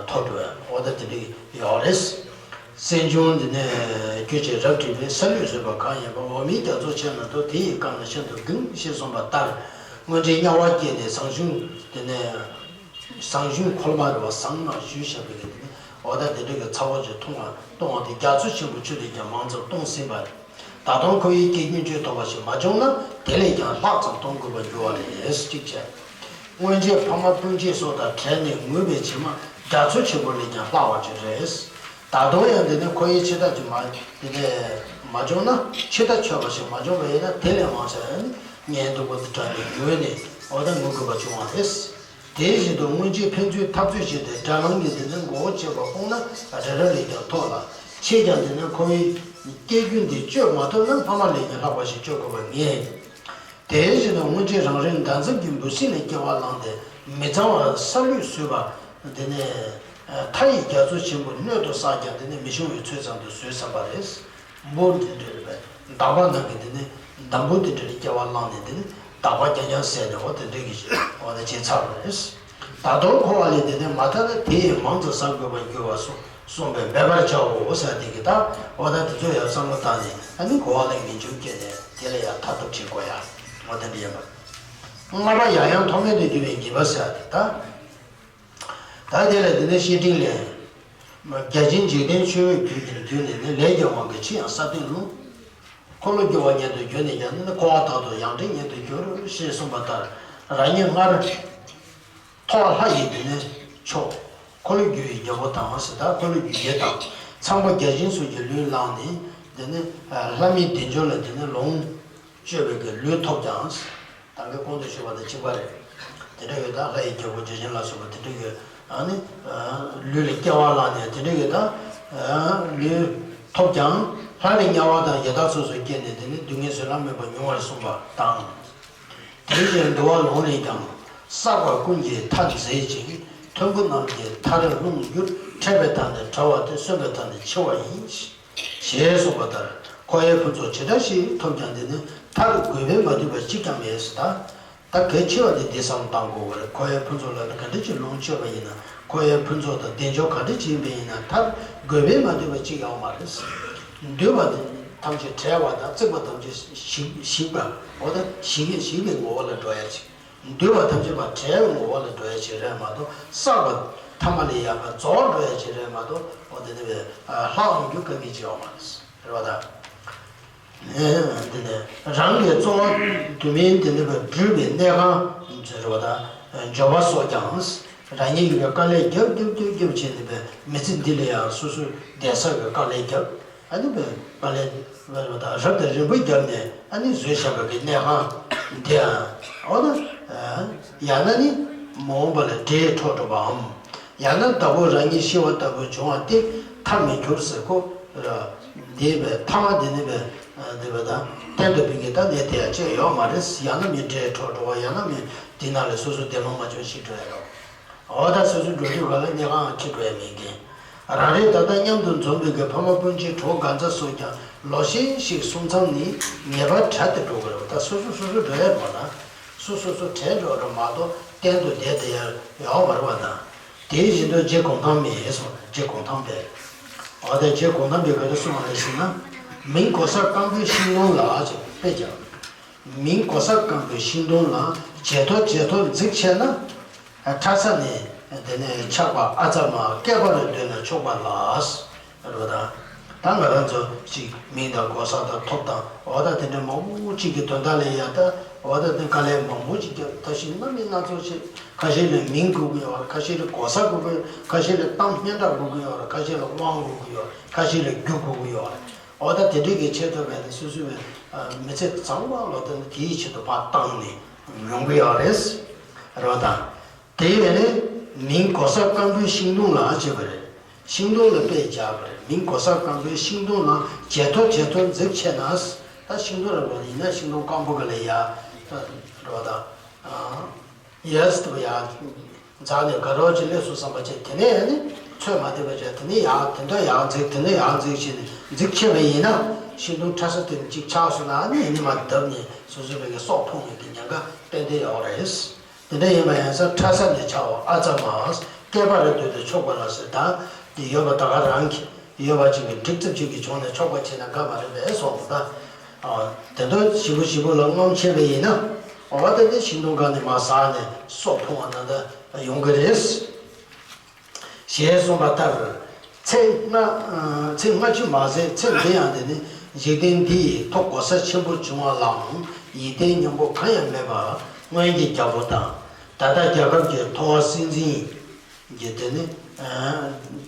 མཐོ་འགྲོ་བ་འོ་ད་དེ་འདྲ་གི་ཡོད་རེད། སེམས་བྱུང་དེ་ནི་རྒྱུ་ཅན་རབ་བསྒྲིབས་པའི་ས་ལུད་བཟོད་པ་གང་ཡིན་པ། འོག་མིན་རྒྱ་མཚོ་ཆེ་ན་མཐོ། དེ་ཡི་སྐབས་ན་ཤིན་ཏུ་འགེངས་ཞེས་གསུངས་པ་ལྟར། སྔོན་ཆད་དམྱལ་བ་སྐྱེས་ནས་ཟངས་ཞུན་དེ་ནི་ཟངས་ཞུན་ཁོལ་མ་རེད་བ། ཟངས་ནང་ཞུན་བཞག་པའི་གི་དེ་ནི་འོ་ད་དེ་འདྲ་གི་ཚ་བ་ཅིག་འཐུང་བ་གཏོང་བ་དེ་རྒྱ་མཚོ་ཆེན་པོ་ཆུ་དེ་ཀྱང་མང་ཙམ་གཏོང་སྲིད་པ་རེད། ད་དུང་ཁོ་བོའི་སྐྱེ་རྒྱུན་གཅོད་ཐུབ་པ་ཞིག་མ་བྱུང་ན་དེ་ལས་ཀྱང་ལྷག་ཙམ་གཏོང་དགོས་པར་འགྱུར་བ་རེད། གཅིག་བྱས། སྔོན་ཆད་ཕ་མ་སྤུན་མཆེད་སོགས་དང་བྲལ་ནས་ངུས་པའི་བྱེ་མ་རྒྱ་མཚོ་ཆེན་པོ་ལས་ཀྱང་ལྷག་པ་ཅིག་རེད། ད་དུང་ཡང་དེ་ནི་ཁོ་བོའི་འཆི་བདག་ཅིག་མ་དེ་ནས་མ་བྱུང་ན། འཆི་བདག་ཆོད་པ་ཞིག་མ་བྱུང་བ་ཡིན་ན་དེ་ལས་མང་ཆེ་ནི་གཉེན་སྡུག་པོ་དེ་དྲག་ནས་ངུས་ནས་འོ་ད་ངུ་དགོས་པ་བྱུང་བ་རེད། དེ་བཞིན་དུ་སྔོན་ཆད་ཕན་ཚུན་འཐབ་རྩོད་བྱས་ཏེ་དགྲ་ལངས་ཀྱི་དེ་ནི་མགོ་བོ་བཅད་པ་སྤུངས་ན་རེ་རེ་ལས་ཀྱང་མཐོ་ལ། ཕྱིས་ཀྱང་དེ་ནི་ཁོ་བོའི་སྐྱེ་རྒྱུན་དེ་གཅོད་མ་ཐུབ་ན་ཕ་མ་ལས་ཀྱང་ལྷག་པ་ཞིག་གཅོད་དགོས་པར་ངེས། དེ་བཞིན་དུ་སྔོན་ཆད་རང་རེའི་མདའ་མཚམས་ཀྱི་འབུ་སྲིན་ལས་སྐྱེ་བ་བླངས་ཏེ་མི་གཙང་བ་ས་ལུད་ཟོས་པ། དེ་ནས་མཐའ་ཡི་རྒྱ་མཚོ་ཆེན་པོ་སྣོད་དུ་བསགས་ཀྱང་དེ་ནི་མི་ཤོང་བའི་ཚོད་ཙམ་དུ་བཟོས་ཚར་བ་རེད། འབུ་འདི་འདྲ་རེད་པས། འདམ་བག་ནང་གི་དེ་ནི་འདམ་བུ་དེ་འདྲ་ལས་སྐྱེ་བ་བླངས་ནས་དེ་ནི་འདམ་བག་རྐྱང་རྐྱང་ཟས་ནས་འོ་དེ་འདྲ་གི་འོ་ན་བྱས་ཚར་བ་རེད། ད་དུང་འཁོར་བ་ལས་དེ་ནི་མ་ཐར་ན་དེ་ཡི་མང་དུ་བཟའ་དགོས་པར་འགྱུར་བ་སོགས་གསུངས་པས་འབད་པར་བྱའོ་ཟེར་དེ་གི་ད་འོ་ད་དེ་ཚོ་ཡང་བསམ་བློ་བཏང་ནས་ཨ་ནི་འཁོར་བ་ལས་ངེས་འབྱུང་སྐྱེས་ནས་དེ་ལ་ཡང་ཐར་ཐབས་བྱེད་དགོས་ཡ། འོ་དེ་འདྲ་ཡིན་པ། ལྔ་པ་ཡང་ཡང་ཐོགས་མེད་དུ་འགྱུར་བའི་ཉེས་པ་ཟེར་ཡ་དེ་ད། ད་དེ་ལ་དེ་ནི་བཤེས་སྤྲིང་ལས། བརྒྱ་བྱིན་འཇིག་རྟེན་འཆི་བའི་རྒྱུད་ཀྱིས་བསྡུས་ནས་ནི་ལས་ཀྱི་དབང་གིས་འཆི་ཡང་ས་སྟེང་ལྷུང་། འཁོར་ལོ་སྒྱུར་བ་ཉིད་དུ་གྱུར་ནས་ཀྱང་ནི་འཁོར་བ་དག་ཏུ་ཡང་སྤྲིང་ཉིད་དུ་གྱུར་ཞེས་གསུངས་པ་ལྟར། རང་ཉིད་སྔར། མཐོ་བ་ལྷ་ཡི་དེ་ནི་མཆོག་འཁོར་ལོས་སྒྱུར་བའི་རྒྱལ་པོ་དང་ཟེར་ད་འཁོར་ལོས་སྒྱུར་རྒྱལ་དང་། ཚངས་པ་བརྒྱ་བྱིན་སོགས་ཀྱིས་ལུས་བླངས་ནས་དེ་ནི་ལྷ་མིའི་བདེ་འབྱུང་ལ་དེ་ནི་ལོངས་སྤྱོད་པའི་གི་ལུས་ཐོབ་ཀྱང་། ད་གིན་གོང་དུ་ཞུས་པ་དང་གཅིག་པ་རེད། དེ་འདྲ་ཡོད་ད་ལྷ་ཡི་རྒྱལ་པོ་བརྒྱ་བྱིན་ལ་སོགས་པ་དེ་འདྲ་ཡོད། ཨ་ནི། ལུས་ལ་སྐྱེ་བ་བླངས་ནས་དེ་འདྲ་ཡོད་ད། ལུས་ཐོབ་ཀྱང་ལྷ་ལས་དམྱལ་བ་དང་ཡི་དྭགས་སོགས་སུ་སྐྱེས་ནས་དེ་ནི་སྡུག་བསྔལ་བཟོད་གླགས་མེད་པ་མྱོང་བར་གསུངས་པ་དང་། དེ་བཞིན་འདུལ་བ་ལུང་ལས་ཀྱང་། བསགས་པ་ཀུན་གྱི་མཐའ་མཛད་ཅིང་། མཐོན་པོ་རྣམས་ཀྱི་མཐར་ལྷུང་འགྱུར། ཕྲད་པའི་མཐའ་ནི་ཕྲ་བ་སྟེ། གསོན་པའི་མཐའ་ནི་འཆི་བ་ཡིན། ཞེས་གསུངས་པ་ལྟར་འཁོར་བའི་ཕུན་ཚོགས་ཇི་འདྲ་ཞིག་ཐོབ་ཀྱང་དེ་ནི་མཐར་དགོས་པས་མ་བསྡུས་པ་གཅིག་ཀྱང་མེད་ཟེར་ད། ད་གལ་ཆེ་བ་དེ་འདི་བསམ་བློ་བཏང་དགོས་པ་རེད། འཁོར་བའི་ཕུན་ཚོགས་ལ་ག་འདྲ་ཅིག་ལོངས་སྤྱོད་པ་ཡིན་ན། འཁོར་བའི་ཕུན་ཚོགས་དང་བདེ་འབྱོར་ག་འདྲ་ཅིག་ཡིན་པ་ཡིན་ན་མཐར་དགོས་པས་མ་བསྡུས་པ་གཅིག་ཡོད་མ་རེད། བསྡུས་པ་དེ་ཐམས་ཅད་བྲལ་བ་དང་བརྩིགས་པ་ཐམས་ཅད་ཞིག་ཞིག་པ། འོ་ད་ཞིག་ཞིག་པའི་ངོ་བོ་ལ་འགྲོ་ཡ་ཅིག་འདུལ་བ་ཐམས་ཅད་པ་བྲལ་བའི་ངོ་བོ་ལ་འགྲོ་ཡ་ཅིག་རེད་མ་གཏོགས་བསགས་པ་ཐ་མ་ལ་ཡང་རྫོགས་འགྲོ་ཡ་ཅིག་རེད་མ་གཏོགས་འོ་དེ་ནི་བས་ལྷག་ཡོང་རྒྱུ་ག་གི་ཅིག་ཡོད་མ་རེད། རེད་བ་ད། དེ་ནས་རང་གི་གཙོ་བོ་དུ་མིན་དེ་ནི་བས་སྦྲུལ་པའི་གནས་ཁང་ཟེར་བ་དང་འབྱོར་པ་སོགས་ཀྱང་རང་ཉིད་ཀྱི་བས་དཀའ་ལས་རྒྱབ་རྒྱབ་རྒྱབ་རྒྱབ་བྱས་ནས་བས་མི་ཚེ་འདི་ལ་ཡང་སོ་སོའི་བསྡད་ས་གི་དཀའ་ལས་རྒྱབ། ཨ་ནི་བས་དཀའ་ལས་བས་རབ་དང་རིམ་པ་བརྒྱབ་ནས་ཨ་ནི་བཟོས་བཞག་པའི་གི་གནས་ཁང་འདི་ཡང་འོ་ན་ཡང་ན་ནི་མ་འོངས་པ་ལ་འབྲས་འཕྲོ་འགྲོ་བའམ། ཡང་ན་བདག་པོ་རང་ཉིད་ཤི་བ་ལྟ་བུ་འབྱུང་བ་སྟེ་ཐབས་མི་འགྱུར་ཟེར་ཁོ། འདི་བས་ཐ་མ་འདི་ནི་བས་འདི་བས་ད་གཏན་དུ་ཕིག་གི་ད་ནས་དེ་ཡང་ཅེས་ཡོད་མ་རེད། ཡང་ན་མི་འབྲས་འཕྲོ་འགྲོ་བ་ཡང་ན་མི་འདི་ན་ལས་སོ་སོ་བདེ་ལོང་མ་བྱུང་ཞིག་འགྲོ་ཡ་རོགས། འོ་ད་སོ་སོ་འགྲོ་དུས་ག་ལ་གནས་ཁང་ཁྱི་འགྲོ་ཡ་མེད་མཁན། རང་རེ་ད་ལྟ་མཉམ་དུ་འཛོམས་པའི་གི་ཕ་མ་སྤུན་མཆེད་གྲོགས་གང་ཚ་སོགས་ཀྱང་ལོ་ཤས་ཤིག་སོང་མཚམས་ནི་ངེས་པར་བྲལ་ཏེ་འགྲོ་གི་རེད་བ། ད་སོ་སོ་སོ་སོ་འགྲོ་ཡ་རེད་བ་ད། སོ་སོ་སོ་བྲལ་འགྲོ་རེད་མ་གཏོགས་གཏན་དུ་བསྡད་དེ་ཡ་ཡོད་མ་རེད་བ་ད། དེ་བཞིན་དུ་རྗེ་གུང་ཐང་མས་གསུངས། རྗེ་གུང་ཐང་པས། འོ་ད་རྗེ་གུང་ཐང་པས་ག་རེ་གསུངས་པ་རེད་ཟེར་ན། མིང་གོ་ས་སྐམ་པོའི་ཤིང་སྡོང་ལ་ཅེས་དཔེ་བརྒྱབ། མིང་གོ་ས་སྐམ་པོའི་ཤིང་སྡོང་ལ་བརྗེད་ཐོ་བརྗེད་ཐོ་འཛེགས་ཆེ་ན། ཁྲ་ས་ནས་དེ་ནས་ཆགས་པ་ཨ་ཙ་མ་བསྐལ་པར་འདོད་ན་ཆོག་པ་ལ། རེད་བ་དང་། ད་ང་རང་ཚོ་ཅིག་མིང་དང་གོ་ས་དང་ཐོབ་དང་འོ་ད་དེ་འདྲ་མང་པོ་ཅིག་གི་དོན་དག་ལས་ཡ་ད་འོ་ད་དེ་དཀའ་ལས་མང་པོ་ཅིག་རྒྱབ་ད་ཞིག་སྣ་མིན་སྣ་ཚོགས་ཆེ། ཁ་ཤས་ལ་མིང་དགོས་ཀྱི་ཡོད་རེད། ཁ་ཤས་ལ་གོ་ས་དགོས་ཀྱི་ཡོད། ཁ་ཤས་ལ་གཏམ་སྙན་གྲགས་དགོས་ཀྱི་ཡོད་རེད། ཁ་ཤས་ལ་དབང་དགོས་ཀྱི་ཡོད། ཁ་ཤས་ལ་རྒྱུ་དགོས་ཀྱི་ཡོད་རེད། འོ་ད་དེ་འདྲའི་གི་ཆེད་དུ་བས་ནས་སོ་སོའི་མི་ཚེ་གཙང་མ་ལོ་དེ་ནི་དེའི་ཆེད་དུ་ཕར་བཏང་ནས་ཡོང་གི་ཡོད་རེད། རེད་བ་དང་། དེ་ཡིན་ནས་ མིང་གོ་ས་སྐམ་པོའི་ཤིང་སྡོང་ལ་བྱས་པ་རེད། ཤིང་སྡོང་ལ་དཔེ་བཞག་པ་རེད། མིང་གོ་ས་སྐམ་པོའི་ཤིང་སྡོང་ལ་བྱེ་ཐོ་བྱེ་ཐོ་འཛེགས་ཆེ་ན། ད་ཤིང་སྡོང་ར་བ་ཡིན་ན་ཤིང་སྡོང་སྐམ་པོ་ག་ལ་ཡ། ད་རོ་ད། ཡས་ཏུ་ཡ། འཛག་ནས་དགའ་རོགས་ཀྱི་སླེབས་སོང་བསམ་པ་བྱས། དེ་ནས་ནི་ཚོད་མ་ཐིག་པ་བྱས། དེ་ནས་ཡར་དེ་འདྲ་ཡར་འཛེགས། དེ་ནས་ཡར་འཛེགས་བྱས་ནས་འཛེགས་ཆེ་བ་ཡིན་ན། ཤིང་སྡོང་ཕྲ་ས་དེ་གཅིག་ཆག་སོང་ན་ནི་ཡིན་ནི་མ་བརྡབས་ནས་སོ་སོའི་བའི་གི་སྲོག་ཕུང་བའི་གི་ཉེན་ཁ་ཏན་ཏན་ཡོད་རེད། དེ་འདྲ་ཡིན་པ་ཡིན་ཙང་ཕྲ་ས་ནས་ཆག་པ་ཨ་ཙ་མ་སྐེད་པ་རེ་དོད་དུ་ཆོག་པ་ལ་ཟེར། ད་འདི་ཡོད་པ་ད་ག་རང་གི་ཡོད་པ་ཅིག་གི་འགྲིག་ཙམ་ཅིག་གི་བྱུང་ནས་ཆོག་པ་བྱས་ན་དགའ་མ་རེད་པས་སོང་ད། དེ་འདྲ་ཞིབ་པོ་ཞིབ་པོ་ལ་རྔམ་ཆེ་བས་ཡིན་ན། འོ་དེ་ནི་ཤིང་སྡོང་གང་ནས་མ་ཟག་ནས་སྲོག་ཕུང་བ་ན་ད་ཡོང་གི་རེད། ཞེས་གསུངས་པ་ལྟར། ཚེ་སྔ་ཚེ་སྔ་ཕྱི་མ་ཟད་ཚེ་འདི་ཡང་དེ་ནི་འཇིག་རྟེན་འདི་ཡི་ཐོབ་གོ་ས་ཆེན་པོ་བྱུང་བ་ལའང་ཡིད་བརྟན་སྙིང་པོ་གང་ཡང་མེད་པར་སྔོན་གྱི་རྒྱལ་པོ་དང་། ད་ལྟ་རྒྱལ་ཁབ་ཀྱི་ཐོ་བ་སྲིད་འཛིན་གྱི་དེ་ནི།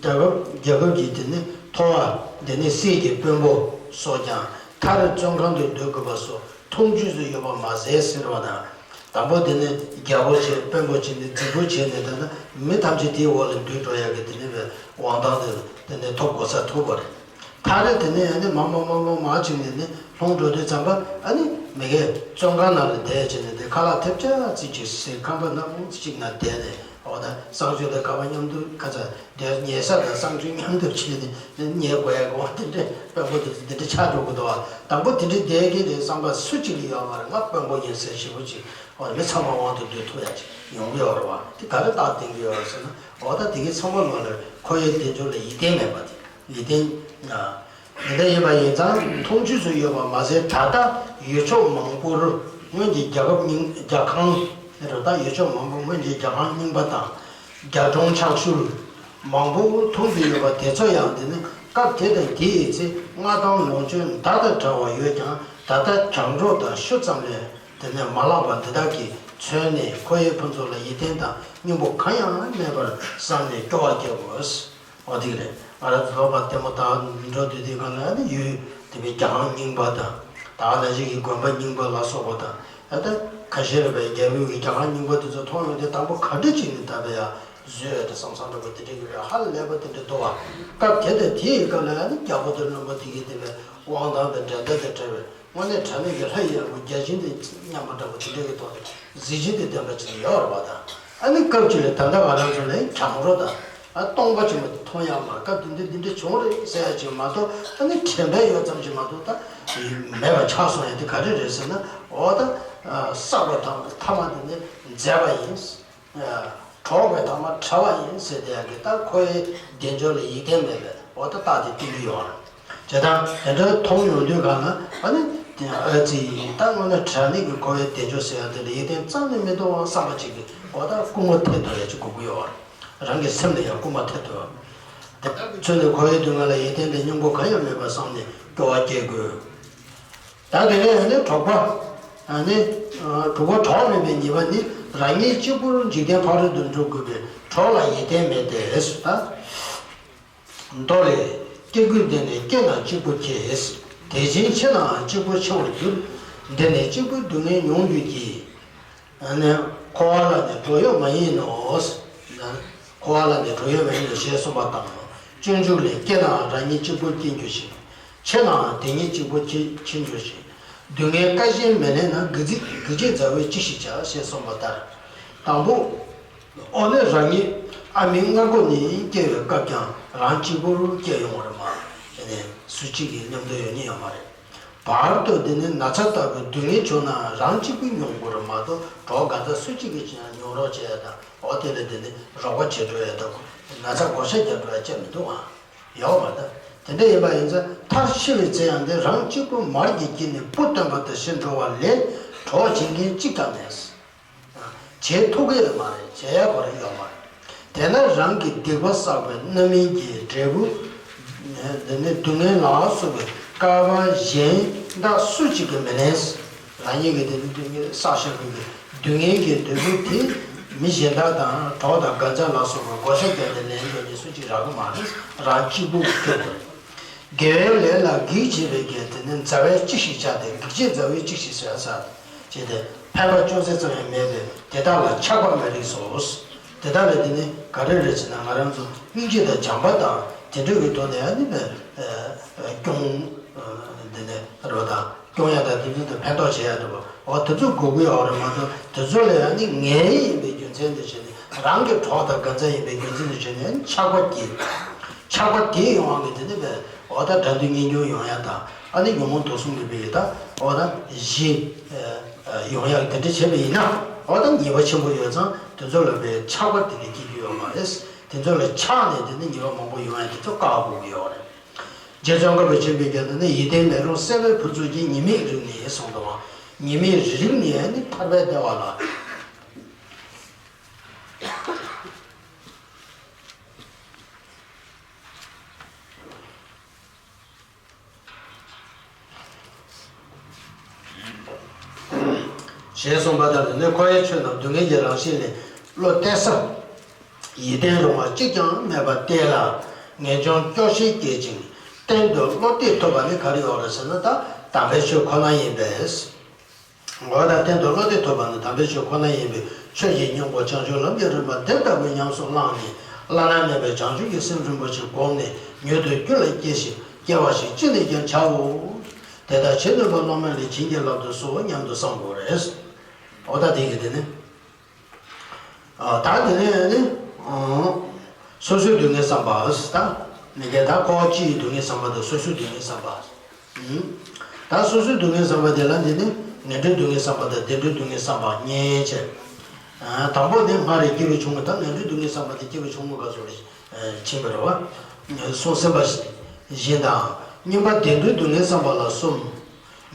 རྒྱལ་ཁབ་རྒྱལ་ཁབ་ཀྱི་དེ་ནི་ཐོ་བ་དེ་ནི་སྲིད་ཀྱི་དཔོན་པོ་སོགས་ཀྱང་མཐར་བཙོན་ཁང་དུ་སྡོད་དགོས་པ་སོགས་མཐོང་ཆོས་སུ་ཡོད་པ་མ་ཟད་ཟེར་བ་དང་། དང་པོ་དེ་ནི་རྒྱལ་པོ་བྱས་དཔོན་པོ་བྱས་ནས་རྫིག་པོ་བྱས་ནས་ད་ལྟ་མི་ཐམས་ཅད་དེའི་འོག་ལ་འདུས་འགྲོ་ཡག་གི་དེ་ནི་བའི་དབང་ཐང་དེ་དེ་ནི་ཐོབ་གོ་ས་ཐུབ་པ་རེད། མཐའ་རེ་དེ་ནས་ཨ་ནི་མ་མ་མ་མ་མ་བྱུང་ནས་ནི་ལྷུང་འགྲོ་དུས་ཙམ་པ་ཨ་ནི་མི་གའི་བཙོན་ཁང་ནང་ལ་བསྡད་བྱས་ནས་དེ་ཁ་ལག་ཐེབས་ཆག་ཙིག་ཅིག་ཟས་ཁང་པ་ནང་ཅིག་ན་བསྡད་ནས་འོ་ད་གསང་སྤྱོད་དང་ག་བ་མཉམ་དུ་ཁ་ཚ་དེ་ཉལ་ས་དང་གསང་སྤྱོད་མཉམ་དུ་བྱས་ནས་ཉལ་དགོས་ཡ་གོ་བ་དེ་འདྲས་དཔོན་པོ་དེ་ཚོ་དེ་འདྲས་ཆགས་འགྲོ་གི་འདུག་བ། དང་པོ་དེ་འདྲས་བསྡད་ཀྱི་རེད་བསམ་པ་སུ་གཅིག་ལ་ཡོད་མ་རེད། ང་དཔོན་པོ་ཡིན་ཟེར་ཞེ་པོ་ཅིག་འོ་ད་མི་ཚང་མ་དབང་དུ་སྡུད་ཐུབ་ཡ་ཅིག་ཡོང་གི་ཡོད་རེད་བ། དེ་ག་རེ་རྟགས་བསྟན་གྱི་ཡོད་རེད་ཟེར་ན་འོ་ད་དེ་གའི་ཚང་མ་ལོ་ལ་འཁོར་བའི་དལ་འབྱོར་ལ་ཡིད་བརྟན་མེད་པ་དེ། ཡིད་བརྟན། འདི་འདྲ་ཡིན་པ་ཡིན་ཙང་མཐོང་ཆོས་སུ་ཡོད་པ་མ་ཟད་ད་ལྟ་ཡུལ་ཕྱོགས་མང་པོར་སྔོན་གྱི་རྒྱལ་ཁབ་རྙིང་རྒྱལ་ཁང་རེད། ད་ཡུལ་ཕྱོགས་མང་པོ་སྔོན་གྱི་རྒྱལ་ཁང་རྙིང་པ་དང་རྒྱ་གྲོང་ཆག་ཤུལ་མང་པོ་མཐོང་རྒྱུ་ཡོད་པ་དེ་ཚོ་ཡང་དེ་ནི་སྐབས་དེ་དང་དེའི་ཚེ་མངའ་ཐང་ལོངས་སྤྱོད་མདའ་དང་བྲལ་བ་ཡོད་ཀྱང་ད་ལྟ་གྱང་རོ་དང་ཤུ་ཙམ་ལས་དེ་ནས་མ་ལྷག་པ་འདི་དག་གིས་མཚོན་ནས་འཁོར་བའི་ཕུན་ཚོགས་ལ་ཡིད་བརྟན་དང་སྙིང་པོ་གང་ཡང་མེད་པར་བསམ་ནས་སྐྱོ་བ་སྐྱེ་དགོས། འོ་དེ་རེད། ང་རང་ཚོ་ལོག་པ་ལྟད་མོ་ལྟ་འགྲོ་དུས་དེ་ག་ལ་ནི་ཡུལ་དེ་བའི་རྒྱ་ཁང་རྙིང་པ་དང་། ད་ནང་བཞིན་གྱི་དགོན་པ་རྙིང་པ་ལ་སོགས་པ་དང་། ཨ་ད་ཁ་ཤས་རེ་བའི་རྒྱལ་པོའི་གི་རྒྱ་ཁང་རྙིང་པ་དེ་ཚོ་མཐོང་ཡོང་དུས་དང་པོ་ག་འདྲ་ཅིག་ནི་ད་བའི་ཡ་བཟོས་ཡོད་དེ་བསམ་བསམ་འདྲ་པོ་དེ་འདྲ་གི་བའི་ཧ་ལས་པ་དེ་འདྲ་འདུག་བ། སྐབས་དེ་དང་དེའི་སྐབས་ལ་ཡ་ནི་རྒྱལ་པོ་དང་བློན་པོ་དེ་གི་དེ་བའི་དབང་ཐང་དང་འགྲན་ཟླ་དང་བྲལ་བའི། དངོས་གནས་དྲང་གནས་ཀྱི་ལྷ་ཡི་དབང་པོ་བརྒྱ་བྱིན་དེ་མཉམ་པ་འདྲ་པོ་དེ་འདྲ་གི་ཐོག་ནས་གཟི་བྱིན་དེ་ལྡན་པ་ཅིག་ཡོད་རེད་པ་དང་། ཨ་ནི་སྐབས་ཅིག་ལ་ད་ལྟ་ང་རང་ཚོ་ལ་གྱང་རོ་དང་ཨ་སྟོང་པ་ཅིག་མ་གཏོགས་མཐོང་ཡག་མ་རེད། སྐབས་དེ་འདྲ་འདི་འདྲ་བྱུང་རེད་ཟེར་ཡག་ཅིག་མ་གཏོགས་ཨ་ནི་དྲན་པ་ཡོད་ཙམ་ཅིག་མ་གཏོགས་ད་མེད་པ་ཆགས་སོང་ཡ་དེ་ག་རེ་རེད་ཟེར་ན། འོ་ད་བསགས་པ་དང་ཐ་མ་དེ་ནི་མཛད་པ་ཡིན། གྲོགས་པའི་ཐ་མ་བྲལ་བ་ཡིན་ཟེར་དེ་ཡང་གི་ད་འཁོར་བའི་དལ་འབྱོར་ལ་ཡིད་བརྟན་མེད་པའི་འོ་ད་རྟགས་དེ་བསྟན་གྱི་ཡོད་རེད། བྱས་ཙང་དེ་འདྲ་མཐོང་ཡོང་དུས་གང་ན་ཨ་ནི་དེ་ཨ་ཙི་ད་དངོས་གནས་དྲང་གནས་ཀྱི་འཁོར་བའི་དལ་འབྱོར་ཟེར་ཡ་དེ་ལ་ཡིད་བརྟན་རྩ་ནས་མི་འདུག་བསམ་པ་ཅིག་གི་འོ་ད་སྐུལ་མ་ཐེབས་ཐུབ་ཡ་ཅིག་དགོས་ཀྱི་ཡོད་རེད། རང་གི་སེམས་ལ་ཡང་སྐུལ་མ་ཐེབས་ཐུབ། དེ་ཚོ་ནི་འཁོར་བའི་སྡུག་བསྔལ་ལ་ཡིད་བརྟན་ཏེ་སྙིང་པོ་གང་ཡང་མེད་པར་བསམ་ནས་སྐྱོ་བ་སྐྱེ་དགོས། ད་དེ་ནས་ཨ་ནི་གྲོགས་པ། ཨ་ནི། གྲོགས་པ་གྲོགས་མེད་པའི་ཉེས་པ་ནི་རང་ཉིད་གཅིག་པུར་འཇིག་རྟེན་ཕ་རོལ་ཏུ་འགྲོ་དགོས་པས་གྲོགས་ལ་ཡིད་བརྟན་མེད་དེ་སུ་ད། མདོ་ལས། སྐྱེ་དགུའི་སྡེ་ནི་སྐྱེ་ན་གཅིག་པུ་སྐྱེ། དེ་བཞིན་འཆི་ནའང་གཅིག་པུ་འཆི་བར་འགྱུར། འདི་ནི་གཅིག་པུའི་སྡུག་བསྔལ་མྱོང་འགྱུར་གྱི། ཨ་ནི། འཁོར་བ་ལ་ནི་གྲོགས་ཡོད་མ་ཡིན་ནོ། འཁོར་བ་ལ་ནི་གྲོགས་ཡོད་མ་ཡིན་ནོ་ཞེས་གསུངས་པ་དང་། སྤྱོད་འཇུག་ལས། སྐྱེ་ནའང་རང་ཉིད་གཅིག་པུར་སྐྱེ་འགྱུར་ཞིང་། འཆི་ནའང་དེ་ཉིད་གཅིག་པུར་འཆི་འཆི་འགྱུར་ཞིང་། སྡུག་བསྔལ་སྐལ་གཞན་མི་ལེན་ན། གེགས་གེགས་བྱེད་མཛའ་བོས་ཅི་ཞིག་བྱ། ཞེས་གསུངས་པ་ལྟར། དང་པོ། འོ་ན་རང་ཉིད་ཨ་མའི་མངལ་སྒོ་ནས་སྐྱེ་བའི་སྐབས་ཀྱང་རང་གཅིག་པུར་སྐྱེ་ཡོང་བ་རེད་མ། དེ་ནས་སུ་གཅིག་གིས་མཉམ་དུ་ཡོང་ཉེན་ཡོད་མ་རེད། བར་དུ་འདི་ནི་ན་ཚ་ལྟ་བུའི་སྡུག་བསྔལ་བྱུང་ན་རང་གཅིག་པུས་མྱོང་དགོས་རེད་མ་གཏོགས་གྲོགས་ག་ཚོད་སུ་གཅིག་གིས་ཀྱང་མྱོང་རོགས་བྱེད་ཡ་དང་འོ་དེ་ལ་འདི་ནི་རོགས་པ་བྱེད་འགྲོ་ཡ་དང་ན་ཚ་བགོ་བཤའ་རྒྱག་འགྲོ་ཡ་ཅི་མི་འདུག་ཨང་། ཡོད་མ་རེད། དེ་འདྲ་ཡིན་པ་ཡིན་ཙང་མཐར་འཆི་བའི་ཚེ་ཡང་འདི་རང་གཅིག་པུ་མར་གྱི་དཀྱིལ་ནས་བུ་སྟོན་པ་དང་ཕྱིར་འགྲོ་བ་ལས་གྲོགས་བྱེད་མཁན་གཅིག་ཀྱང་མེད། བྱེད་ཐུབ་ཀྱི་ཡོད་མ་རེད། བྱེད་ཡ་གོ་རེ་ཡོད་མ་རེད། དེས་ན་རང་གི་སྡིག་པ་བསགས་པའི་རྣམ་སྨིན་གྱི་འབྲས་བུ། འདི་ནི་སྡུག་བསྔལ་ལ་སོགས་པའི་སྐལ་པ་གཞན་དག་སུ་གཅིག་གིས་མི་ལེན། རང་ཉིད་ཀྱིས་དེ་ནི་སྡུག་བསྔལ་བསགས་བཞག་པའི་སྡུག་བསྔལ་གྱི་འབྲས་བུ་དེ་མི་གཞན་དག་དང་གྲོགས་དང་དགའ་ཚལ་ལ་སོགས་པའི་བགོ་བཤའ་བརྒྱབ་ནས་ལེན་འགྲོ་མཁན་སུ་གཅིག་རག་གི་མ་རེད། རང་གཅིག་པུ་སྐྱོབ་དགོས། དགེ་བའི་ལས་ལ་གེགས་བྱེད་པའི་གེགས་དེ་ནི་མཛའ་བས་ཅི་ཞིག་བྱ་སྟེ། གེགས་བྱེད་མཛའ་བས་ཅི་ཞིག་བྱ་ཟེར། ཅེས་ཏེ་ཕན་པ་ཅུང་ཟད་ཙམ་ཡང་མེད་པས་དེ་དག་ལ་ཆགས་པ་མ་རིགས་སོ། དེ་དག་ལ་དེ་ནི་ག་རེ་རེད་ཟེར་ན། ང་རང་ཚོ་སྙིང་རྗེ་དང་བྱམས་པ་དང་དེ་འདྲ་གི་ཐོག་ནས་ཨ་ནི་ཨ་ཨ་སྐྱོང་། ཨ་དེ་ནས་རོ་དང་སྐྱོང་ཡ་དང་དེ་ཚོ་དང་ཕན་ཐོགས་བྱེད་ཡ་རེད་པ། འོ་དེ་ཚོ་དགོས་ཀྱི་ཡོད་རེད་མ་གཏོགས། དེ་ཚོ་ལ་ཨ་ནི་ངའི་ཡིན་པའི་རྒྱུ་མཚན་དེ་བྱས་ནས། རང་གི་གྲོགས་དང་འགན་འཛིན་ཡིན་པའི་རྒྱུ་མཚན་དེ་བྱས་ནས་ཆགས་པ་སྐྱེ། ཆགས་པ་དེ་ཡོང་བ་གི་དེ་ནི་བས། འོ་ད་དགྲ་འདུལ་གཉེན་སྐྱོང་ཡོང་ཡ་དང་། ཨ་ནི་ཉོན་མོངས་དུག་གསུམ་གྱི་བས་ད་འོ་ད་གཞི་ཡོང་ཡ་དེ་འདྲ་བྱས་པ་ཡིན་ན། འོ་ད་ཉེས་པ་ཆེན་པོ་ཡོད་ཙང་། དེ་ཚོ་ལ་བས་ཆགས་པ་དེ་འདྲ་སྐྱེ་རྒྱུ་ཡོད་མ་རེད། དེ་ཚོ་ལ་ཆགས་ནས་དེ་ནི་ཉེས་པ་མང་པོ་ཡོང་ཡ་དེ་ཚོ་བཀག་དགོས་ཀྱི་ཡོད་རེད། རྗེ་ཙོང་ཁ་པ་ཆེན་པོས་ཀྱང་དེ་ནི་ཡིད་བརྟན་མེ་རོ་གསལ་བའི་ཕུར་ཚུགས་ཀྱིས། ཉེས་དམིགས་རིག་ནས་གསུངས་འདུག་པ། ཉེས་དམིགས་རིག་ནས་ནི་ཐར་པའི་བདེ་བ་ལ། ཞེས་གསུངས་པ་ལྟར་དེ་ནི་འཁོར་བའི་ཆོས་རྣམས་སྡུག་བསྔལ་གྱི་རང་བཞིན་ལས་བློ་གཏད་ས་ཡིད་བརྟན་རུང་བ་གཅིག་ཀྱང་མེད་པ་དེ་ལ་ངེས་འབྱུང་སྐྱོ་ཤས་སྐྱེད་ཅིང་གཏན་དུ་བློ་གཏད་ཐུབ་པ་ནི་ག་རེ་ཡོད་རེད་ཟེར་ན། ད་དམ་པའི་ཆོས་ཁོ་ན་ཡིན་པས། འོ་ད་གཏན་དུ་བློ་གཏད་ཐུབ་པ་ནི་དམ་པའི་ཆོས་ཁོ་ན་ཡིན་པས། ཆོས་ཀྱི་སྙིང་པོ་བྱང་ཆུབ་ལམ་གྱི་རིམ་པ་འདི་ལྟ་བུ་ཉམས་སུ་བླངས་ནས། བླ་ན་མེད་པའི་བྱང་ཆུབ་ཀྱི་སེམས་རིན་པོ་ཆེ་བསྒོམས་ནས་མྱུར་དུ་རྒྱུད་ལ་སྐྱེ་ཞིང་སྐྱེ་བ་ཞིག་ཅི་ནས་ཀྱང་བྱའོ། དེ་ལྟར་བྱེད་ནུས་པ་སློབ་མ་ལས་བྱིན་གྱིས་བརླབ་ཏུ་གསོལ་སྙམ་དུ་བསམ་དགོས་རེད། འོ་ད་དེ་གི་དེ་ནི། ཨ་ད་དེ་ནས་ནི། ཨ་སོ་སོའི་སྡུག་བསྔལ་བསམ་པ། ད་མི་དགེ་ད་འཁོར་བ་སྤྱིའི་སྡུག་བསྔལ་བསམ་པ་དང་། སོ་སོའི་སྡུག་བསྔལ་བསམ་པ། ཨུམ། ད་སོ་སོའི་སྡུག་བསྔལ་བསམ་པ་དེ་ལ་འདི་ནི་ངན་འགྲོའི་སྡུག་བསྔལ་བསམ་པ་དང་བདེ་འགྲོའི་སྡུག་བསྔལ་བསམ་པ་གཉིས་བྱས། ཨ་དང་པོ་ནི་སྔར་རེ་སྐྱེས་པའི་ཆུང་ངུ་དང་། ངན་འགྲོའི་སྡུག་བསྔལ་བསམ་པ་དེ་སྐྱེས་པའི་ཆུང་ངུ་སྐབས་སུ་རེ་ཕྱིན་པ་རེད་པ། སོ་སེམས་པ་བཞིན་དང་། གཉིས་པ་བདེ་འགྲོའི་སྡུག་བསྔལ་བསམ་པ་ལ་གསུམ།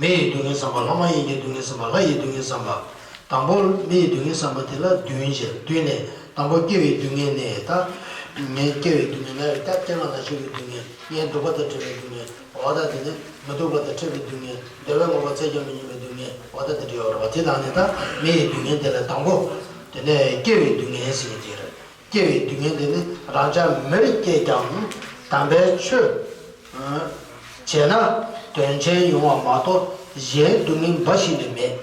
མི་ཡི་སྡུག་བསྔལ་བསམ་པ། ལྷ་མ་ཡིན་གྱི་སྡུག་བསྔལ་བསམ་པ། ལྷ་ཡི་སྡུག་བསྔལ་བསམ་པ། དང་པོ་མི་ཡི་སྡུག་བསྔལ་བསམ་པ་དེ་ལ་བདུན་བྱས། བདུན་ནས་དང་པོ་སྐྱེ་བའི་སྡུག་བསྔལ་ནས། ད་ངའི་སྐྱེ་བའི་སྡུག་བསྔལ་ན་ཡང་། ད་སྐྱེ་རྔ་ན་ཤི་བའི་སྡུག་བསྔལ། ངའི་སྡུག་པ་དང་བྲལ་བའི་སྡུག་བསྔལ། འོ་ད་དེ་ནས་མི་སྡུག་པ་དང་བྲལ་བའི་སྡུག་བསྔལ། འདོད་པའི་ངོ་བོ་བཙལ་ཀྱང་མི་ནུས་པའི་སྡུག་བསྔལ། འོ་ད་དེ་འདྲ་ཡོད་རེད་པ། དེ་དང་ནི་ད་མི་ཡི་སྡུག་བསྔལ་དེ་ལ་དང་པོ་དེ་ནས་སྐྱེ་བའི་སྡུག་བསྔལ་ཟེར་གྱི་དེ་རེད། སྐྱེ་བའི་སྡུག་བསྔལ་དེ་ནི་རང་ཅག་མིར་སྐྱེས་ཀྱང་དམ་པའི་ཆོས་བྱས་ན་དོན་ཆེན་ཡོང་བ་མ་གཏོགས་གཞན་སྡུག་བསྔལ་འབའ་ཞིག་ནི་མེད།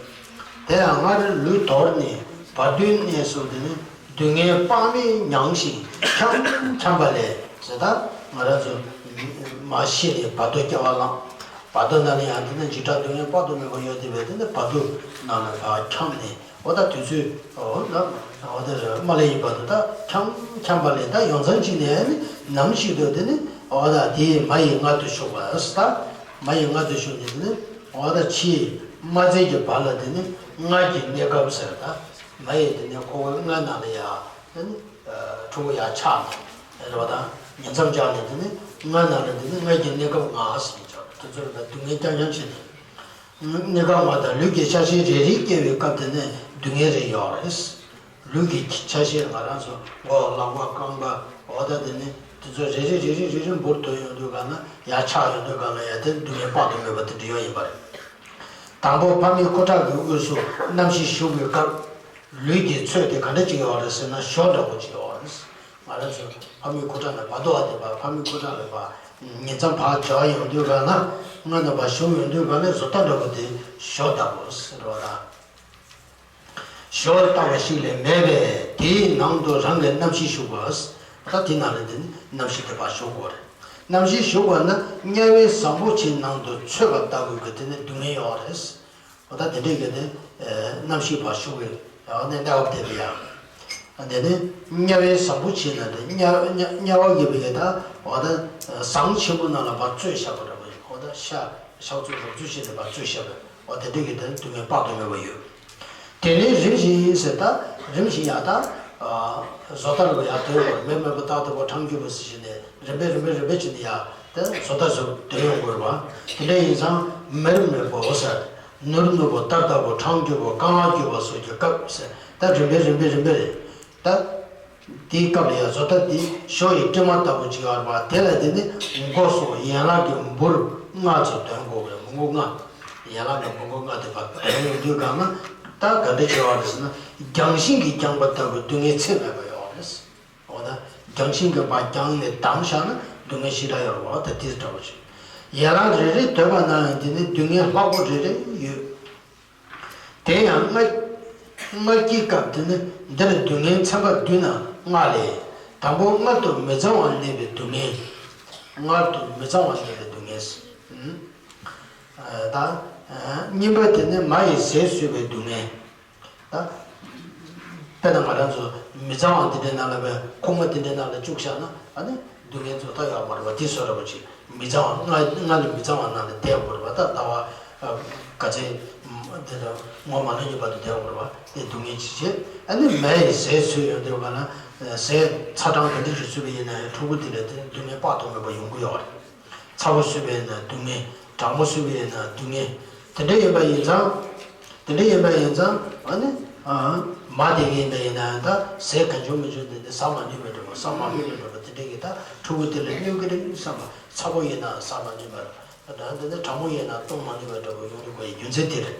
དེ་ཡང་སྔར་ལུས་དོར་ནས་བར་དོའི་གནས་སུ་དེ་ནི་སྡུག་བསྔལ་དཔག་མེད་མྱངས་ཤིང་འཁྱམས་འཁྱམས་པ་ལས་ཟེར། ད་ང་རང་ཚོ་མ་ཤི་ནས་བར་དོ་སྐྱེ་བ་བླངས། བར་དོ་ན་ནི་ཡང་དེ་ནི་འཇིགས་སྐྲག་སྡུག་བསྔལ་དཔག་ཏུ་མེད་པ་ཡོད་དེ་བས། དེ་ནི་བར་དོ་ན་ནི་ཕར་འཁྱམས་ནས། འོ་ད་དུས་ཚོད་འོ་ན་འོ་དེ་རེད། མ་ལས་ཡིན་བར་དུ་ད་འཁྱམས་འཁྱམས་པ་ལས། ད་ཡོང་མཚམས་གཅིག་ནས་ནི་ནམ་ཞིག་ཏུ་དེ་ནི་འོ་ད་དེའི་མ་ཡི་མངལ་དུ་ཞུགས་པ། ད་མ་ཡི་མངལ་དུ་ཞུགས་ནས་དེ་ནི་འོ་ད་ཕྱིའི་མ་བཙས་ཀྱི་བར་ལ་དེ་ནི་མངལ་གྱི་གནས་སྐབས་ཟེར། ད་མ་ཡི་དེ་ནི་ཁོ་བོའི་མངལ་ནང་ལ་ཡ་དེ་ནི་ཕྲུ་གུ་ཡ་ཆགས་ནས་རེད་པ། ད་ཉིང་མཚམས་སྦྱར་ནས་དེ་ནི་མངལ་ནང་ལ་དེ་ནི་མངལ་གྱི་གནས་སྐབས་ལྔ་ཟེར་གྱི་ཆགས། དེ་ཚོ་ལ་ད་སྡུག་བསྔལ་རྐྱང་རྐྱང་བྱས་ནས། གནས་སྐབས་ལྔ་དང་ལུས་ཀྱི་ཆ་ཤས་རེ་རེ་སྐྱེ་བའི་སྐབས་དེ་ནས་སྡུག་བསྔལ་རེ་ཡོད་རེད། ལུས་ཀྱི་ཆ་ཤས་ང་རང་ཚོ་མགོ་ལག་པ་རྐང་པ་འོ་ད་དེ་ནི་དེ་ཚོ་རེ་རེ་རེ་རེ་རེ་རེ་འབུར་དོན་ཡོང་དུས་ག་ན་ཡ་ཆགས་ཡོང་དུས་ག་ན་ཡ་དེ་སྡུག་བསྔལ་དཔག་ཏུ་མེད་པ་དེ་འདྲ་ཡོད་ཡིན་པ་རེད། དང་པོ་ཕ་མའི་ཁུ་ཁྲག་གི་དབུས་སུ་རྣམ་ཤེས་ཞུགས་པའི་སྐབས། ལུས་ཀྱི་ཚོད་དེ་ག་འདྲ་ཅིག་ཡོད་རེད་ཟེར་ན་ཞོ་འདྲ་པོ་ཅིག་ཡོད་རེད། ང་རང་ཚོ་ཕ་མའི་ཁུ་ཁྲག་ལ་བར་དོ་བ་དེ་བ། ཕ་མའི་ཁུ་ཁྲག་ལ་བ། ཉིང་མཚམས་ཕར་སྦྱར་ཡོང་དུས་ག་ན་སྔོན་ནས་བ་ཞུགས་ཡོང་དུས་ག་ན་བཟོ་ལྟ་འདྲ་པོ་དེ་ཞོ་ལྟ་བུ་ཟེར་བ་དང་། ཞོ་ལྟ་བུ་ཞིག་ལས་མེད་པས། དེའི་ནང་དུ་རང་གི་རྣམ་ཤེས་ཞུགས་པ། ད་དེ་ནང་ལ་དེ་ནི་རྣམ་ཤེས་དེ་བ་ཞུགས་དགོས་རེད། རྣམ་ཤེས་ཞུགས་པ་ན་དམྱལ་བའི་ཟངས་བུ་ཆེའི་ནང་དུ་ཚུད་པ་ལྟ་བུའི་གི་དེ་ནི་སྡུག་བསྔལ་ཡོད་རེད། འོ་ད་དེ་འདྲའི་གི་དེ་རྣམ་ཤེས་བ་ཞུགས་པའི་ཡང་ནི་གནས་བབ་དེ་རེད་ཡ། དེ་ནི་དམྱལ་བའི་ཟངས་བུ་ཆེ་ན་དེ་དམྱལ་དམྱལ་དམྱལ་བ་གི་བའི་ད་འོ་ད་ཟངས་ཆེན་པོ་ནང་ལ་བ་བཙོས་བཞག་པ་འདྲ་པོ་ཡིན། འོ་ད་ཤ་ཤ་བཙོས་རོ་བཙོས་བྱས་ནས་བ་བཙོས་བཞག་པ། འོ་དེ་འདྲའི་གི་དེ་ནི་སྡུག་བསྔལ་དཔག་ཏུ་མེད་པ་ཡོད། དེ་ནས་རིམ་བཞིན་ཟེར། ད་རིམ་བཞིན་ཡ་ད་བཟོ་ལྟ་ལ་ཡ་དོན་བར་མེ་མེ་པོ་ཏག་ཏག་པོ་ཁྲང་ཁྱུ་པོ་ཟེར་བྱས་ནས་རིམ་པས་རིམ་པས་རིམ་པས་བྱས་ནས་ཡ་དེ་བཟོ་ལྟ་བཟོ་དོན་ཡོང་དགོས་རེད་པ། དེ་འདྲ་ཡིན་ཙང་མེར་མེར་པོ་ཟེར། ནུར་ནུར་པོ་ཏར་ཏར་པོ་ཁྲང་ཁྱུ་པོ་རྐང་ལག་ཁྱུ་པོ་སོགས་ཀྱི་སྐབས་ཟེར། ད་རིམ་པས་རིམ་པས་རིམ་པས་རེད། ད་དེའི་སྐབས་ལ་ཡང་བཟོ་ལྟ་དེ་ཞོ་ཡི་སྲན་མ་ལྟ་བུ་ཅིག་ཡོད་རེད་པ། དེ་ལ་དེ་ནི་མགོ་སོགས་ཡན་ལག་གི་འབུར་ལྔ་ཚོ་འདོན་དགོས་པས། མི་མགོ་ལྔ། ཡན་ལག་གི་མི་མགོ་ལྔ་དེ་བ་འདོན་ཡོང་དུས་ག་ན་ད་ག་འདྲ་བྱེད་པ་རེད་ཟེར་ན། རྒྱང་ཤིང་གིས་བརྒྱངས་པ་ལྟ་བུའི་སྡུག་བསྔལ་ཚད་མེད་པ་ཡོད་རེད། འོ་ན་རྒྱང་ཤིང་གིས་བ་བརྒྱངས་ནས་བསྡམས་བཞག་ན་སྡུག་བསྔལ་ཞེ་དྲག་ཡོད་རེད་པ། ད་དེ་འདྲ་བོ་ཞིག་ཡན་ལག་རེ་རེ་འདོན་པ་ན་ཡང་དེ་ནི་སྡུག་བསྔལ་ལྷག་པོ་རེ་རེ་ཡོད། དེ་ཡང་ལྔ། མངལ་སྐྱེས་སྐབས་དེ་ནི་འདིར་སྡུག་བསྔལ་ཚན་པ་བསྡུས་ན་ལྔ་ལས། དང་པོ་མངལ་དུ་མི་གཙང་བ་གནས་པའི་སྡུག་བསྔལ། མངལ་དུ་མི་གཙང་བ་གནས་པའི་སྡུག་བསྔལ། ད། གཉིས་པ་དེ་ནི་མ་ཡིས་ཟས་ཟོས་པའི་སྡུག་བསྔལ། ད། དཔེར་ན་ང་རང་ཚོ་མི་གཙང་བ་དེ་འདྲའི་ནང་ལ་བས་ཁུག་མ་དེ་འདྲའི་ནང་ལ་བཅུག་བཞག་ན་ཨ་ནི་སྡུག་བསྔལ་ཚོ་ད་ཡོད་མ་རེད་པ། དེ་བཟོ་འདྲ་པོ་ཅིག་མི་གཙང་བ་ལྔ་ལྔ་ནི་མི་གཙང་བ་ནང་ལ་བསྡད་དགོས་རེད་པ། ད་ཟླ་བ་ག་ཚད་དེ་འདྲ་ངོ་མ་ལོན་གྱི་བར་དུ་བསྡད་དགོས་རེད་པ། དེ་སྡུག་བསྔལ་ཅིག་བྱེད། ཨ་ནི་མ་ཡིས་ཟས་ཟོས་ཡོང་དུས་ག་ན་ཟས་ཚ་གྲང་ག་འདྲ་ཞིག་ཟོས་པ་ཡིན་ན་ཡང་ཕྲུ་གུ་དེ་ལ་དེ་སྡུག་བསྔལ་དཔག་ཏུ་མེད་པ་ཡོང་གི་ཡོད་རེད། ཚ་པོ་ཟོས་པས་ན་སྡུག་བསྔལ། གྲང་མོ་ཟོས་པས་ན་སྡུག་བསྔལ། དེ་འདྲ་ཡིན་པ་ཡིན་ཙང་། དེ་འདྲ་ཡིན་པ་ཡིན་ཙང་ཨ་ནི། མ་དེ་ག་ཡིན་པ་ཡིན་ན་ཡང་ད་ཟས་གང་བྱུང་མི་བྱུང་དེ་འདྲ་ཟ་མ་ནུས་པ་འདྲ་པོ་ཟ་མ་ནུས་པ་འདྲ་པོ་དེ་འདྲ་གི་ད་ཕྲུ་གུ་དེ་ལ་གནོད་ཀྱི་རེད་བསམ་པ། ཚ་པོ་ཡིན་ན་ཟ་མ་ནུས་པ་རེད། ད་དེ་འདྲ་གྲང་མོ་ཡིན་ན་བཏུང་མ་ནུས་པ་འདྲ་པོ་ཡོང་གི་དགོས་ཡི་རྒྱུ་མཚན་དེ་རེད།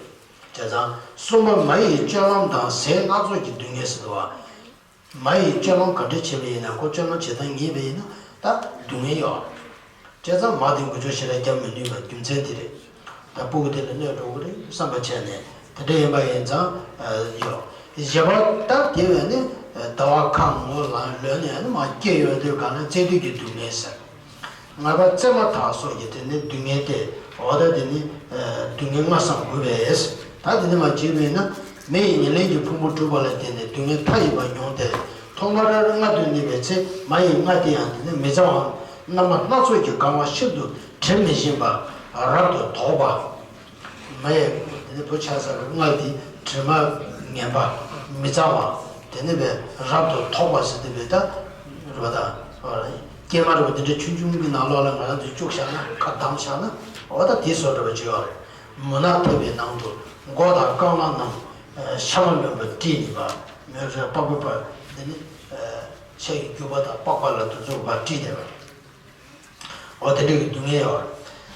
བྱས་ཙང་གསུམ་པ་མ་ཡི་སྤྱོད་ལམ་དང་ཟས་སྣ་ཚོགས་ཀྱི་སྡུག་བསྔལ་ཟེར་དུས། མ་ཡི་སྤྱོད་ལམ་ག་འདྲ་བྱས་པ་ཡིན་ན་ཁོ་སྤྱོད་ལམ་བྱེད་སྟངས་ངེས་པ་ཡིན་ན་ད་སྡུག་བསྔལ་ཡོད། བྱས་ཙང་མ་དེ་འགུལ་སྐྱོད་ཞེ་དྲག་རྒྱབ་མི་ནུས་པ་རྒྱུ་མཚན་དེ་རེད། ད་ཕྲུ་གུ་དེ་ལ་གནོད་འགྲོ་གི་རེད་བསམ་པ་བྱས་ནས་དེ་འདྲ་ཡིན་པ་ཡིན་ཙང་ཡོད། བཞི་པ་ད་དེ་བས་ནི་ཟླ་བ་ཁ་ངོ་ལ་ལོན་ནས་ནི་མ་སྐྱེས་ཡོང་དུས་ག་ན་བཙས་དུས་ཀྱི་སྡུག་བསྔལ་ཟེར། ལྔ་པ་བཙས་མ་ཐག་སོགས་ཀྱི་དེ་ནི་སྡུག་བསྔལ་ཏེ། འོ་ད་དེ་ནི་སྡུག་བསྔལ་ལྔ་བསམ་དགོས་པས། ད་དེ་ནི་མ་བྱས་པས་ན་མི་ཡི་ཉེར་ལེན་གྱི་ཕུང་པོ་གྲུབ་པ་ལ་བརྟེན་ནས་སྡུག་བསྔལ་མཐའ་ཡས་པ་མྱོང་སྟེ། ཐོག་མར་མངལ་དུ་གནས་པའི་ཚེ་མ་ཡི་མངལ་དེ་ཡང་དེ་ནི་མི་གཙང་བ་རྣམ་པ་སྣ་ཚོགས་ཀྱིས་གང་བ་ཤིན་ཏུ་དྲི་མི་ཞིམ་པ་རབ་ཏུ་དོག་པ། མ་ཡི་དེ་ནི་བུ་ཆགས་ས་ལ་མངལ་དེ་དྲི་མ་ངན་པ་མི་གཙང་བ་དེ་ནི་བས་རབ་ཏུ་དོག་པ་ཟེར་དེ་བས་ད་རུ་བ་དང་། སྐྱེས་མ་རུ་བ་དེ་འདྲ་ཆུང་ཆུང་གི་ནང་ལོགས་ལ་ང་རང་ཚོས་བཅུག་བཞག་ན་ཁ་བསྡམས་བཞག་ན་འོ་ད་དེ་བཟོ་འདྲ་བ་བྱེད་ཡོད་རེད། མུན་ནག་ཐིབས་པའི་ནང་དུ་མགོ་དང་རྐང་ལག་རྣམས་ཤ་མ་ལོན་པར་དཀྲིས་ནས་པ་མོས་ར་པགས་པ་པ་འདི་ནི་ཤ་ཡི་རྒྱུ་བ་དང་པགས་པ་ལ་དུ་འཛུགས་པར་དཀྲིས་ནས་པ། འོ་དེ་འདྲ་གི་སྡུག་བསྔལ་ཡོད་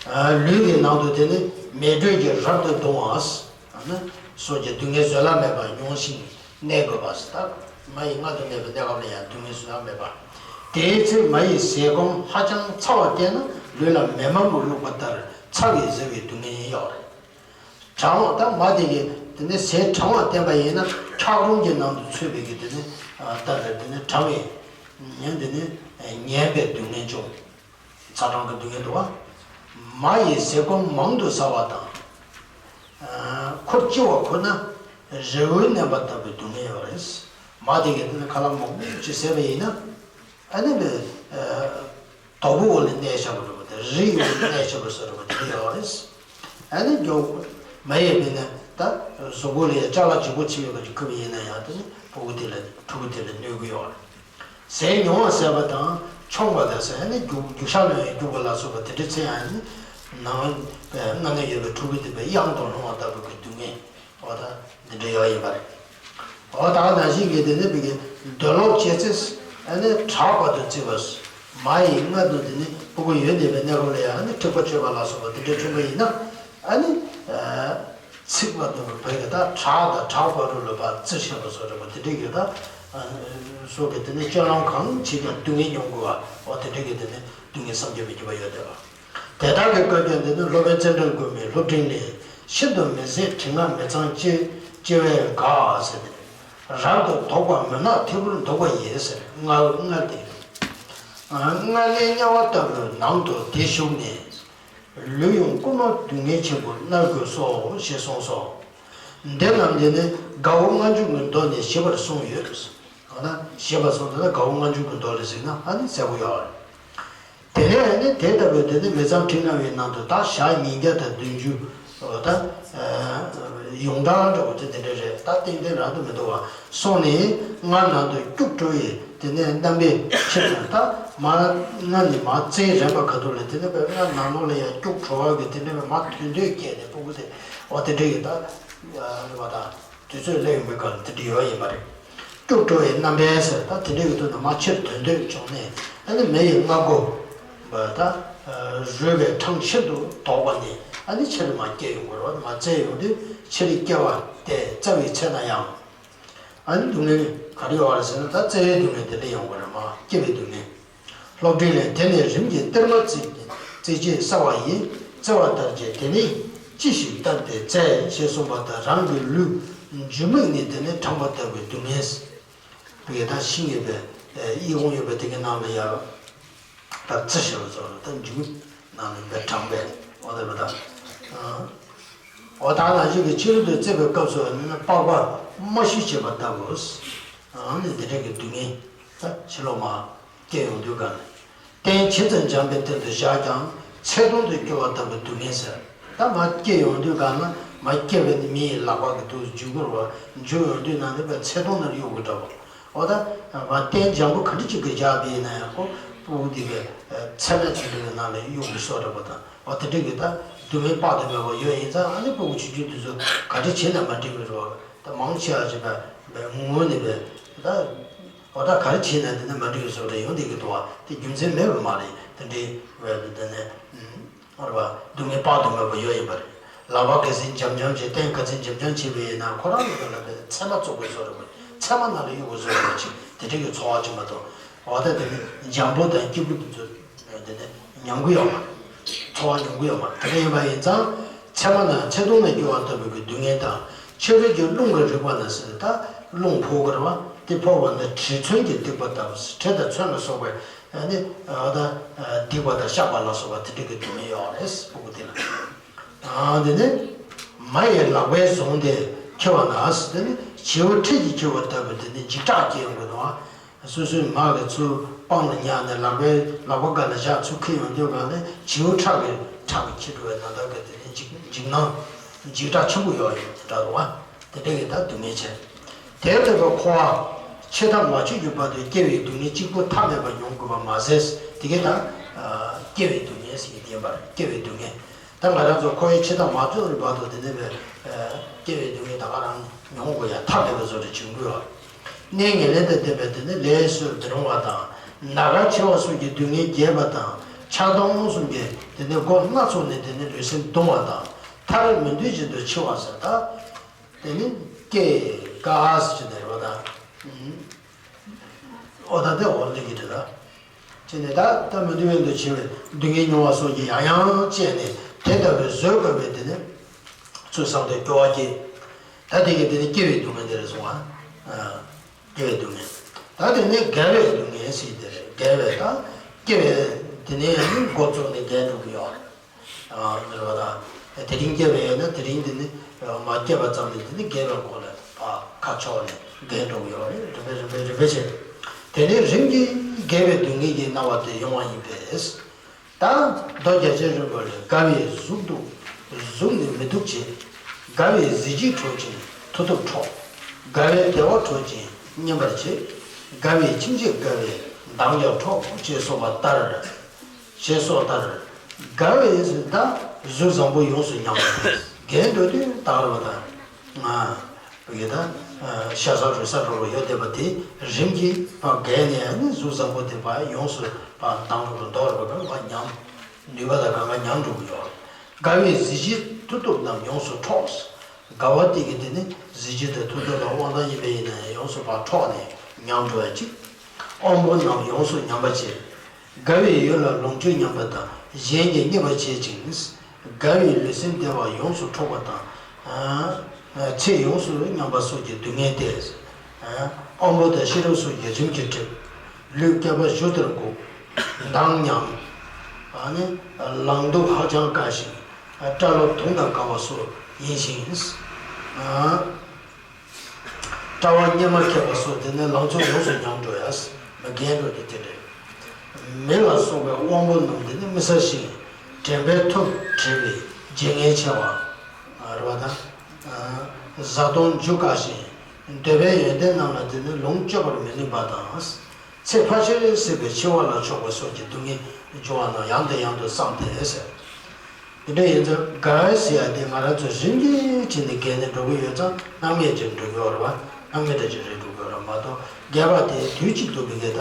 རེད། ལུས་ཀྱི་ནང་དུ་དེ་ནི་མེ་དྲོད་ཀྱིས་རབ་ཏུ་གདུང་བ། ཨ་ནི་སོགས་ཀྱི་སྡུག་བསྔལ་བཟོད་གླགས་མེད་པ་མྱོང་ཞིང་གནས་དགོས་པ། ད་མ་ཡི་མངལ་དུ་གནས་པའི་གནས་སྐབས་ལ་ཡང་སྡུག་བསྔལ་བཟོད་གླགས་མེད་པ། དེའི་ཚེ་མ་ཡི་ཟས་སྐོམ་ཧ་ཅང་ཚ་བ་བསྟེན་ན་ལུས་ལ་མེ་མ་མུར་བླུགས་པ་ལྟར་ཚ་བས་གཟིར་བའི་སྡུག་བསྔལ་ཡང་ཡོད་རེད། གྲང་བ་ད་མ་དེ་གི་དེ་ནས་ཟས་གྲང་བ་བསྟེན་པ་ཡིན་ན་འཁྱགས་རོམ་གྱི་ནང་དུ་ཚུད་པའི་གི་དེ་ནས་ལྟར་དེ་ནས་གྲང་བའི་ཉེན་དེ་ནས་ཉེན་པའི་སྡུག་བསྔལ་འབྱུང་། ཚ་གྲང་གི་སྡུག་བསྔལ་འདུག་བ། མ་ཡི་ཟས་སྐོམ་མང་དུ་ཟ་བ་དང་། ཁུར་ལྕི་བ་ཁུར་ན་རི་བོའི་མནན་པ་ལྟ་བུའི་སྡུག་བསྔལ་ཡོད་རེད། མ་དེ་གི་དེ་ནས་ཁ་ལག་མང་པོ་ཅིག་ཟས་པ་ཡིན་ན། ཨ་ནི་ནི། དོག་པོ་འོག་ལ་གནས་བཞག་པ་རེད་པ་དེ་རི་ཡི་འོག་ལ་གནས་བཞག་པ་བཟོ་འདྲ་པོ་དེ་འདྲ་ཡོད་རེད། ཨ་ནི་མགྱོགས་མ་ཡས་པས་ན་ད་གཟུགས་པོ་ལ་ཡང་ཅ་ལག་ལྗིད་པོ་ཆེ་ཡོད་པ་ཅིག་ཁུར་བ་ཡིན་ན་ཡང་དེ་ནི་ཕྲུ་གུ་དེ་ལ་ཕྲུ་གུ་དེ་ལ་གནོད་ཀྱི་ཡོད་རེད། ཟས་ཉུང་བ་ཟས་པ་དང་མཆོང་བ་དང་ཟས་ཨ་ནི་རྒྱུག་རྒྱུག་ཤར་ལ་ཡང་རྒྱུག་པ་ལ་སོགས་པ་དེ་འདྲ་ཚེ་ཡང་ནི་ནང་མངལ་ནས་ཡོད་པའི་ཕྲུ་གུ་དེ་བས་གཡང་དུ་ལྷུང་བ་ལྟ་བུ་གི་སྡུག་བསྔལ། འོ་ད་འདི་འདྲ་ཡོད་ཡིན་པ་རེད། འོ་ད་ནང་བཞིན་གྱི་དེ་ནི་བི་གི་འདོད་ལོག་སྐྱེ་ཚེ་ཨ་ནི་ཁྲག་བར་དུ་བརྩི་བ། མ་ཡི་མངལ་དུ་དེ་ནི་ཕྲུ་གུ་ཡོད་བསྡད་པའི་གནས་སྐབས་ལ་ཡང་ཨ་ནི་མཁྲིས་པ་གཅོད་པ་ལ་སོགས་པ་འདི་འདྲ་བྱུང་བ་ཡིན་ན་ཨ་ནི་ཚིག་བར་དུ་བོད་ཀྱི་ད་ཁྲག་དང་ཁྲག་བར་དུ་ལ་བར་བརྩི་བཞིན་པ་སོགས་རེད་པ་དེ་འདྲ་ཡོད་ད། སོགས་ཀྱི་དེ་ནི་སྤྱོད་ལམ་གང་བྱེད་ཀྱང་སྡུག་བསྔལ་མྱོང་དགོས་པ་འོ་དེ་འདྲ་གི་དེ་ནི་སྡུག་བསྔལ་བསམ་གྱིས་མི་ཁྱབ་པ་ཡོད་བསྡད་པ། དེ་དག་གི་བཀའ་བརྒྱུད་འདི་ནི་སློབ་དཔོན་ཙནྡྲ་གོ་མིའི་སློབ་སྤྲིངས་ལས། ཤིན་ཏུ་མི་བཟད་དྲི་ང་མི་གཙང་སྐྱེ་སྐྱེ་བས་དགའ་ཟེར་ཏེ། རབ་ཏུ་དོག་པ་མུན་ནག་ཐིབས་པོར་འདུག་པ་ཡིས་ཟེར་ལྔ་ལྔ་སྟེ། མངལ་ལས་དམྱལ་བ་ལྟ་བུའི་ནང་དུ་དེ་ཞུགས་ནས། ལུས་ཡང་ཀུན་སྨོན་སྡུག་བསྔལ་ཆེན་པོར་མནར་དགོས་སོ་ཞེས་གསུངས་སོ། འདི་རྣམས་ཀྱི་ནི་དགའ་བོ་ལྔ་འཇུག་གི་མདོ་ནས་ཞིབ་པར་གསུངས་ཡོད། འོ་ན་ཞེས་པ་སོགས་དེ་ལ་དགའ་བོ་ལྔ་འཇུག་གི་མདོ་ལས་གཟིགས་ན་ཨ་ནི་གསལ་པོ་ཡོད་རེད། དེ་ནས་ཨ་ནི་དེ་ལྟ་བུའི་དེ་ནི་མི་གཙང་ཁྲི་ལྔ་པའི་ནང་དུ་ད་ཞག་ཉིས་བརྒྱ་དང་བདུན་ཅུ་ད་ཡོངས་གྲགས་འདྲ་བོ་དེ་དེ་འདྲ་རེད་ད་ཏན་ཏན་རང་དུ་མི་འདུག་བ་སོང་ནས་མངལ་ནང་དུ་སྐྱུག་བྲོ་བའི་དེ་ནས་རྣམ་པའི་ཕྱིར་དུ་ད་མ་མངལ་ནས་མ་བཙས་རན་པ་ག་དུ་ལ་དེ་ནི་བས་མངལ་ནང་ལོགས་ལ་ཡང་སྐྱུག་བྲོ་བ་གི་དེ་འདྲ་བས་མ་ཐོན་འདོད་སྐྱེས་ནས་ཕྲུ་གུ་དེ་འོ་དེ་འདྲ་ཡི་ད་རེད་བ་ད། དུས་ཚོད་སླེབས་ཡོང་པའི་སྐབས་དེ་འདྲ་ཡོད་ཡིན་པ་རེད། སྐྱུག་བྲོ་བའི་རྣམ་པས་ཟེར་ད་དེ་འདྲ་གི་དུས་ན་མ་ཕྱིར་དོན་འདོད་བྱུང་ནས་ཨ་ནི་མེ་ཡི་མངལ་སྒོ། ད། རུལ་བའི་འཕྲང་ཤིན་ཏུ་དོག་པ་ནས་ཨ་ནི་ཕྱིར་མ་སྐྱེ་ཡོང་བར་མ་བཙས་ཡོང་དུས་ཕྱིར་སྐྱེ་བ་སྟེ་བཙའ་བའི་ཚེ་ན་ཡང་། ཨ་ནི་སྡུག་བསྔལ་ག་རེ་ཡོད་རེད་ཟེར་ན་ད་བཙའ་བའི་སྡུག་བསྔལ་དེ་འདྲ་ཡོང་བ་རེད་མ་སྐྱེ་བའི་སྡུག་བསྔལ། སློབ་སྤྲིངས་ལས་དེ་ནས་རིམ་གྱིས་གཏེར་མ་བཙས་བཙས་རྗེས་བཙའ་བ་ཡིས་བཙའ་བ་ལྟར་བྱས་དེ་ནས་ཅི་ཞིག་བཏབ་སྟེ་བཙས་ཞེས་གསུངས་པ་ལྟར་རང་གི་ལུས་ འཇུ་མིག་ནི་དེ་ནི་དྲངས་པ་ལྟ་བུའི་སྡུག་བསྔལ། བའི་ད་ཤིང་ཡོད་པའི་ཨེ་གཡས་གཡོན་ཡོད་པའི་དེ་གའི་ནང་ལ་ཡར་ད་རྩི་ཞེས་པ་ཚོ་ལ་ད་འཇུ་མིག་ནང་ལ་ཡོད་པའི་དྲངས་པའི་འོ་དེ་བ་ད་ཨ་འོ་ད་ནང་བཞིན་གྱི་ཕྱི་རོལ་དུ་བརྩེགས་པའི་སྐབས་སུ་ནི་པགས་པ་མ་ཞུ་བྱེད་པ་ལྟ་བུ། ཨ་ནི་འདི་འདྲ་གི་སྡུག་བསྔལ་ད་ཕྱི་ལོགས་མ་སྐྱེ་ཡོང་དུས་ག་ནས། རྟེན་ཇི་ཙམ་འཇམ་པའི་སྟེང་དུ་བཞག་ཀྱང་ཚེ་དོན་དུ་སྐྱོ་བ་ལྟ་བུའི་སྡུག་བསྔལ་ཟེར། ད་མ་སྐྱེ་ཡོང་དུས་གང་ན་མ་སྐྱེ་བའི་མི་ཡི་ལག་པ་གི་དུ་འཇུ་དགོས་པ་འཇུ་ཡོང་དུས་ན་ནི་བའི་ཚེ་དོན་ནང་གཡུག་གི་འདྲ་བ། འོ་ད་མ་རྟེན་འཇམ་པོ་ག་འདྲ་ཅིག་གི་བཞག་པའི་ན་ཡང་ཁོ་སྤུ་གུ་འདི་བའི་ཚེ་ལ་ཅིག་འདྲ་བའི་ནང་ལ་གཡུག་གི་སོ་འདྲ་བ་དང་འོ་དེ་འདྲ་གི་ད་སྡུག་བསྔལ་དཔག་ཏུ་མེད་པ་ཡོད་ཡིན་ཙང་ཨ་ནི་སྤུ་གུ་ཆུང་ཆུང་དེ་ཚོ་ག་འདྲ་བྱས་ན་མ་འགྲིག་གི་རེད་བ། ད་མང་ཆེ་བ་ཅིག་བའི་ངོ་ནས་བའི་ད། འོ་ད་ག་རེ་བྱས་ན་འདི་ན་མ་འགྲིག་པའི་བཟོ་འདྲ་ཡོང་བསྡད་ཀྱི་འདུག་བ། དེ་རྒྱུ་མཚན་མེད་པ་མ་རེད། དེ་འདྲའི་བས་འདི་ནས་ཨ་རེ་བ་སྡུག་བསྔལ་དཔག་ཏུ་མེད་པ་ཡོད་ཡིན་པ་རེད། ལག་པ་ག་ཚོད་འཇམ་འཇམ་བྱས་རྟེན་ག་ཚོད་འཇམ་འཇམ་བྱས་པ་ཡིན་ན་ཁོ་རང་ལ་ག་ལ་བས་ཚེར་མ་བཙུགས་པའི་བཟོ་འདྲ་བ། ཚེར་མ་ནང་ལ་གཡུག་པའི་བཟོ་འདྲ་བ་ཅིག་དེ་འདྲ་གི་ཚོར་བ་ཅིག་མ་གཏོགས། འོ་ད་དེ་ནི་འཇམ་པོ་དང་སྐྱིད་པོ་དེ་ཚོ་དེ་ནི་མྱོང་གི་ཡོད་མ་རེད། ཚོར་བ་མྱོང་གི་ཡོད་མ་རེད། དེ་འདྲ་ཡིན་པ་ཡིན་ཙང་། ཚེར་མ་ན་ཚེ་དོན་ལ་སྐྱོ་བ་ལྟ་བུའི་གི་སྡུག་བསྔལ་དང་། ཕྱི་རོལ་གྱི་རླུང་གིས་རེག་པ་ན་ཟེར་ད་རླུང་ཕོག་གི་རེད་བ། དེ་ཕོག་པ་ན་དྲི་ཚོན་གྱིས་བསྡིགས་པ་ལྟ་བུ། དྲི་དང་ཚོན་ལ་སོགས་པའི་ནི་ད་བསྡིགས་པ་དང་བཤགས་པ་ལ་སོགས་པ་དེ་འདྲ་གི་སྡུག་བསྔལ་ཡོད་རེད་སྤུ་གུ་དེ་ལ། དེ་ནས་མ་ཡི་ལག་པས་བཟུང་སྟེ་འཁྱེར་བ་ན་ཟེར་དེ་ནི་བྱེའུ་ཁྲིད་ཀྱིས་འཁྱེར་བ་ལྟ་བུ་དེ་ནི་འཇིགས་སྐྲག་སྐྱེ་ཡོང་གི་འདུག་བ། སོ་སོའི་མ་གི་ཚུར་པང་ལ་བརྙས་ནས་ལག་པའི་ལག་པ་སྒང་ལ་བཞག་ཚུར་འཁྱེར་ཡོང་དུས་སྒང་ལ་བྱེའུ་ཁྲག་གི་ཁྲག་གིས་འཁྱེར་འགྲོ་བའི་ན་ད་གི་དེ་ནི་འཇིགས་འཇིགས་སྣང་འཇིགས་སྐྲག་ཆེན་པོ་ཡོད་ཡོད་འདྲ་འདུག་བ། དེ་འདྲ་གི་ད་སྡུག་བསྔལ་ཆེ། དེ་ལྟ་བུའི་འཁོར་བ་འཆི་མཐའ་མ་ཆོད་ཀྱི་བར་དུ་སྐྱེ་བའི་སྡུག་བསྔལ་གཅིག་པུ་མཐའ་མེད་པ་མྱོང་དགོས་པ་མ་ཟད། དེ་གའི་ད་སྐྱེ་བའི་སྡུག་བསྔལ་ཟེར་གྱི་དེ་ཡིན་པར་སྐྱེ་བའི་སྡུག་བསྔལ། ད་ང་རང་ཚོ་འཁོར་བའི་འཆི་མཐའ་མ་ཆོད་པའི་བར་དུ་དེ་ནས་བས་སྐྱེ་བའི་སྡུག་བསྔལ་ད་ག་རང་མྱོང་དགོས་ཡ་ཐབས་མེད་པ་བཟོ་འདྲ་བྱུང་དགོས་ཡ། གནས་ངན་ལེན་དང་ལྡན་པའི་དེ་ནས་ལས་བསོད་བདེ་རུང་བ་དང་ནམ་མཁའ་ཆེ་བ་སོགས་ཀྱི་སྡུག་བསྔལ་རྒྱས་པ་དང་ཆགས་སྡང་རྨོངས་གསུམ་གྱི་དེ་ནས་སྒོ་སྣ་ཚོགས་ནས་དེ་ནས་ལུས་སེམས་གདུང་བ་དང་མཐར་མི་འདོད་བཞིན་དུ་འཆི་བ་ཟེར་ད། དེ་ནི་སྐྱེ་རྒ་ཟེར་གྱི་ནས་རོ་དང་། འོ་ད་དེ་འོ་ལེགས་ཀྱི་འདྲ་ད། ཅེས་ནས་ད་ལྟ་མི་འདུ་བའི་འདུ་བྱེད་པའི་སྡུག་བསྔལ་མྱོང་བ་སོགས་ཀྱིས་ཡང་ཡང་དཔྱད་ནས་དེ་ལྟ་བུའི་བཟོད་དཀའ་བའི་དེ་ནི་ཚུལ་བསམ་དུ་སྐྱོ་བ་སྐྱེ། ད་དེ་གི་དེ་ནི་སྐྱེ་བའི་སྡུག་བསྔལ་དེ་རེད་གསུངས་པ། སྐྱེ་བའི་སྡུག་བསྔལ། ད་དེ་ནི་རྒ་བའི་སྡུག་བསྔལ་ཟེར་དེ་རེད། རྒ་བའི་ད་སྐྱེ་བའི་དེ་ནི་ཡང་ནི་འགོ་བཙུགས་ནས་རྒས་འགྲོ་གི་ཡོད་རེད། རེད་བ་དང་། དེ་རིང་སྐྱེས་པ་ཡིན་ན་དེ་རིང་འདི་ནི་མ་སྐྱེས་པ་ཙམ་ལས་འདི་ནི་རྒས་པའི་སྒོ་ལ་ཁ་ཕྱོགས་ནས་རྒས་འགྲོ་གི་ཡོད་རེད། རིམ་པས་རིམ་པས་རིམ་པས་བྱས། དེ་ནས་རིམ་གྱིས་རྒས་པའི་སྡུག་བསྔལ་གྱི་སྣང་བ་དེ་ཡོང་བ་ཡིན་པས། ད་མདོ་རྒྱ་ཆེར་རིམ་པ་ལས། རྒ་བས་གཟུགས་སྡུག་གཟུགས་ནི་མི་སྡུག་བྱེད། རྒ་བས་གཟི་བརྗིད་འཕྲོག་ཅིང་མཐུ་སྟོབས་འཕྲོག་རྒ་བས་བདེ་བ་འཕྲོག་ཅིང་སྙན་པར་བྱེད། རྒ་བས་ཁྱིམ་བྱེད་རྒ་བས་འདམ་རྒྱག་འཕྲོག་ཅེས་གསུངས་པ་ལྟར། ཞེས་སོགས་ལྟར། རྒ་བས་ཟེར་ད་གཟུགས་བཟང་པོ་ཡོངས་སུ་ཉམས་པ་དང་། རྒས་འགྲོ་དུས་ད་ག་རེ་བ་དང་། ང་། བུ་གའི་ད། ཤ་ཟ་རུས་ཟ་འགྲོ་བ་ཡོད་བསྡད་པ་དེ་རིམ་གྱིས་ཕར་རྒས་ནས་ནི་གཟུགས་བཟང་པོ་དེ་ཕར་ཡོངས་སུ་ཕར་མདངས་འགྲོ་བ་མདོག་རུ་བ་ཉམས། ནུས་པ་དང་གང་ག་ཉམས་འགྲོ་གི་ཡོད། རྒ་བས་གཟི་བརྗིད་མཐུ་སྟོབས་རྣམས་ཡོངས་སུ་འཕྲོག་རྒ་བ་དེ་གི་དེ་ནི་གཟི་བརྗིད་དང་མཐུ་སྟོབས་དང་དབང་ཐང་ཡིན་པ་ཡིན་ན་ཡང་ཡོངས་སུ་ཕར་འཕྲོག་ནས་ཉམས་འགྲོ་བ་ཅིག་དབང་པོ་རྣམས་ཡོངས་སུ་ཉམས་པར་བྱེད། རྒ་བའི་ཡུལ་ལ་ལོངས་སྤྱོད་ཉམས་པ་དང་གཞན་གྱིས་བརྙས་པར་བྱེད་ཅིང་། རྒ་བའི་ལུས་སེམས་བདེ་བ་ཡོངས་སུ་འཕྲོག་པ་དང་། ཚེ་ཡོངས་སུ་ཉམས་པ་སོགས་ཀྱི་སྡུག་བསྔལ་ཏེ། དབང་པོ་དང་ཤེས་རབ་སོགས་ཀྱིས་རིམ་གྱིས་བསྒྲིབས། ལུས་བསྐལ་པ་བཞུ་ལྟར་འགུགས། མདངས་ཉམས། ལངས་སྟུག་ཧ་ཅང་དཀའ་ཞིང་། སྐྲ་ལོ་དུང་དང་འགའ་བ་སོགས་ཡིན་ཞིང་། དཔྲལ་བ་གཉེར་མ་ཁེགས་པ་སོགས་དེ་ནི་ལང་ཚོ་ཡོངས་སུ་ཉམས་འགྲོ་ཡ། མི་རྒན་འགྲོ་དེ་དེ་རེད། མེ་ལ་སོགས་པའི་དབང་པོ་རྣམས་དེ་ནི་མི་སྲ་ཞིང་། དྲན་པས་ཐུབ་བྲལ་བའི་བརྗེད་ངས་ཆེ་བ། རེད་བ་དང་། བཟའ་བཏུང་འཇུ་དཀའ་ཞིང་། འདོད་པའི་ཡོན་ཏན་རྣམས་ལ་དེ་ནི་ལོངས་སྤྱོད་པར་མི་ནུས་པ་དང་། ཚེ་ཕལ་ཆེར་སྲིད་པའི་འཆི་བ་ལ་ཕྱོགས་པ་སོགས་ཀྱི་སྡུག་བསྔལ་འབྱུང་བ་རྣམས་ཡང་དང་ཡང་དུ་བསམས་ཏེ་ཟེར། དེ་འདྲ་ཡིན་ཙང་རྒ་ཟེར་ཡ་དེ་ང་རང་ཚོ་རིམ་གྱིས་བྱས་ནས་རྒས་ནས་འགྲོ་གི་ཡོད་ཙང་སྣང་མེད་ཅིག་འགྲོ་གི་ཡོད་རེད་བ། སྣང་མེད་འདྲ་ཅིག་རེད་འགྲོ་གི་ཡོད་རེད་མ་གཏོགས་རྒས་པ་དེ་དུས་གཅིག་ཏུ་བི་གེ་ད་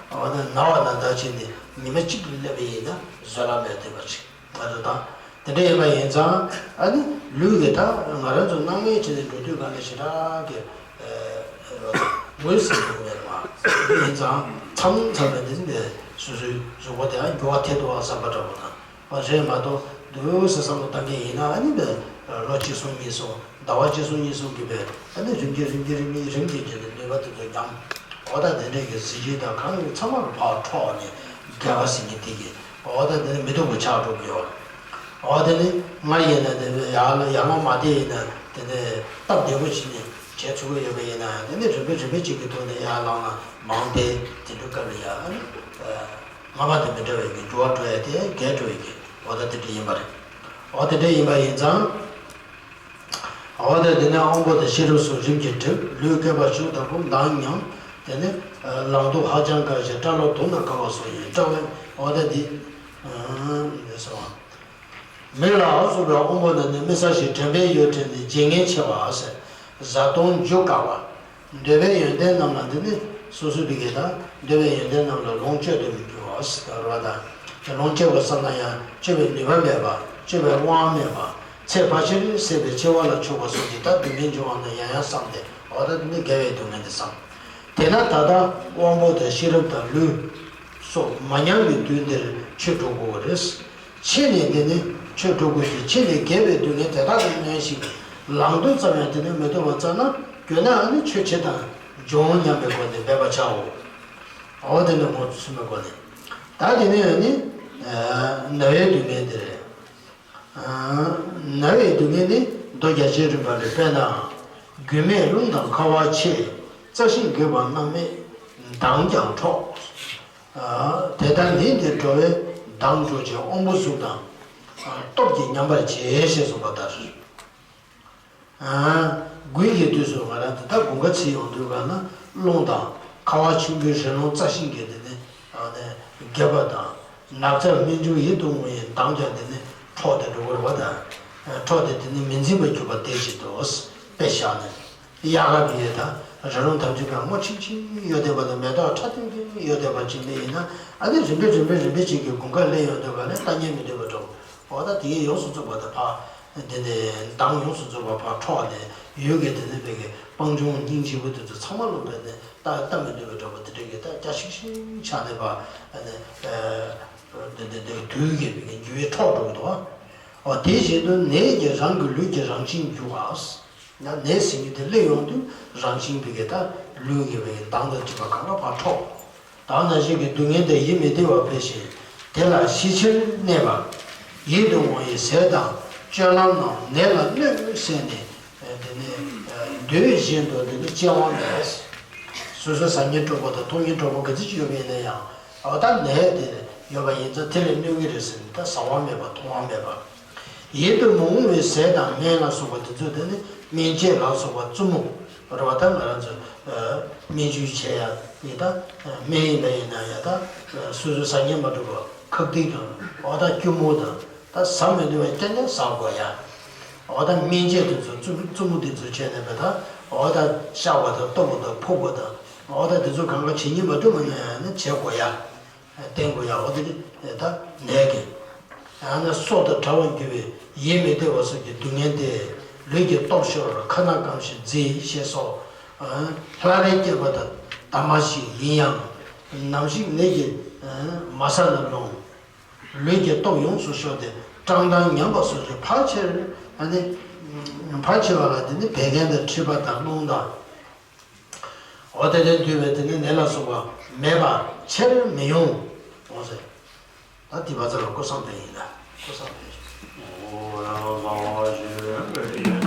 འོ་ན་ན་བ་ན་ད་བྱས་ནས་ཉི་མ་གཅིག་ལ་སླེབས་པ་ཡིན་ན་བཟོད་གླགས་མེད་བསྡད་པ་ཅིག་ང་ཚོ་ད་དེ་འདྲ་ཡིན་པ་ཡིན་ཙང་ཨ་ནི་ལུས་ཀྱི་ད་ང་རང་ཚོ་སྣང་མེད་བྱས་ནས་འགྲོ་དུས་ག་ནས་ཞེ་དྲག་གི་ངོས་ཟིན་ཐུབ་མེད་རེད་བ། ཡིན་ཙང་མཚམས་མཚམས་ལ་འདི་འདྲ་སོ་སོའི་གཟུགས་པོ་དེ་ཨ་འགྱུར་བ་ཐེབས་འདུག་བ་བསམ་པ་འདྲ་པོ་དང་། བ་རེད་མ་གཏོགས་འདུག་སེ་བསམ་བློ་བཏང་མཁན་ཡིན་ན་ཨ་ནི་བས་ ལོ་གཅིག་གསུམ་གཉིས་གསུམ་ཟླ་བ་གཅིག་གསུམ་གཉིས་གསུམ་གྱི་བར་ཨ་ནི་རིམ་གྱིས་རིམ་གྱིས་རིམ་གྱིས་རིམ་གྱིས་ཀྱི་ནུས་པ་དེ་ཚོ་ཉམས། འོ་ད་དེ་འདྲས་ཀྱི་གཟི་བརྗིད་དང་གང་ཡིན་ཚང་མ་ལ་ཕར་འཕྲོག་ནས་རྒྱལ་བ་སྲས་ཀྱི་དེ་གི་འོ་ད་དེ་ནི་མི་སྡུག་པ་ཆགས་འགྲོ་གི་ཡོད། འོ་དེ་ནི་ང་ཡིན་ན་དེ་ཡར་ལ་ཡར་ལོངས་མ་བསྡད་ཡིན་ན་དེ་ནི་སྟབས་བདེ་པོ་བྱས་ནས་བྱེད་ཚུགས་ཀྱི་ཡོད་པ་ཡིན་ན་དེ་ནི་རིམ་པས་རིམ་པས་ཅིག་གི་ཐོག་ནས་ཡར་ལངས་ན་མང་བསྡད་དེ་འདྲ་སྐབས་ལ་ཡ་ཨ་ནི་སྔ་མ་དང་མི་འདྲ་བའི་གི་འགྱུར་བ་འགྲོ་ཡ་དེ་རྒྱས་འགྲོ་ཡི་གི་འོ་ད་དེ་འདྲ་ཡིན་པ་རེད། འོ་དེ་འདྲ་ཡིན་པ་ཡིན་ཙང་། འོ་དེ་དེ་ནས་དབང་པོ་དང་ཤེས་རབ་སོགས་རིམ་གྱིས་འགྲིབ། ལུས་བསྐལ་པ་བཅུ་དང་པོ་མདངས་ཉམས། དེ་ནས་ལང་དུག་ཧ་ཅང་དཀར་ཞིང་སྐྲ་ལོ་དུག་ནག་འཁར་བ་སོགས་ཡིན། སྐྲ་བའི་འོ་དེ་འདི་ལས་སོ། མིག་ལ་ཨ་སོགས་པའི་དབང་པོ་རྣམས་ནི་མི་གསལ་ཞིང་དྲན་པའི་ཡུལ་བྲལ་ནས་བརྗེད་ངས་འཆི་བ་ཟེར། བཟའ་བཏུང་རྒྱུ་དཀའ་བ། འདོད་པའི་ཡོན་ཏན་རྣམས་ལ་འདི་ནི་སོ་སོའི་བི་གེ་དང་འདོད་པའི་ཡོན་ཏན་རྣམས་ལ་ལོངས་སྤྱོད་དུ་མི་འགྱུར་བ་ཟེར་བ་དང་། དེ་ལོངས་སྤྱོད་པར་བསམ་ན་ཡང་སྤྱོད་པའི་ནུས་པ་མེད་པ། སྤྱོད་པའི་དབང་མེད་པ། ཚེ་ཕལ་ཆེར་ཟད་པས་འཆི་བ་ལ་ཕྱོགས་པ་སོགས་ཀྱི་ད་སྡུག་བསྔལ་འབྱུང་བ་རྣམས་ཡང་ཡང་བསམས་ཏེ་འོ་ད་འདི་ནི་དགེ་བའི་སྡུག་བསྔལ་འདི་བསམ། དེས་ན་ད་ལྟ་དབང་པོ་དང་ཤེས་རབ་དང་ལུས་སོགས་མ་ཉམས་པའི་དུས་འདིར་ཆོས་སྒྲུབ་དགོས་པ་རེད། ཕྱི་ནས་དེ་ནི་ཆོས་སྒྲུབ་དགོས་ཤིང་ཕྱི་ནས་དགེ་བའི་སྡུག་བསྔལ་དེ་དག་ཏུ་གནས་ཤིང་ལང་དུ་ཙམ་ཡང་དེ་ནི་མི་ཐོབ་པ་ཙམ་ན་རྒྱུ་ན་ཨ་ནི་ཆོས་བྱེད་དང་སྦྱོང་ཉམས་པའི་སྒོ་ནས་འབད་པར་བྱའོ། འོ་དེ་ནི་ངོ་ཚུལ་མའི་སྒོ་ནས། ད་དེ་ནི་ཨ་ནི་ན་བའི་སྡུག་བསྔལ་དེ་རེད། ན་བའི་སྡུག་བསྔལ་ནི་མདོ་རྒྱ་ཆེར་རིམ་པ་ལས། དཔེར་ན། རྒྱུས་མེད་རླུང་དང་འཁར་བ་ཆེ། རྩྭ་ཤིང་རྒུད་པ་རྣམས་མེད། མདངས་ཀྱང་འཕྲོག་དེ་ལྟར་ནད་འདིས་འགྲོ་བའི་མདངས་འཕྲོག་ཅིང་དབང་པོ་གཟུགས་དང་སྟོབས་ཀྱིས་ཉམས་པར་བྱེད་ཞེས་གསུངས་པ་ལྟར། དགུན་གྱི་དུས་སུ་ང་རང་ད་ལྟ་དགུན་ཁ་ཚིག་ཡོང་དུས་ག་ན་རླུང་དང་ཁ་བ་ཆུ་འགུལ་རི་ལུང་རྩྭ་ཤིང་གི་དེ་ནི་རྒྱབ་པ་དང་ནགས་ཚལ་སྨན་ཆུང་ཡིད་དུ་འོང་བའི་མདངས་ཀྱང་དེ་ནི་འཕྲོག་སྟེ་འགྲོ་དགོས་རེད་བ་དང་། འཕྲོག་སྟེ་དེ་ནི་མི་འཛིན་པར་གྱུར་པ་དེ་བཞིན་དུ་དཔེ་བཞག་ནས། དབྱར་ཁ་བི་ཡོད་ད་རི་ལུང་ཐམས་ཅད་ཀྱང་སྔོ་ཆིང་ཆིང་ཡོད་བསྡད་པ་དང་མེ་ཏོག་ཁྲ་ཐིང་ཐིང་ཡོད་བསྡད་པ་ཅིག་ནི་ཡིན་ན་ཨ་ནི་རིམ་པས་རིམ་པས་རིམ་པས་ཅིག་གི་དགུན་ཁ་སླེབས་ཡོང་དུས་ག་ནས་ལྟ་ཉན་མི་འདོད་པ་འགྲོ། འོ་ད་དེ་ཡོངས་སུ་རྫོགས་པ་དང་ཕ། དེ་ནས་མདངས་ཡོངས་སུ་རྫོགས་པ་ཕར་འཕྲོག་ནས་ཡུལ་གྱི་དེ་ནས་བོད་ཀྱི་སྤང་ལྗོངས་སྙིང་རྗེ་པོ་དེ་ཚོ་ཚང་མ་ལོག་པས་ནས་ལྟ་ལྟ་མི་འདོད་པའི་འདྲ་པོ་དེ་འདྲ་གི་ད་སྐྱ་ཤིང་ཤིང་ཆགས་ནས་པ། དེ་དེ་དེ་དུས་ཀྱི་བོད་ཀྱི་འགྱུར་བའི་འཕྲོག་འགྲོ་གི་འདུག་འོ་དེ་བཞིན་དུ་ནད་ཀྱིས་རང་གི་ལུས་ཀྱི་རང་བཞིན་འགྱུར་བ། ཡང་ནད་ཟེར་མཁན་དེ་སླེབས་ཡོང་དུས་རང་བཞིན་བོད་ཀྱི་ད་ལུས་ཀྱི་བོད་ཀྱི་མདངས་དང་བཅས་པ་གང་ག་ཕར་འཕྲོག་དག་ན་གཞི་གི་སྡུག་བསྔལ་དེ་ཡིད་མི་བདེ་བ་འཕེལ་ཞིང་དེ་ལ་ཞི་ཕྱིར་གནས་པ། ཡིད་དུ་འོང་བའི་ཟས་དང་སྤྱོད་ལམ་རྣམས་ནད་ལ་གནོད་ཟེར་ནས་དེ་ནས་འདོད་བཞིན་དུ་དེ་ནི་སྐྱེ་བ་མེད། སོ་སོའི་བཟའ་ཉེན་གྲོགས་པོ་དང་འཐུང་ཉེན་གྲོགས་པོ་ག་ཚོད་ཅིག་ཡོད་པ་ཡིན་ན་ཡང་འོ་ད་ནད་དེ་ཡོད་པ་ཡིན་ཙང་དེ་ལས་གནོད་ཀྱི་རེད་ཟེར་ནས་ད་བཟའ་བ་མེད་པ་འཐུང་བ་མེད་པ། ཡིད་དུ་མི་འོང་བའི་ཟས་དང་སྨན་ལ་སོགས་པ་དེ་ཚོ་དེ་ནི་སྨན་དཔྱད་ལ་སོགས་པ་བཙུན་མོ་རེད་བ། ད་ང་རང་ཚོ་སྨན་བཅོས་བྱེད་ཡ་ཡིན་ད་སྨན་ཡིན་པ་ཡིན་ན་ཡང་ད་སོ་སོའི་བཟའ་ཉེན་མ་གྲུབ་པ་ཁབ་ཏིག་དང་འོ་ད་སྐྱུར་མོ་དང་ད་ཟ་མི་འདོད་པ་རྐྱང་རྐྱང་ཟ་དགོས་ཡ། འོ་ད་སྨན་དཔྱད་དེ་ཚོ་བཙུན་བཙུན་མོ་དེ་ཚོ་བྱས་ནས་པ་ད་འོ་ད་བཤགས་པ་དང་གཏོར་བ་དང་ཕུག་པ་དང་འོ་ད་དེ་ཚོ་གང་ག་བྱེད་ཉེན་མ་གྲུབ་པ་ཡིན་ན་ཡང་ནི་བྱེད་དགོས་ཡ། བསྟེན་དགོས་ཡ། འོ་དེ་ནི་ད་ནད་ཀྱི། ཡང་ན་སྲོག་དང་བྲལ་བར་འགྱུར་བའི་ཡིད་མི་བདེ་བ་སོགས་ཀྱི་སྡུག་བསྔལ་ཏེ། ལུས་ཀྱི་སྟོབས་ཤོར་ཁ་སྣ་སྐམ་ཞིང་མཛེས་ཞེས་སོགས། ལྷ་རིས་སྐྱེས་པ་དང་དྭངས་མ་ཞིག་ཡིན་ཡང་། ནམ་ཞིག་ནད་ཀྱིས་མ་ཟ་ན་རླུང་། ལུས་ཀྱི་སྟོབས་ཡོངས་སུ་ཤོར་ཏེ་བཀྲག་མདངས་ཉམས་པ་སོགས་ཀྱི་ཕལ་ཆེར་ཨ་ནི་ཕལ་ཆེ་བ་ལ་དེ་ནི་བད་ཀན་དང་མཁྲིས་པ་དང་རླུང་དང་། འོ་དེ་ལས་འདུས་པའི་དེ་ནི་ནད་ལ་སོགས་པ་མེད་པ་ཆེར་མི་ཡོང་། འོ་ཟེར། ད་དེ་བ་ཚ་ལ་ཀུ་སང་དེ་ཡིན་ལ་ཀུ་སང་དེ་ཡིན།